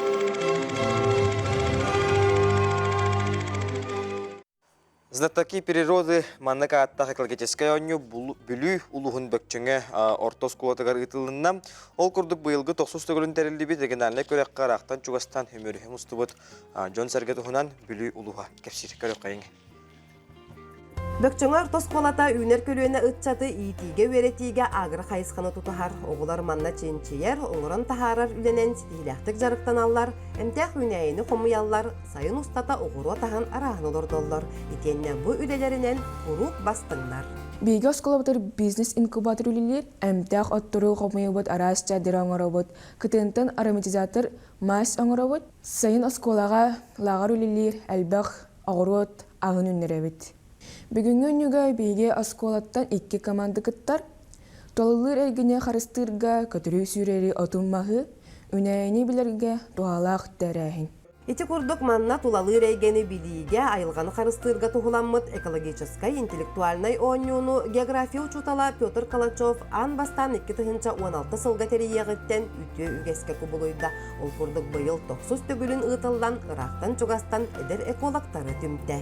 Знатоки природы маннык ааттаах экологическай оонньуу Бүлүү улууһун Бөкчөҥө орто оскуолатыгар ыытылынна. Ол курдук быйылгы тохсус төгүлүн тэриллибит региональнай күрэххэ ыраахтан-чугастан үмүрүһэ мустубут дьон-сэргэ туһунан Бүлүү улууһа кэпсиир. Көрүөххэйиҥ. Бөкчөҥө орто оскуолата үүнэр көлүөнэ ыччаты иитиигэ-үөрэтиигэ агро хайысханы тутуһар. Оҕолор манна чинчийэр, оҥорон таһаарар үлэнэн ситиһиилээхтик дьарыктаналлар, эмтээх үүнээйини хомуйаллар, сайын устата оҕуруот аһын арааһын олордоллор. Итиэннэ бу үлэлэринэн куруук бастыҥнар. Биһиги оскуолабытыгар бизнес-инкубатор үлэлиир, эмтээх оттору хомуйабыт, араас чайдары оҥоробут, кытыантан ароматизатор мазь оҥоробут. Сайын оскуолаҕа лааҕыр үлэлиир, элбэх оҕуруот аһын үүннэрэбит. Бүгүҥҥү күнүгэ биһиги оскуолаттан икки команда кыттар. Тулалыыр эйгэни харыстыырга көтөрү сүүрэри отун-маһы, үнээйини билэргэ туһалаах тэрээһин. Ити курдук манна тулалыыр эйгэни билиигэ, айылҕаны харыстыырга туһуламмыт экологическай интеллектуальнай оонньууну география учуутала Петр Калачев аан бастаан 2016 сылга тэрийиэҕиттэн үтүө үгэскэ кубулуйда. Ол курдук быйыл тохсус төгүлүн ыытыллан, ыраахтан-чугастан эдэр экологтары түмтэ.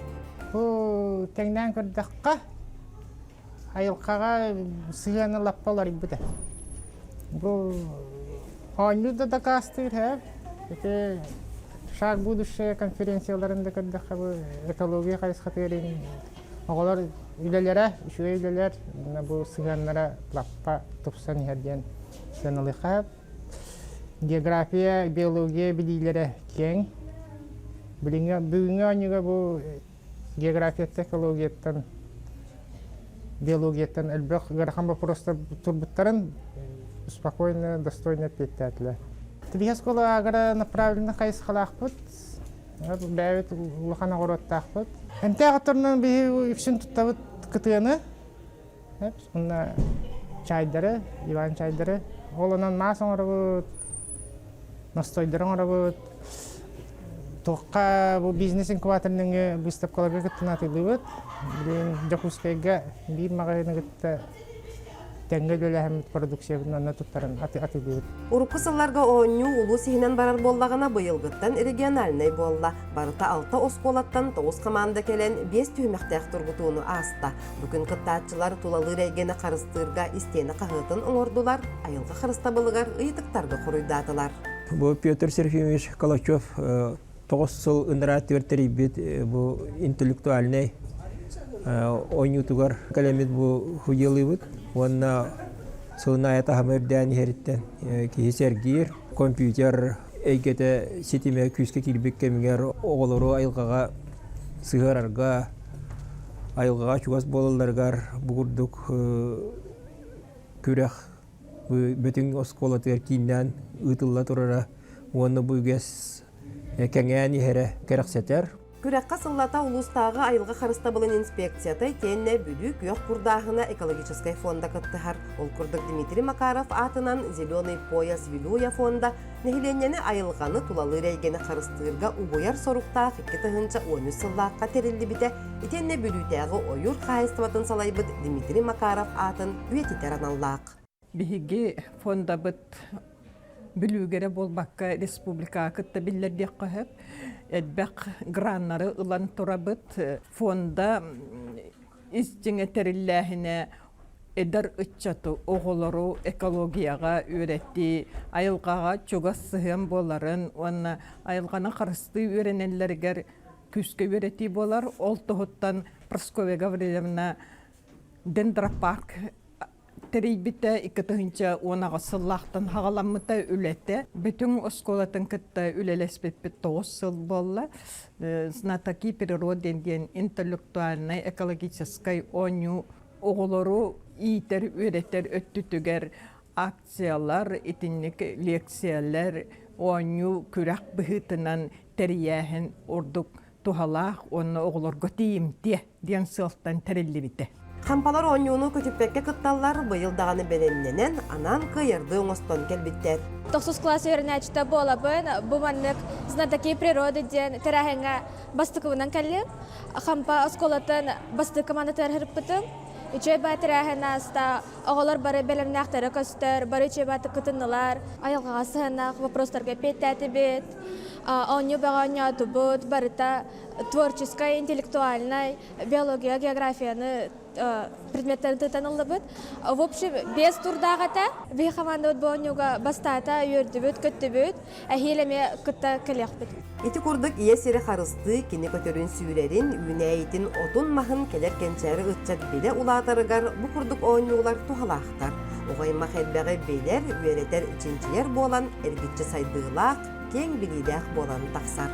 Бу тэҥнээн көрдөххө, айылҕаҕа сыһыана лаппа уларыйбыта. Бу оонньуу да дакаастыыр һэ. Ити «Шаг будущее» конференцияларын да көрдөххө бу экология хайысхатыгар оҕолор үлэлэрэ, үчүгэй үлэлэр, бу сыһыаннара лаппа тупсан иһэр диэн сыаналыахха География, биология билиилэрэ киэҥ. Билиҥҥи бүгүҥҥү оонньууга бу географияттан, экологияттан, биологияттан элбэх ыарахан боппуруостар турбуттарын спокойно, достойно эппиэттээтилэр. Тилиһэ оскуола агро направленный хайысхалаахпыт. Бэйэбит улахан оҕуруоттаахпыт. Эмтээх отторунан биһи үксүн туттабыт кытыаны. Уонна чайдары, Иван чайдары. Ол онон маас оҥоробут, настойдары оҥоробут. Туохха бу бизнес-инкубатор нөҥүө быыстапкаларга кыттан атыылыыбыт. Билигин Дьокуускайга биир маҕаһыыны кытта Тэҥҥэ үлэлэһэммит продукциябытын онно туттаран атыылыыбыт. Урукку сылларга оонньуу улуус иһинэн барар буоллаҕына, быйылгыттан региональнай буолла. Барыта алта оскуолаттан тоҕус хамаанда кэлэн, биэс түһүмэхтээх тургутууну ааста. Бу күн кыттааччылар тулалыыр эйгэни харыстыырга истиэнэ хаһыатын оҥордулар, айылҕа харыстабылыгар ыйытыктарга хоруйдаатылар. Бу Петр Серафимович Калачев тоҕус сыл ынараа түөр тэрийбит бу интеллектуальнай оонньуутугар кэлэммит бу хуйалыыбыт уонна сылын аайы таһыма үрдээн иһэриттэн киһи сэргиир. Компьютер эйгэтэ ситимэ күүскэ киирбит кэмигэр оҕолору айылҕаҕа сыһыарарга, айылҕаҕа чугас буолалларыгар бу курдук күрэх Бөтүҥ оскуолатыгар кииннээн ыытылла турара уонна бу үгэс кэҥээн иһэрэ кэрэхсэтэр. Күрэххэ сыллата улуустааҕы айылҕа харыстабылын инспекцията итиэннэ Бүлүү күөх курдааһына экологическай фонда кыттыһар. Ол курдук Дмитрий Макаров аатынан «Зеленый пояс Вилюя» фонда нэһилиэнньэни айылҕаны тулалыыр эйгэни харыстыырга угуйар соруктаах 2013 сыллаахха тэриллибитэ итиэннэ Бүлүүтээҕи ойуур хаһаайыстыбатын салайбыт Дмитрий Макаров аатын үйэтитэр аналлаах. Биһиги фондабыт Бүлүүгэ эрэ буолбакка республикаҕа кытта биллэрдиэххэ сөп. Элбэх граннары ылан турабыт. Фонда ис дьиҥэ тэриллээһинэ эдэр ыччаты, оҕолору экологияҕа үөрэтии, айылҕаҕа чугас сыһыан буоларын уонна айылҕаны харыстыы үөрэнэллэригэр күүскэ үөрэтии буолар. Ол туһуттан Прасковья Гаврильевна дендропарк тэрийбитэ 2018 сыллаахтан хаҕаламмыта үлэтэ. Бүтүн оскуолатын кытта үлэлэспиппит тоҕус сыл буолла. Знатоки природы диэн интеллектуальнай экологическай оонньуу оҕолору иитэр, үөрэтэр өттүтүгэр акциялар, итинник лекциялар, оонньуу күрэх быһыытынан тэрийээһин ордук туһалаах уонна оҕолорго тиийимтиэ диэн сыалтан тэриллибитэ. Хампалар оонньууну көтүппэккэ кытталлар, быйыл даҕаны бэлэмнэнэн, анаан кыайардыы оҥостон кэлбиттэр. Тохсус класс үөрэнээччитэ буолабын. Бу маннык «Знатоки природы» диэн тэрээһиҥҥэ бастакыбынан кэллим. Хампа оскуолатын бастакы командатыгар сырыппытым. Үчүгэй баа тэрээһин ааста, оҕолор бары бэлэмнээхтэрэ көстөр, бары үчүгэй баатык кытыннылар. Айылҕаҕа сыһыаннаах вопростарга эппиэттээтибит, оонньуу бөҕө оонньоотубут, барыта творческай, интеллектуальнай, биология, географияны предметтэрин тыытан ыллыбыт. В общем, без турдаах этэ. Биһи командабыт бу оонньууга бастаата, үөрдүбүт, көттүбүт. Эһиил эмиэ кытта кэлиэхпит. Ити курдук ийэ сири харыстыы, кини көтөрүн сүүрэрин, үүнээйитин отун-маһын кэлэр кэнчээри ыччат билэ улаатарыгар бу курдук оонньуулар туһалаахтар. Оҕо аймах элбэҕи билэр, үөрэтэр, чинчийэр буолан эргиччи сайдыылаах, киэҥ билиилээх буолан тахсар.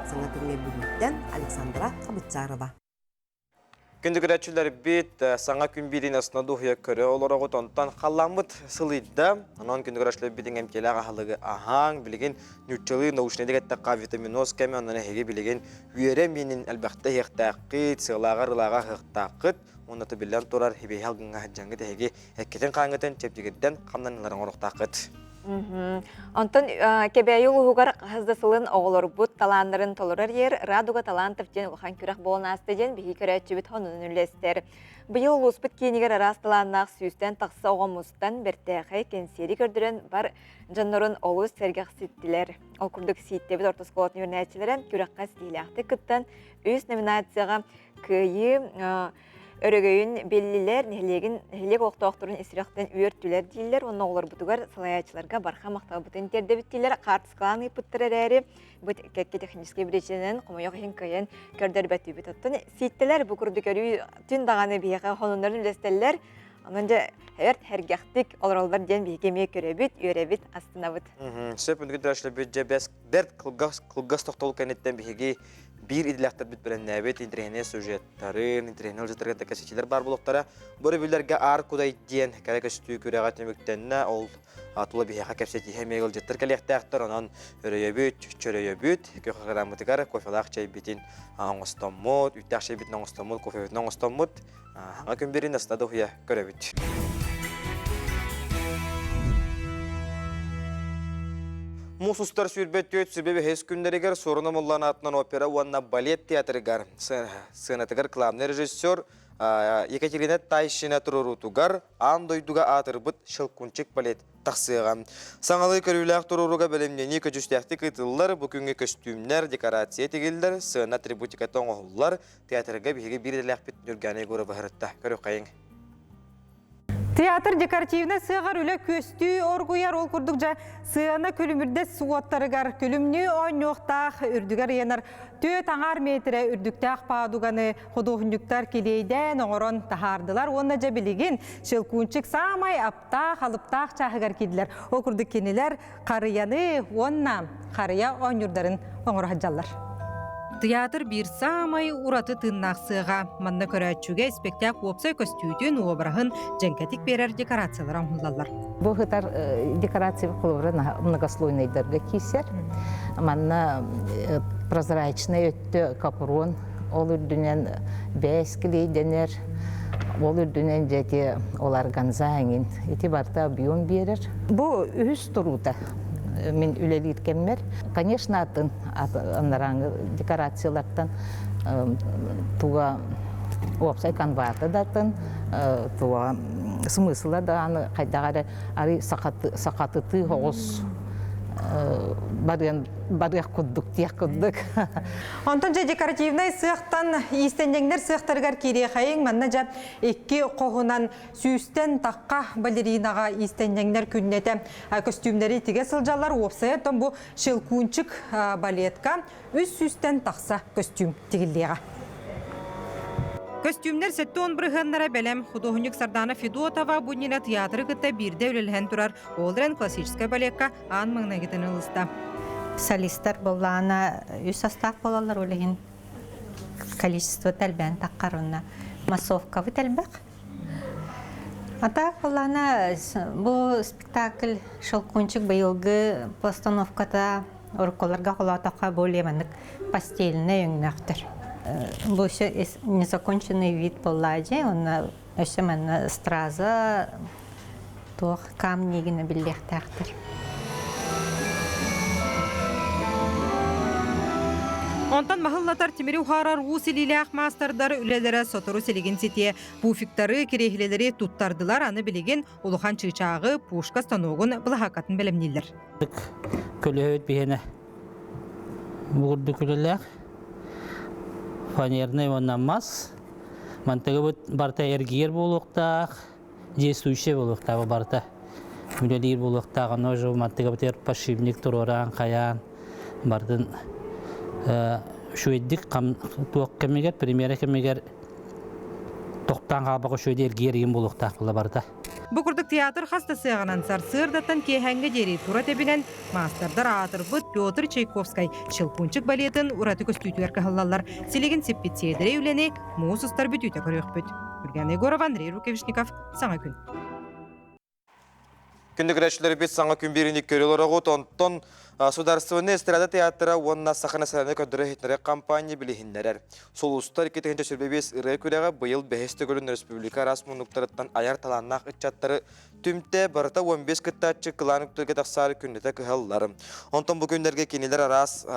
Саҥа күҥҥэ Бүлүүттэн Александра Хабытчарова. Күндү көрөөччүлэрбит, саҥа күн биирин астына дуһуйа көрө олороҕут. Онтон халламмыт сылыйда. Онон күндү көрөөччүлэрбитин эмтиэлээх аһылыгы аһааҥ. Билигин ньуччалыы научнай дэгэттэххэ витаминоз кэмэ, онон эһиги билигин үөрэ миинин элбэхтэ иһиэхтээххит, сыалааҕар ылааҕа аһыахтааххыт. Уонна биллэн турар, хибиһи алгыҥҥа сылдьаҥҥыт эһиги эккитин-хааҥҥытын чэбдигирдэн хамнаныыларын оҥоруохтааххыт. Онтон Кэбээйи улууһугар хас да сылын оҕолорбут талааннарын толорор ер Радуга талантов диэн улахан күрэх буолан ааста диэн биһиги көрөөччүбүт хонунун үллэстэр. Быйыл улууспут киинигэр араас талааннаах сүүстэн тахса оҕо мустан бэртээхэй кэнсиэри көрдөрөн бар дьоннорун олус сэргэхситтилэр. Ол курдук Сииттэбит орто оскуолатын үөрэнээччилэрэ күрэххэ ситиһиилээхтик кыттан үс номинацияҕа кыайыы Өрөгөйүн биллилэр, нэһилиэгин нэһилиэк олохтоохторун ис-сүрэхтэн үөртүлэр дииллэр уонна оҕолорбутугар салайааччыларга барха махталбытын тиэрдэбит дииллэр. Хаартыскалаан ыыппыттар эрээри, бу кэккэ техническэй биричиинэнэн хомойуох иһин кыайан көрдөрбөтүбүт. Оттон сииттэлэр бу курдук өрүү түн даҕаны биһиэхэ хонуннарын үлэстэллэр. Онон дьэ бэрт сэргэхтик олороллор диэн биһиги эмиэ көрөбүт, үөрэбит, астынабыт. Сөп үндүгү дьэ бэрт кылгас кылгас тохтол кэнниттэн биһиги биир идэлээхтэрбит бэлэмнээбит интэриэһинэй сюжеттарын, интэриэһинэй ылдьыттарга кэпсэтиилэр баар буолуохтара. Бу өрөбүллэргэ Аар Кудай диэн кэрэ көстүү күрэҕэ түмүктэннэ. Ол тула биһиэхэ кэпсэтиһэ эмиэ ыалдьыттар кэлиэхтээхтэр. Онон өрөйөбүт, чөрөйөбүт, күөх ыкраммытыгар кофелаах чэйбитин оҥостоммут, үүттээх чэйбитин оҥостоммут, кофебытын оҥостоммут, хаҥа күн биэрин аста дуһуйа көрөбүт. Муус устар 24 сүбэ бэһис күннэригэр Суорун Омоллоон аатынан опера уонна балет театрыгар сценатыгар главный режиссер Екатерина Тайшина туруоруутугар аан дойдуга аатырбыт Щелкунчик балет тахсыаҕа. Саҥалыы көрүүлээх туруорууга бэлэмнэнии көдьүүстээхтик ыытыллар, бу күҥҥэ көстүүмнэр, декорация тигиллэр, сыана атрибутиката оҥоһуллар. Театрга биһиги биир идэлээхпит Ньургана Егорова ыһырытта. Көрүөххэйиҥ. Театр декоративнай сыаҕар үлэ күөстүү оргуйар, ол курдук дьэ сыана күлүмүрдэс уоттарыгар күлүмнүү оонньуохтаах үрдүгэр ыйанар түөрт аҥаар метрэ үрдүктээх паадуганы худуоһунньуктар килиэйдээн оҥорон таһаардылар уонна дьэ билигин Щелкунчик саамай аптаах, алыптаах чааһыгар киирдилэр. Ол курдук кинилэр харыйаны уонна харыйа оонньуурдарын оҥоро сылдьаллар. Тыйаатыр биир саамай ураты тыыннаах сыаҕа. Манна көрөөччүгэ испэктээк уопсай көстүүтүн, уобараһын дьэҥкэтик биэрэр декорациялар оҥоһуллаллар. Бу сытар декорация холобура многослойнайдарга киирсэр. Манна прозрачный өттө капрон, ол үрдүнэн бээс клейдэнэр, ол үрдүнэн дьэти ол органза эҥин. Ити барыта объем биэрэр. Бу үһүс туруута мин үлэлиир кэммэр. Конечно, атын анарааҥы декорациялартан туга уопсай канвата да атын, туга смысла да аны хайдах эрэ арый сахатытыы оҕус барыан барыах курдук диэх курдук. Онтон дьэ декоративнай сыахтан иистэнньэҥнэр сыахтарыгар киириэхэйиҥ манна дьэ икки хоһунан сүүстэн тахха балеринаҕа иистэнньэҥнэр күннэтэ көстүүмнэри тигэ сылдьаллар. Уопсайа оттон бу Щелкунчик балетка 300-тэн тахса көстүүм тигиллиэҕэ. Көстүүмнэр 70 бырыһыаннара бэлэм. Худуоһунньук Сардана Федотова бу иннинэ театры кытта биирдэ үлэлэһэн турар. Ол эрэн классическай балекка аан маҥнайгытын ылыста. Солистар буоллаҕына үс састаах буолаллар, ол иһин количество элбээн таххар уонна массовкабыт элбэх. А так буоллаҕына бу спектакль «Щелкунчик» быйылгы постановката уруккуларга холоотоххо более маннык постельнай өҥнөөхтөр. Бу еще незаконченный вид буоллаа дьэ, уонна өссө манна страза туох камни гына биллиэхтээхтэр. Онтон маһыллатар тимири уһаарар уус илиилээх маастардар үлэлэрэ сотору силигин ситиэ. Пуфиктары, кириэһилэлэри туттардылар, аны билигин улахан чыычааҕы, пушка станогун былаһааккатын бэлэмнииллэр. Көлөһөт биһиэнэ бугурдук үлэлээх фанерный уонна мас. Мантыгыбыт барыта эргийэр буолуохтаах, действующий буолуохтаах барыта үлэлиир буолуохтаах. Ону уже мантыгыбытыгар подшипник туруораан, хайаан бардын үчүгэйдик туох кэмигэр, премьера кэмигэр тохтоон хаалбакка үчүгэйдик эргийэр игин буолуохтаах була барыта. Бу курдук театр хас да сыаҕынан сарсыардаттан киэһээҥҥэ диэри тура тэбинэн маастардар аатырбыт Петр Чайковскай Щелкунчик балетын ураты көстүүтүгэр кыһаллаллар. Силигин сиппит сиэдэрэй үлэни муус устар бүтүүтэ көрүөхпүт. Юрген Егоров, Андрей Рукавишников, Саҥа күн. Күндү көрөөччүлэрбит саҥа күн биэриини көрө олороҕут. Онтон Судаарыстыбаннай эстрада театра уонна Саха национальнай көрдөрөр-иһитиннэрэр компания билиһиннэрэр. Сулустар 2025 ырыа күрэҕэ быйыл бэһис төгүлүн республика араас муннуктарыттан айар талааннаах ыччаттары түмтэ, барыта 15 кыттааччы кылаан үктэлгэ тахсаары күннэтэ кыһаллар. Онтон бу күннэргэ кинилэр араас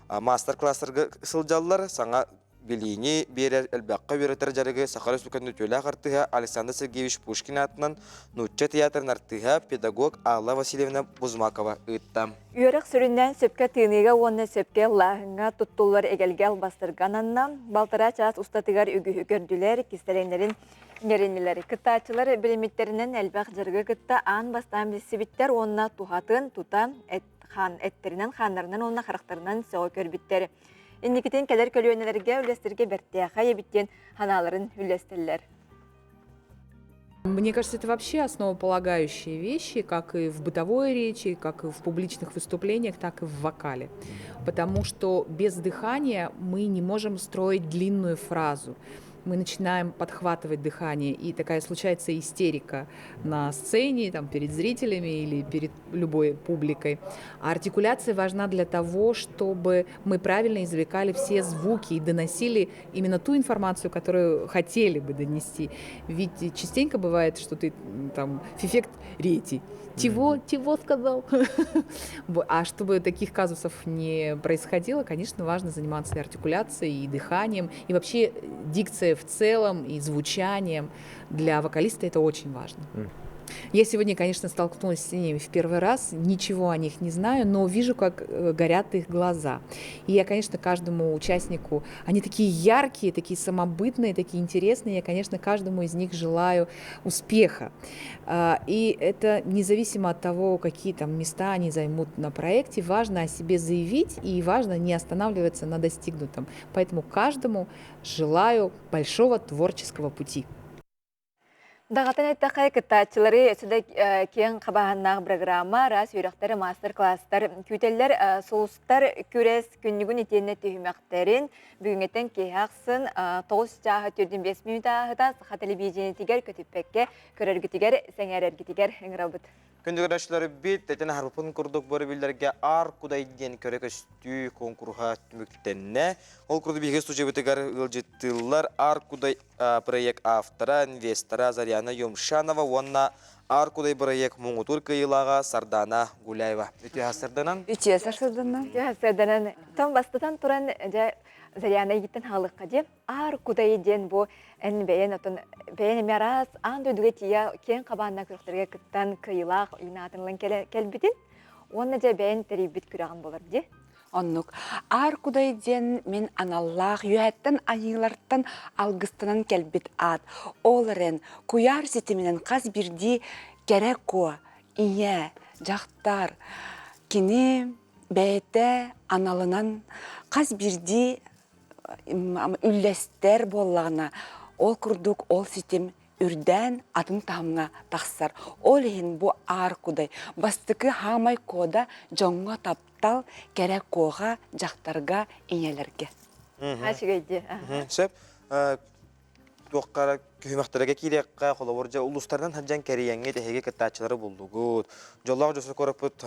маастар-класстарга сылдьаллар, саҥа билиини биэрэр, элбэххэ үөрэтэр дьарыгы Саха Республикатын үтүөлээх артыыһа Александр Сергеевич Пушкин аатынан Нуучча театрын артыыһа, педагог Алла Васильевна Бузмакова ыытта. Үөрэх сүрүннээн сөпкө тыыныыга уонна сөпкө ыллааһыҥҥа туттуллар эгэлгэ албастарга ананна. Балтараа чаас устатыгар үгүһү көрдүлэр, кистэлэҥнэрин иҥэриннилэр. Кыттааччылар билиммиттэринэн элбэх дьарыгы кытта аан бастаан билсибиттэр уонна туһатын тута хаан эттэринэн-хааннарынан уонна харахтарынан сөҕө көрбүттэр. Инникитин кэлэр көлүөнэлэргэ үлэстэргэ бэртээхэй эбит диэн санааларын үллэстэллэр. Мне кажется, это вообще основополагающие вещи, как и в бытовой речи, как и в публичных выступлениях, так и в вокале. Потому что без дыхания мы не можем строить длинную фразу мы начинаем подхватывать дыхание, и такая случается истерика на сцене, там, перед зрителями или перед любой публикой. А артикуляция важна для того, чтобы мы правильно извлекали все звуки и доносили именно ту информацию, которую хотели бы донести. Ведь частенько бывает, что ты там эффект рети. Чего, чего сказал? А чтобы таких казусов не происходило, конечно, важно заниматься и артикуляцией, и дыханием, и вообще дикция. Интонацией в целом и звучанием. Для вокалиста это очень важно. Я сегодня, конечно, столкнулась с ними в первый раз, ничего о них не знаю, но вижу, как э, горят их глаза. И я, конечно, каждому участнику, они такие яркие, такие самобытные, такие интересные, я, конечно, каждому из них желаю успеха. А, и это независимо от того, какие там места они займут на проекте, важно о себе заявить и важно не останавливаться на достигнутом. Поэтому каждому желаю большого творческого пути. Даҕатан эттэххэ, кыттааччылары өссө да киэҥ хабааһыннаах программа, араас үөрэхтэри, маастар-кылаастар күүтэллэр. Сулустар күрэс күннүгүн итиэннэ түһүмэхтэрин бүгүҥҥэттэн киэһэ ахсын 9 чааһы 45 мүнүүтэ ааһыта Саха телевидениетигэр көтүппэккэ көрөргүтүгэр, сэҥээрэргитигэр ыҥырабыт. Күндү көрөөччүлэрбит, этэн аһарбыппын курдук бары биллэргэ Аар Кудай диэн көрө көстүү куонкуруһа түмүктэннэ. Ол курдук биһиги студиябытыгар ыалдьыттыыллар Аар Кудай проект автора, инвестора Зарьяна Юмшанова уонна Аар Кудай бырайыак муҥутуур кыайыылааҕа Сардаана Гуляева. Үтүө сарданан. Үтүө сарсырданан. Үтүө сарсырданан. Том бастатан туран, дьэ, Зарьяна игиттен хаалыкка дьэ. Аар Кудай диэн бу эн бэйэн отон бэйэн эмиэ араас аан дойдуга тиийэ киэҥ хабааннаах күрэхтэргэ кыттан кыайыылаах үүн ылан кэлбитин уонна дьэ бэйэн тэрийбит күрэҕин болар дии. Оннук. Аар Кудай диэн мин аналлаах үөһэттэн айыылартан алгыстанан кэлбит аат. Ол эрэн куйаар ситиминэн хас биирдии кэрэ куо, ийэ, дьахтар кини бэйэтэ аналынан хас биирдии үллэстэр буоллаҕына, ол курдук ол ситим үрдээн атын таһымҥа тахсар. Ол иһин бу Аар Кудай бастакы хаамай кода дьоҥҥо таптал, кэрэ куоҕа, дьахтарга, ийэлэргэ. Үчүгэй Сөп. Туохха күһүмэхтэргэ киириэххэ, холобур, дьэ улуустарынан сылдьан кэрийэҥҥит эһиги кыттааччылары буллугут. Дьоллоох дьосу куораппыт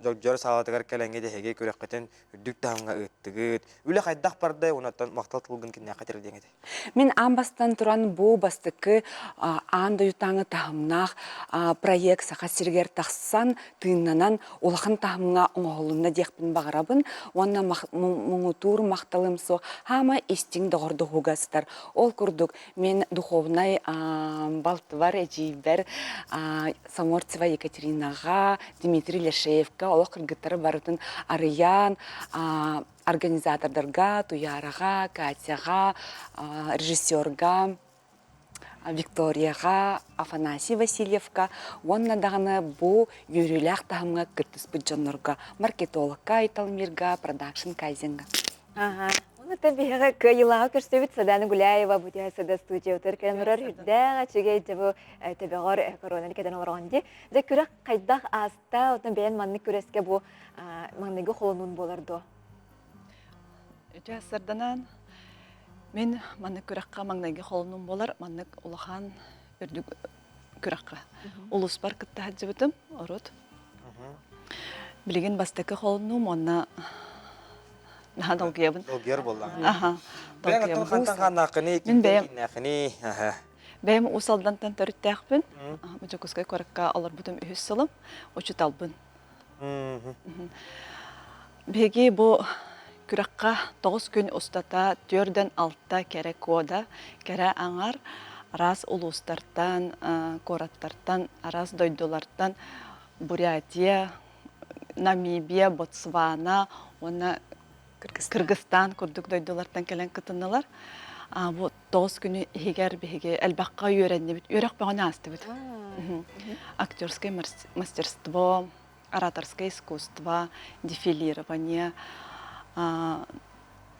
дьогдьор саалатыгар кэлэҥҥит эһиги күрэххитин үрдүк таһымҥа ыыттыгыт. Үлэ хайдах барда, онон махтал тылгын киниэхэ тиэрдиэҥ этэй? Мин аан бастан туран бу бастакы аан дойдутааҥы таһымнаах проект Саха сиригэр тахсан, тыыннанан улахан таһымҥа оҥоһулунна диэхпин баҕарабын уонна муҥутуур махталым суох хаама истиҥ доҕордоһууга сытар. Ол курдук мин духовнай балтыбар, эдьиийбэр Саморцева Екатеринаҕа, Дмитрий Лешеевка олох кыргыттары барытын арыйан организатордарга, Туяраҕа, Катяҕа, режиссерга, Викторияҕа, Афанасий Васильевка уонна даҕаны бу үөрүүлээх таһымҥа кыттыспыт дьоннорго маркетологка Айталмирга, продакшн Кайзенга. Ага. Оны та биһиги кыайыылааҕы көрсөбүт Садана Гуляева бу сада студиятыгар кэлэн олорор үрдээх үчүгэй дьэ бу төбөҕөр коронаны кэтэн олороҕун дии. Дьэ күрэх хайдах ааста, оттон бэйэн маннык күрэскэ бу маҥнайгы холонуун буолар дуо? Үтүө сарданан мин маннык күрэххэ маҥнайгы холонуум буолар, маннык улахан үрдүк күрэххэ улууспар кытта сылдьыбытым урут. Билигин бастакы холонуум уонна наһаа долгуйабын. Долгуйар буоллаҕа. Аха. Бэйэҥ хантан хааннааххыный, Мин бэйэм кимнээххиний? Аха. Бэйэм Уус Алдантан төрүттээхпин. Дьокуускай куоракка олорбутум үһүс сылым. Учууталбын. Биһиги бу күрэххэ 9 күн устата 4-6 кэрэ кода, кэрэ аҥар араас улуустартан, куораттартан, араас дойдулартан Бурятия, Намибия, Ботсвана уонна Кыргызстан курдук дойдулартан кэлэн кытыннылар. Бу 9 күнү иһигэр биһиги элбэххэ үөрэннибит, үөрэх бөҕөнү аастыбыт. Актерское мастерство, ораторское искусство, дефилирование,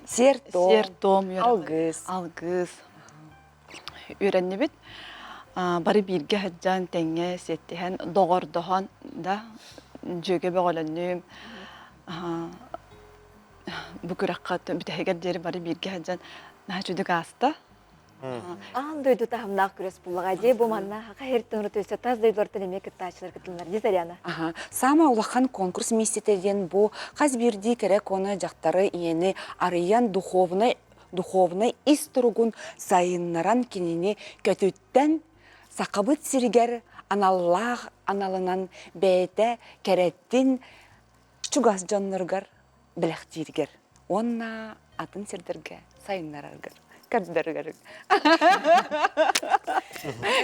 сиэр-туом, алгыс. Алгыс үөрэннибит. Бары бииргэ сылдьан, тэҥҥэ сиэттиһэн, доҕордоһон да дьүөгэ бөҕөлөннүм. Бу күрэххэ бүтэһигэр диэри бары бииргэ сылдьан наһаа үчүгдүк ааста. Аан дойду таһымнаах күрэс буллаҕа дии бу манна хаха хертэн өссө тас дойдулартан эмиэ кыттааччылар кытыннар дии Заряна. Аха. Саамай улахан конкурс миэстэтэ диэн бу хас биирдии кэрэ коно дьахтары ийэни арыйан духовнай духовнай ис туругун сайыннаран кинини көтүттэн Сахабыт сиригэр аналлаах аналынан бэйэтэ кэрэттин чугас дьонноругар бэлэхтииргэр уонна атын сирдэргэ сайыннараргар. Көрдөрүгэр.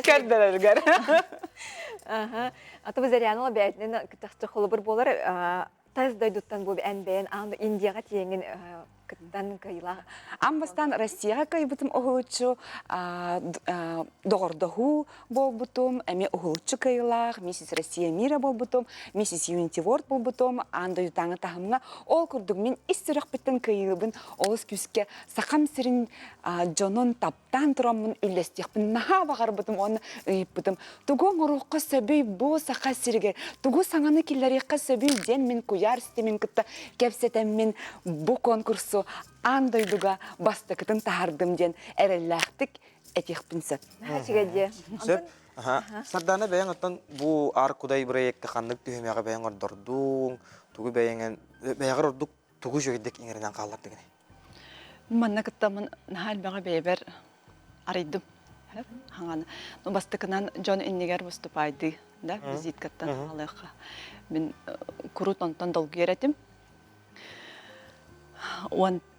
Көрдөрөргөр. Аха. Аты бу Зарянова бэйэтинэн чахчы холобур буолар тас дойдуттан бу эн бэйэн аан Индияҕа тиэҥин кыттан кыайыылаах. Аан бастаан Россияҕа кыайбытым уһулуччу доҕордоһуу буолбутум, эмиэ уһулуччу кыайыылаах, Миссис Россия мира буолбутум, Миссис Unity World буолбутум, аан дойдутааҥы таһымҥа. Ол курдук мин ис сүрэхпиттэн кыайыыбын олус күүскэ Сахам сирин дьонун таптаан тураммын үллэстиэхпин наһаа баҕарбытым уонна ыйыппытым. Тугу оҥоруохха сөбүй бу Саха сиригэр, тугу саҥаны киллэриэххэ сөбүй диэн мин куйаар ситимин кытта кэпсэтэммин бу конкурсу аан дойдуга бастакытын таһаардым диэн эрэллээхтик этиэхпин сөп. Үчүгэй Сөп. Сардаана бэйэҥ оттон бу Аар Кудай бырайыакка ханнык түһүмэҕи бэйэҥ ордордуҥ, тугу бэйэҥ бэйэҕэр ордук тугу үчүгэйдик иҥэринэн хааллардыгыный? Манна кыттаммын наһаа элбэҕи бэйэбэр арыйдым. Хаҥаны. Ну, бастакынан дьон иннигэр выступайдыы, да, визиткаттан хаалыахха. Мин курут онтон долгуйар этим.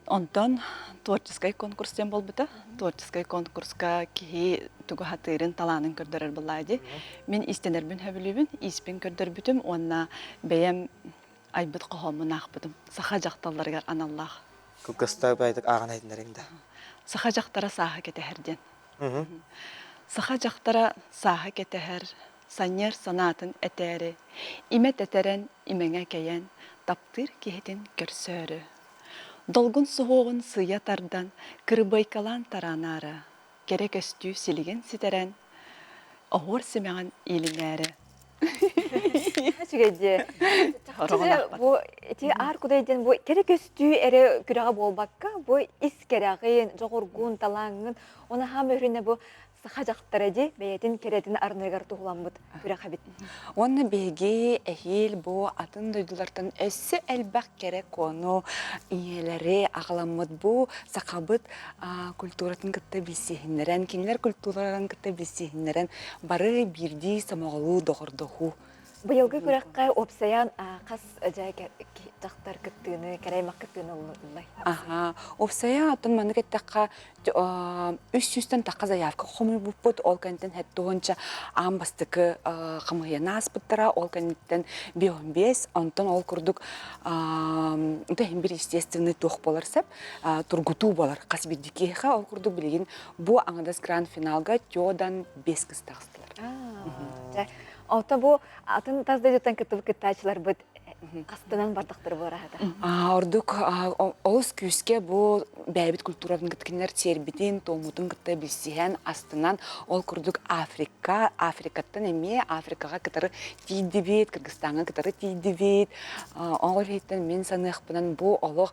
Онтон творческай конкурс диэн буолбута. Творческай конкурска киһи тугу хатыырын, талаанын көрдөрөр буоллаа дии. Мин иистэнэрбин сөбүлүүбүн, ииспин көрдөрбүтүм уонна бэйэм айбыт хоһооммун аахпытым. Саха дьахталларыгар аналлаах. Кылгастаах баайдык ааҕан иһитиннэриҥ да. Саха дьахтара сааһы кэтэһэр диэн. Саха дьахтара сааһы кэтэһэр, санньыар санаатын этээри, имэ тэтэрэн, имэҥэ кэйэн, таптыыр киһитин көрсөөрү. Долгун суһуоҕун сыыйа тардан, кырбайкалаан таранаары, кэрэ көстүү силигин ситэрэн, оһуор симэҕин иилинээри. Үчүгэй дии. Бу ити аар кудай диэн бу кэрэ көстүү эрэ күрэҕэ буолбакка, бу ис кэрэҕин, дьоҕургун, талааҥҥын, оны хаам өрүнэ бу саха дьахтара дии бэйэтин кэрэтин арныгар туһуламмыт күрэх эбит. Уонна биһиги эһиил бу атын дойдулартан өссө элбэх кэрэ куону, ийэлэри аҕаламмыт бу сахабыт культуратын кытта билсиһиннэрэн, кинилэр культураларын кытта билсиһиннэрэн бары биирдии сомоҕолуу доҕордоһуу. Быйылгы күрэххэ уопсайан хас дьахтар кыттыыны, кэрэ аймах кыттыыны ыллай? Аха, уопсайа оттон маннык эттэххэ үс сүүстэн тахха заявка хомуйбуппут, ол кэнниттэн хэттуһунча аан бастакы хамыһыйаны ааспыттара, ол кэнниттэн биэс, онтон ол курдук иһин бир естественный туох буолар сөп, тургутуу буолар хас биирдии киһиэхэ, ол курдук билигин бу аҥадас гранд финалга Тёдан бес кыз таҕыстылар. Ото бу атын тас дойдуттан кыттыбыт кыттааччыларбыт астынан бардахтар буораһата. Ордук олус күүскэ бу бэйэбит культурабытын кытта кинилэр сиэрбитин, туоммутун кытта билсиһэн, астынан, ол курдук Африка, Африкаттан эмиэ Африкаҕа кытары тиийдибит, Кыргызстаҥҥа кытары тиийдибит. Ол иһиттэн мин саныахпынан бу олох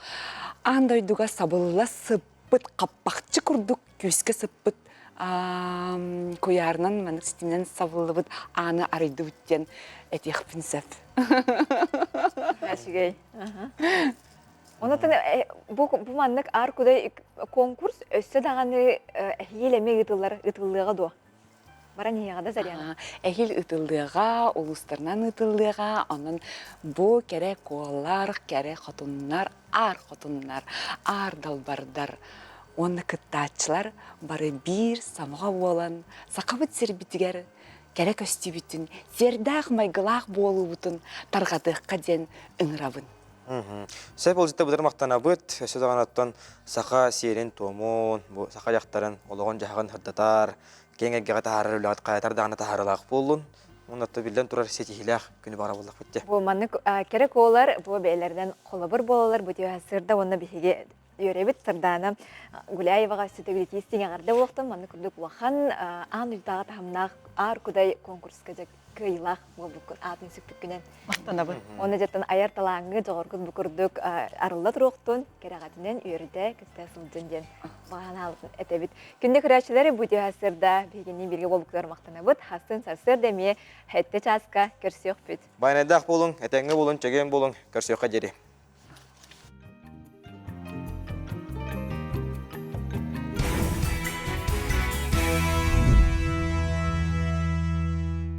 аан дойдуга сабылла сыппыт хаппахчы курдук күүскэ сыппыт куйаарынан маннык ситиминэн сабыллыбыт ааны арыйдыбыт диэн этиэхпин сөп. Үчүгэй. Онон бу бу маннык аар кудай конкурс өссө даҕаны эһиил эмиэ ыытыллар ыытыллыаҕа дуо? Баран иһиэҕэ да Заряна? Эһиил ыытыллыаҕа, улуустарынан ыытыллыаҕа, онон бу кэрэ куолар, кэрэ хотуннар, аар хотуннар, аар далбардар уонна кыттааччылар бары биир сомоҕо буолан сахабыт сирбитигэр кэрэ көстүүбүтүн, сиэрдээх майгылаах буолуубутун тарҕатыахха диэн ыҥырабын. Сөп ол дьиттэ быдыр махтанабыт. Өссө даҕаны оттон саха сиэрин-туомун, бу саха дьахтарын олоҕун-дьаһаҕын сырдатар, киэҥ эйгэҕэ таһаарар үлэҕит хайатар даҕаны таһаарыылаах буоллун. Уонна оттон биллэн турар ситиһиилээх күнү баҕара буоллахпыт дии. Бу маннык кэрэ куолар бу бэйэлэринэн холобур буолаллар бу түһэ сырда уонна биһиги үөрэбит Сардаана Гуляеваҕа сүтэгилитии истиҥ эҕэрдэ буолуохтун маннык курдук улахан аан дойдутааҕы таһымнаах аар кудай конкурска дьэ кыайыылаах буолбуккун аатын сүкпүккүнэн махтанабын. Уонна дьэттэн айар талааҥҥы дьоҕоргут бу курдук арылла туруохтун, кэрэҕэтинэн үөрдэ кытта сылдьын диэн баҕа этэбит. Күндү көрөөччүлэри бу түһэ сырда биһигини бииргэ буолбуккутугар махтанабыт. Хастын сарсыарда эмиэ сэттэ чааска көрсүөхпүт. Байанайдаах буолуҥ, этэҥҥэ буолуҥ, чэгиэн буолуҥ, көрсүөххэ диэри.